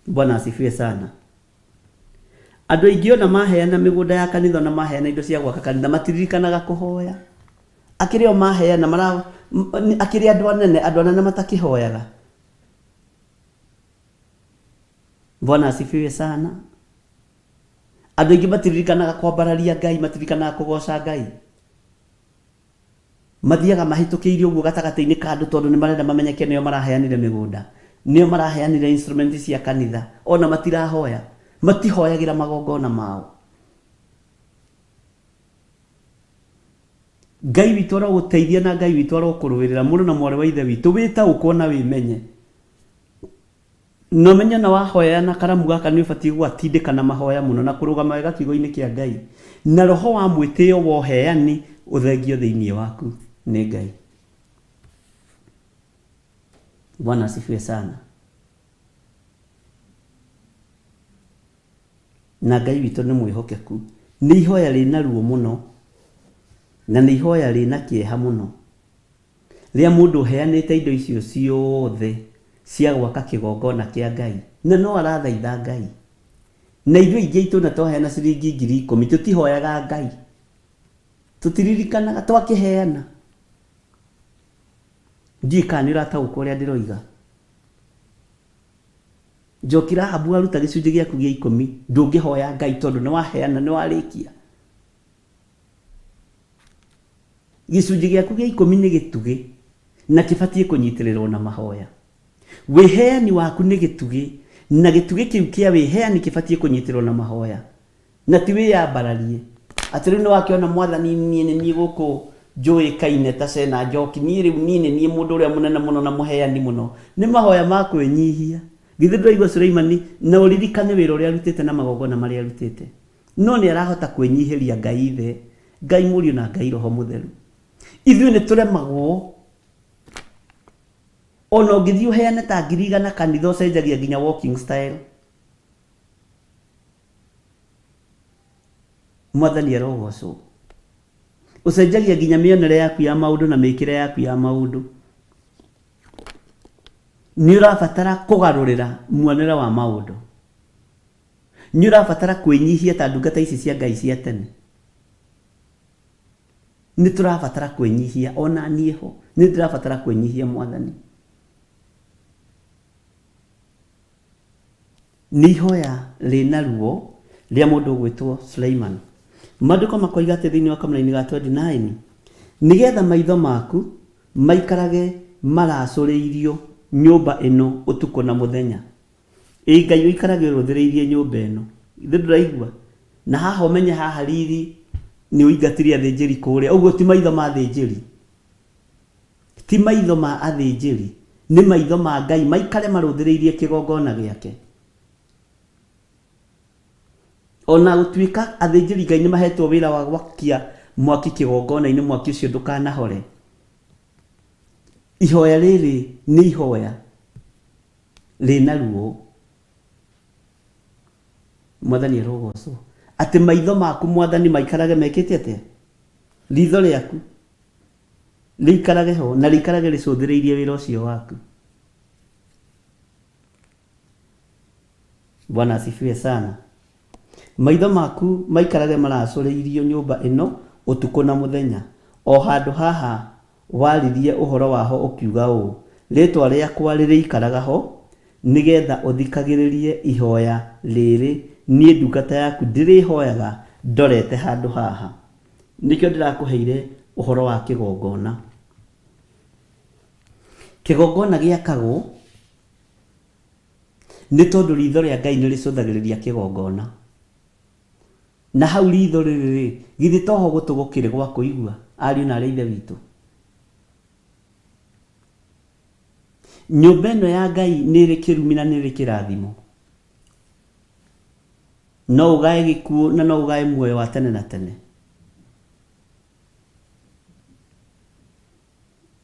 Bwana asifiwe sana. Andũ aingĩ ona maheana mĩgũnda ya kanitha ona maheana indo cia gwaka kanitha matiririkanaga kũhoya. Akĩrĩ o maheana mara akĩrĩ andũ anene, andũ anene matakĩhoyaga. Bwana asifiwe sana. Andũ aingĩ matiririkanaga kwambararia Ngai, matiririkanaga kũgoca Ngai. Mathiaga mahĩtũkĩire ũguo gatagatĩ-inĩ ka andũ tondũ nĩ marenda mamenyeke nĩo maraheanire mĩgũnda, nĩo maraheanire instrument cia kanitha, ona matirahoya. Matihoyagĩra magongona mao. Ngai witũ arogũteithia na Ngai witũ arokũrũĩrĩra mũrũ na mwarĩ wa ithe witũ wĩtaũkwo na wĩmenye. Na ũmenye ona wahoya na karamu gaka nĩ ũbatiĩ gũgatindĩka na mahoya mũno na kũrũgama wega kiugo-inĩ kĩa Ngai. Na roho wa mwĩtĩo wa ũheani ũthengio thĩinĩ waku nĩ Ngai. Bwana asifiwe sana. Na Ngai witũ nĩ mwĩhokeku. Nĩ ihoya rĩna ruo mũno na nĩ ihoya rĩna kĩeha mũno. Rĩa mũndũ ũheanĩte indo icio ciothe cia gwaka kĩgongona kĩa Ngai, na no arathaitha Ngai. Na ithuĩ aingĩ aitũ ona twaheana ciringi 10,000 tũtihoyaga Ngai, tũtiririkanaga twakĩheana. Ndiũĩ kana nĩ ũrataũkwo ũrĩa ndĩroiga. Njoki Rahabu waruta gĩcunjĩ gĩaku gĩa ikũmi ndũngĩhoya Ngai tondũ nĩ waheana nĩ warĩkia. Gĩcunjĩ gĩaku gĩa ikũmi nĩ gĩtugĩ na kĩbatiĩ kũnyitĩrĩrwo na mahoya. Wĩheani waku nĩ gĩtugĩ na gĩtugĩ kĩu kĩa wĩheani kĩbatiĩ kũnyitĩrĩrwo na mahoya na ti wĩyambararie atĩ rĩu nĩwakĩona mwathani niĩ nĩ niĩ gũkũ njũĩkaine ta Cena Njoki niĩ rĩu niĩ nĩ niĩ mũndũ ũrĩa mũnene mũno na mũheani mũno. Nĩ mahoya ma kwĩnyihia. Githĩ ndũraigua Suleimani na ũririkane wĩra ũrĩa arutĩte na magongona marĩa arutĩte. No nĩ arahota kwĩnyihĩria Ngai Ithe, Ngai Mũriũ na Ngai Roho Mũtheru. Ithuĩ nĩ tũremagwo. Ona ũngĩthiĩ ũheane ta 100,000 kanitha ũcenjagia nginya walking style. Mwathani arogocwo. Ũcenjagia nginya mĩonere yaku ya maũndũ na mĩkĩre yaku ya maũndũ. Nĩ ũrabatara kũgarũrĩra muonere wa maũndũ. Nĩ ũrabatara kwĩnyihia ta ndungata ici cia Ngai cia tene. Nĩ tũrabatara kwĩnyihia, o na niĩ ho nĩ ndĩrabatara kwĩnyihia Mwathani. Nĩ ihoya rĩna ruo rĩa mũndũ ũgwĩtwo Suleiman. Maandĩko makoiga atĩ thĩinĩ wa kamũraini ga 29, nĩgetha maitho maku maikarage maracũrĩirio nyũmba ĩno ũtukũ na mũthenya. Ĩĩ Ngai ũikarage ũrũthĩrĩirie nyũmba ĩno. Githĩ ndũraigua? Na haha ũmenye haha riri nĩ ũingatire athĩnjĩri kũrĩa. Ũguo ti maitho ma athĩnjĩri. Ti maitho ma athĩnjĩri, nĩ maitho ma Ngai maikare marũthĩrĩirie kĩgongona gĩake. Ona gũtuĩka athĩnjĩri Ngai nĩ mahetwo wĩra wa gwakia mwaki kĩgongona-inĩ, mwaki ũcio ndũkanahore. Ihoya rĩrĩ nĩ ihoya rĩna ruo. Mwathani arogocwo. Atĩ maitho maku Mwathani maikarage mekĩte atĩa? Ritho rĩaku rĩikarage ho na rĩikarage rĩcũthĩrĩirie wĩra ũcio waku. Bwana asifiwe sana. Maitho maku maikarage maracũrĩirio nyũmba ĩno ũtukũ na mũthenya, o handũ haha waririe ũhoro waho ũkiuga ũũ, 'Rĩĩtwa rĩakwa rĩrĩikaraga ho, nĩ getha ũthikagĩrĩrie ihoya rĩrĩ niĩ ndungata yaku ndĩrĩhoyaga ndorete handũ haha. Nĩkĩo ndĩrakũheire ũhoro wa kĩgongona. Kĩgongona gĩakagwo Nĩ tondũ riitho rĩa Ngai nĩ rĩcũthagĩrĩria kĩgongona. Na hau riitho rĩrĩ-rĩ, githĩ toho gũtũ gũkĩrĩ gwa kũigua, ariũ na aarĩ a Ithe witũ? Nyũmba ĩno ya Ngai nĩ ĩrĩ kĩrumi na nĩ ĩrĩ kĩrathimo. No ũgae gĩkuũ na no ũgae muoyo wa tene na tene.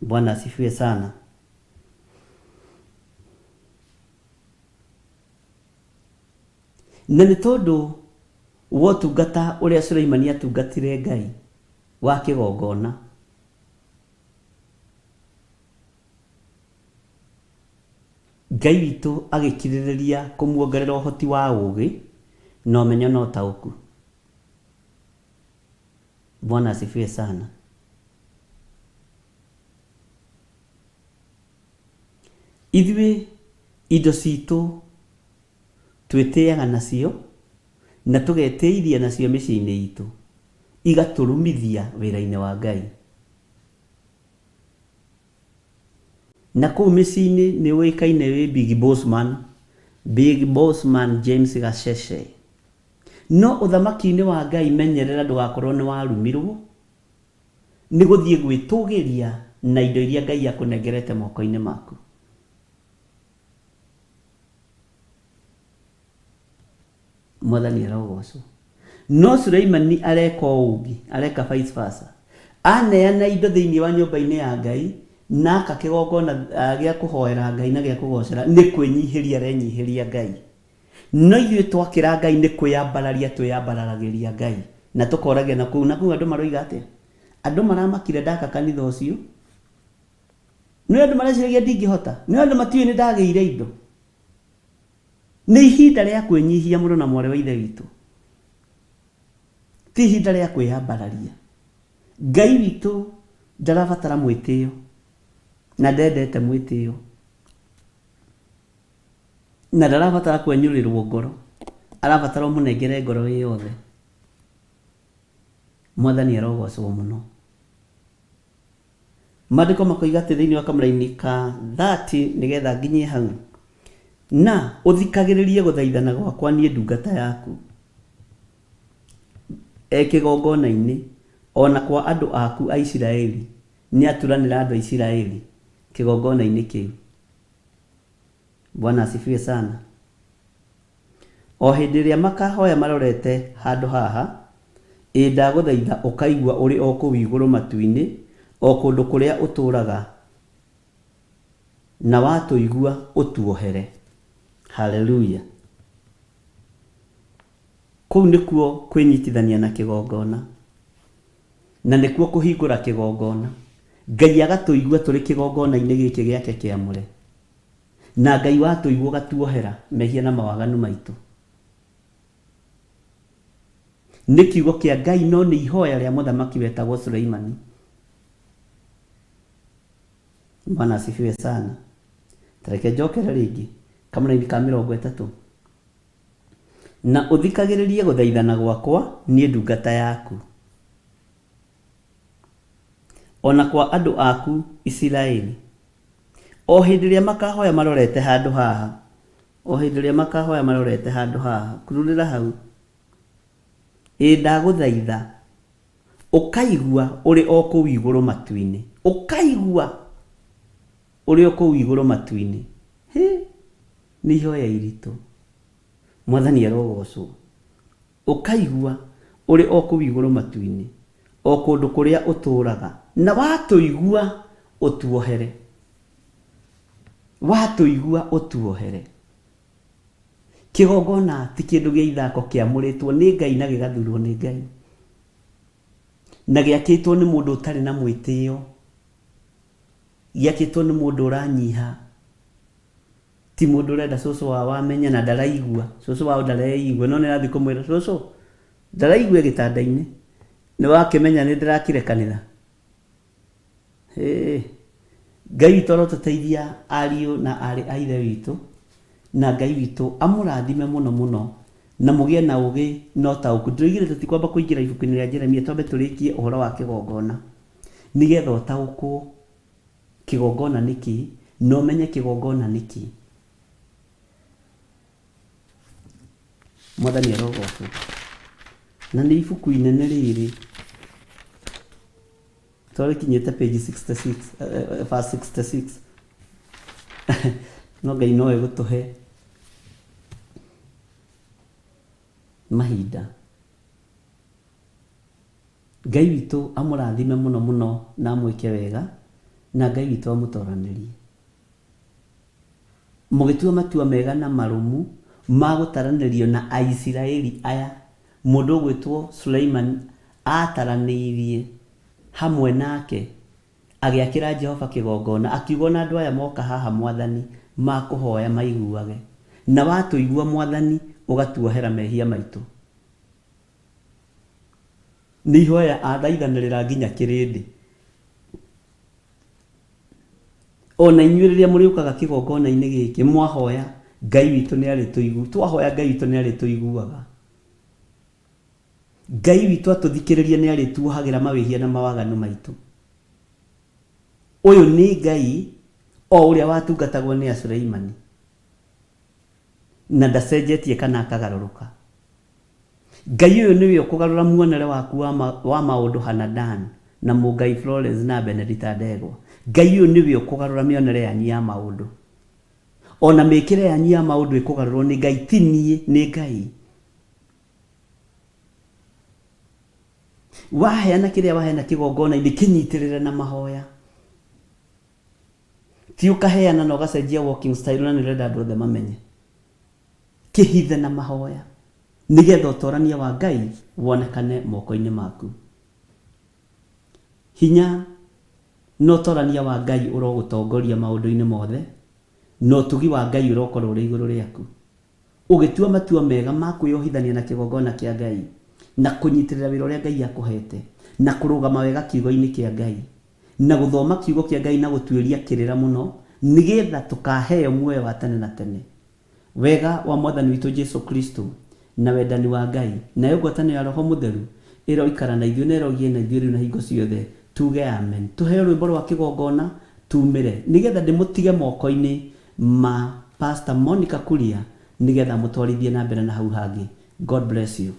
Bwana asifiwe sana. Na nĩ tondũ wa ũtungata ũrĩa Suleimani atungatire Ngai wa kĩgongona, Ngai witũ agĩkirĩrĩria kũmuongerera ũhoti wa ũũgĩ na ũmenyo na ũtaũku. Bwana asifiwe sana. Ithuĩ indo citũ twĩtĩaga nacio na tũgetĩithia nacio mĩciĩ-inĩ itũ, igatũrumithia wĩra-inĩ wa Ngai. Na kũu mĩciĩ-inĩ nĩ ũĩkaine wĩ big boss man, big boss man James Gacece. No ũthamaki-inĩ wa Ngai menyerera ndũgakorwo nĩ warumirwo nĩ gũthiĩ gwĩtũgĩria na indo iria Ngai akũnengerete moko-inĩ maku. Mwathani arogocwo. No Suleimani areka ũũ ũngĩ, areka vice versa. Aneana indo thĩinĩ wa nyũmba-inĩ ya Ngai na aka kĩgongona gĩa kũhoera Ngai na gĩa kũgocera, nĩ kwĩnyihĩria arenyihĩria Ngai. No ithuĩ twakĩra Ngai nĩ kwĩyambararia twĩyambararagĩria Ngai na tũkoragia na kũu na kũu andũ maroiga atĩa? Andũ maramakire ndaka kanitha ũcio. Nĩ andũ mareciragia ndingĩhota. Nĩ andũ matiũĩ nĩ ndagĩire indo. Nĩ ihinda rĩa kwĩnyihia mũrũ na mwarĩ wa Ithe witũ. Ti ihinda rĩa kwĩyambararia. Ngai witũ ndarabatara mwĩtĩo na ndendete mwĩtĩo na ndarabatara kwenyũrĩrwo ngoro, arabatara ũmũnengere ngoro ĩ yothe. Mwathani arogocwo mũno. Maandĩko makoiga atĩ thĩinĩ wa kamũraini ka 30 nĩgetha nginyie hau, na ũthikagĩrĩrie gũthaithana gwakwa niĩ ndungata yaku e kĩgongona-inĩ, o na kwa andũ aku a Isiraeli, nĩaturanĩra andũ a Isiraeli kĩgongona-inĩ kĩu. Bwana asifiwe sana. O hĩndĩ ĩrĩa makaahoya marorete handũ haha, ĩ ndagũthaitha ũkaigua ũrĩ o kũu igũrũ matu-inĩ, o kũndũ kũrĩa ũtũũraga, na watũigua ũtuohere. Haleluya! Kũu nĩkuo kwĩnyitithania na kĩgongona, na nĩkuo kũhingũra kĩgongona. Ngai agatũigua tũrĩ kĩgongona-inĩ gĩkĩ gĩake kĩamũre. Na Ngai watũigua ũgatuohera mehia na mawaganu maitũ. Nĩ kiugo kĩa Ngai no nĩ ihoya rĩa mũthamaki wetagwo Suleimani. Bwana asifiwe sana. Tareke njokere rĩngĩ kamũraini ka 30. Na ũthikagĩrĩrie gũthaithana gwakwa niĩ ndungata yaku, o na kwa andũ aku Isiraeli, O hĩndĩ ĩrĩa makaahoya marorete handũ haha, o hĩndĩ ĩrĩa makaahoya marorete handũ haha, kururĩra hau, ĩ ndagũthaitha, ũkaigua ũrĩ o kũu igũrũ matu-inĩ, ũkaigua ũrĩ o kũu igũrũ matu-inĩ. Hĩ, nĩ ihoya iritũ. Mwathani arogocwo. Ũkaigua ũrĩ o kũu igũrũ matu-inĩ, o kũndũ kũrĩa ũtũũraga, na watũigua ũtuohere. Watũigua ũtuohere. Kĩgongona ti kĩndũ gĩa ithako kĩamũrĩtwo nĩ Ngai na gĩgathurwo nĩ Ngai, na gĩakĩtwo nĩ mũndũ ũtarĩ na mwĩtĩo, gĩakĩtwo nĩ mũndũ ũranyiha. Ti mũndũ ũrenda cũcũ wao amenye na ndaraigua, cũcũ wao ndareigua no nĩarathiĩ kũmwĩra cũcũ ndaraigua e gĩtanda-inĩ, nĩwakĩmenya nĩndĩrakire kanitha? Hĩĩ, Ngai witũ arotũteithia ariũ na aarĩ a ithe witũ, na Ngai witũ amũrathime mũno mũno, na mũgĩe na ũgĩ na ũtaũku. Ndĩroigire tũtikwamba kũingĩra ibuku-inĩ rĩa Jeremia twambe tũrĩkie ũhoro wa kĩgongona, nĩgetha ũtaũkwo. Kĩgongona nĩ kĩĩ, na ũmenye kĩgongona nĩ kĩĩ. Mwathani arogocwo. Na nĩ ibuku inene rĩrĩ, twarĩkinyĩte page 66, verse 66. No Ngai no egũtũhe mahinda. Ngai witũ amũrathime mũno mũno na amwĩke wega, na Ngai witũ amũtoranĩrie. Mũgĩtua matua mega na marũmu ma gũtaranĩrio na Aisiraeli aya mũndũ ũgwĩtwo Suleimani aataranĩirie hamwe nake, agĩakĩra Jehova kĩgongona, akiuga o na andũ aya moka haha Mwathani, makũhoya maiguage. Na watũigua Mwathani, ũgatuohera mehia maitũ. Nĩ ihoya athaithanĩrĩra nginya kĩrĩndĩ. O na inyuĩ rĩrĩa mũrĩũkaga kĩgongona-inĩ gĩkĩ mwahoya, Ngai witũ nĩ arĩtũigu, twahoya Ngai witũ nĩ arĩtũiguaga. Ngai witũ atũthikĩrĩria nĩ arĩtuohagĩra mawĩhia na mawaganu maitũ. Ũyũ nĩ Ngai o ũrĩa watungatagwo nĩ Asuleimani na ndacenjetie kana akagarũrũka. Ngai ũyũ nĩwe ũkũgarũra muonere waku wa, ma, wa maũndũ Hannah Dan na Mũngai Florence na Benedita Ndegwa. Ngai ũyũ nĩwe ũkũgarũra mĩonere yanyu ya maũndũ. Ona mĩkĩre yanyu ya maũndũ ĩkũgarũrwo nĩ Ngai, ti niĩ, nĩ Ngai. Waheana kĩrĩa waheana kĩgongona-inĩ, kĩnyitĩrĩre na mahoya. Ti ũkaheana na ũgacenjia walking style na nĩ ũrenda andũ othe mamenye. Kĩhithe na mahoya nĩgetha ũtorania wa Ngai wonekane moko-inĩ maku. Hinya na ũtorania wa Ngai ũrogũtongoria maũndũ-inĩ mothe, na ũtugi wa Ngai ũrokorwo ũrĩ igũrũ rĩaku. Ũgĩtua matua mega ma kwĩyohithania na kĩgongona kĩa Ngai, na kũnyitĩrĩra wĩra ũrĩa Ngai akũhete, na kũrũgama wega kiugo-inĩ kĩa Ngai, na gũthoma kiugo kĩa Ngai na gũtuĩria kĩrĩra mũno, nĩgetha tũkaheo muoyo wa tene na tene. Wega wa Mwathani witũ Jesu Kristo, na wendani wa Ngai, nayo ngwatanĩro ya Roho Mũtheru, ĩroikara na ithuĩ na ĩrogiĩ na ithuĩ rĩu na hingo ciothe. Tuge amen. Tũheo rwĩmbo rwa kĩgongona tumĩre, nĩgetha ndĩmũtige moko-inĩ ma Pastor Monica Kuria, nĩgetha amũtwarithie na mbere na hau hangĩ. God bless you.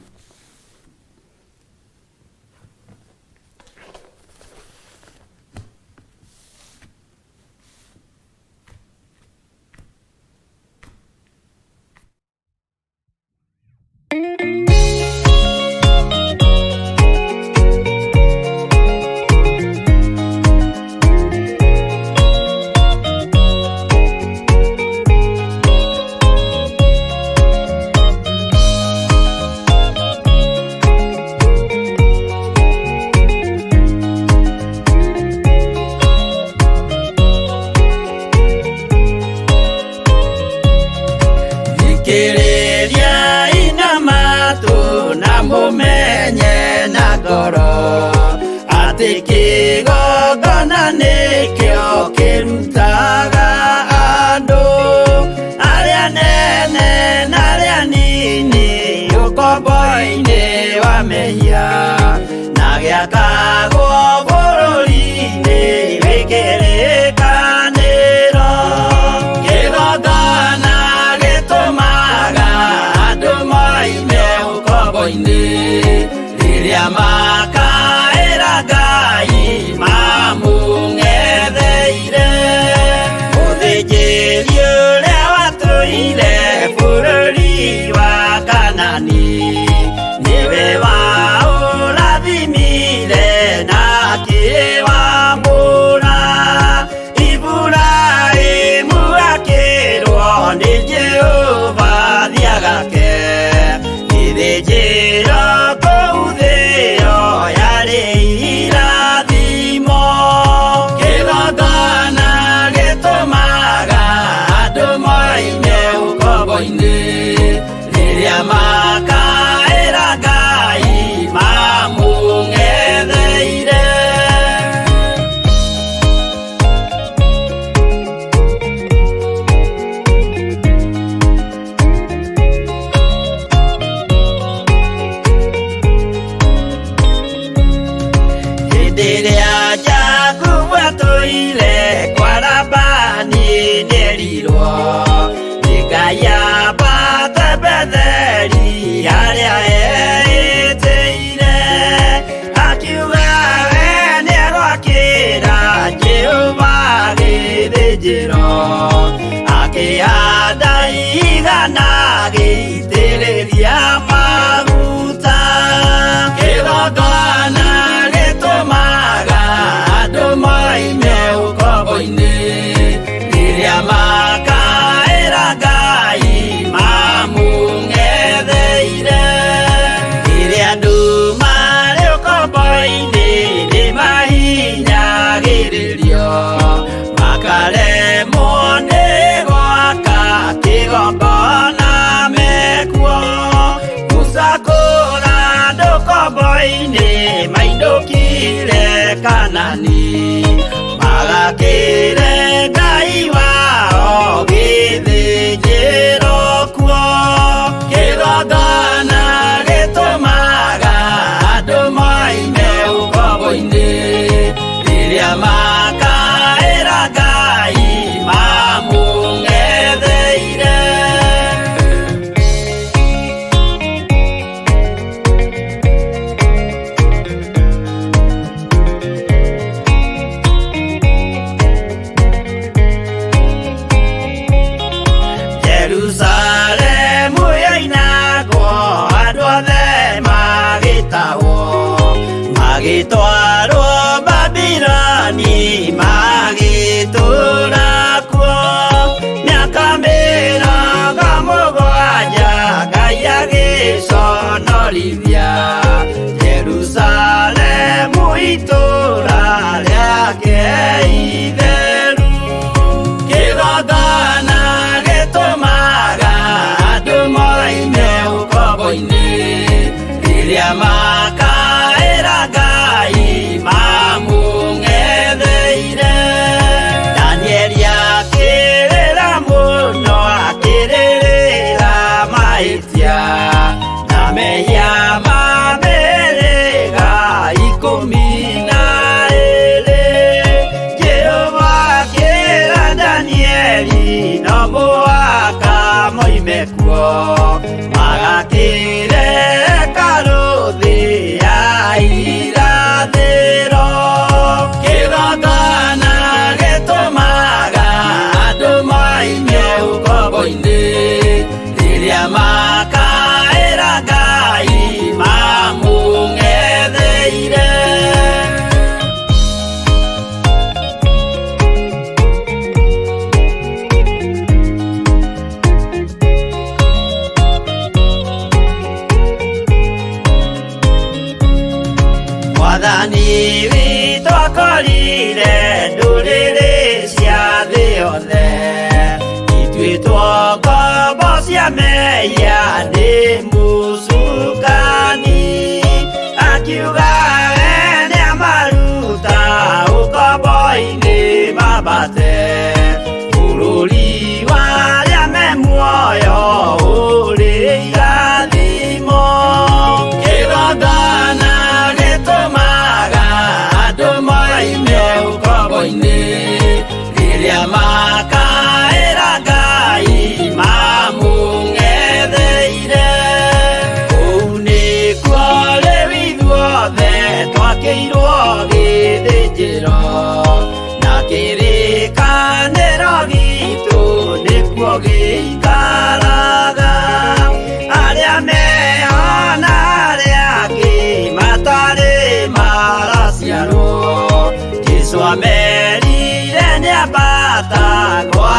Thikĩrĩriai na matũ na mũmenye na ngoro atĩ kĩgongona nĩkĩo kĩrutaga andũ arĩa nene na arĩa nini ũkombo-inĩ wa mehia na gĩakagwo bũrũri-inĩ wĩ kĩrĩkanĩro. Kĩgongona gĩtũmaga andũ moime ũkombo-inĩ rĩrĩa makaĩra Ngai mamũng'etheire. Mũthĩnjĩri ũrĩa watũire bũrũri wa Kanani nĩwe waũrathimire na akĩwamũra. Iburahĩmu akĩrwo nĩ Jehova thiagake gĩthĩnjĩro kũu thĩo yarĩ irathimo. Kĩgongona gĩtũmaga andũ moime ũkombo-inĩ rĩrĩa makaĩra Ngai mamũng'etheire. Hĩndĩ ĩrĩa Jakubu atũire kwa Labani nĩerirwo nĩ Ngai ambate Betheli harĩa eĩtĩire. Akiuga we nĩegwakĩra Jehova gĩthĩnjĩro, akĩhanda ihiga na agĩitĩrĩria maguta. Kĩgongona gĩtũmaga andũ moime ũkombo-inĩ rĩrĩa makaĩra Ngai mamũng'etheire. Rĩrĩa andũ marĩ ũkombo-inĩ nĩmahinyagĩrĩrio, makaremwo nĩ gwaka kĩgongona mekuo. Musa kũra andũ ũkombo-inĩ mainũkire Kanani, magakĩre Ngai wao gĩthĩnjĩro kuo. Kĩgongona gĩtũmaga andũ moime ũkombo-inĩ rĩrĩa makaĩra Ngai mamũng'etheire. kũmomorithia Jerusalemu itũũra rĩake itheru. Kĩgongona gĩtũmaga andũ moime ũkombo-inĩ, rĩrĩa makaĩra Ngai mamũng'etheire. Danieli akĩrĩra mũno, akĩrĩrĩra mahĩtia na mehia ma mĩhĩrĩga 12. Jehova akĩra Danieli no mũhaka moime kuo, magakĩre hekarũ thĩ ya irathĩro. Kĩgongona gĩtũmaga andũ moime ũkombo-inĩ, rĩrĩa makaĩra Ngai mamũng'etheire. Mwathani witũ akorire ndũrĩrĩ cia thĩ yothe ituĩtwo ngombo cia mehia nĩ mũcukani, akiuga we nĩamaruta ũkombo-inĩ mambate bũrũri wa arĩa me muoyo ũrĩ irathimo. Kĩgongona gĩtũmaga andũ moime ũkombo-inĩ, rĩrĩa makaĩra Ngai mamũng'etheire. Kũu nĩkuo rĩu ithuothe twakĩirwo gĩthĩnjĩro, na kĩrĩkanĩro gitũ nĩkuo gĩikaraga. Arĩa meho na arĩa angĩ matarĩ maraciarwo, Jesũ amerire nĩambata gwa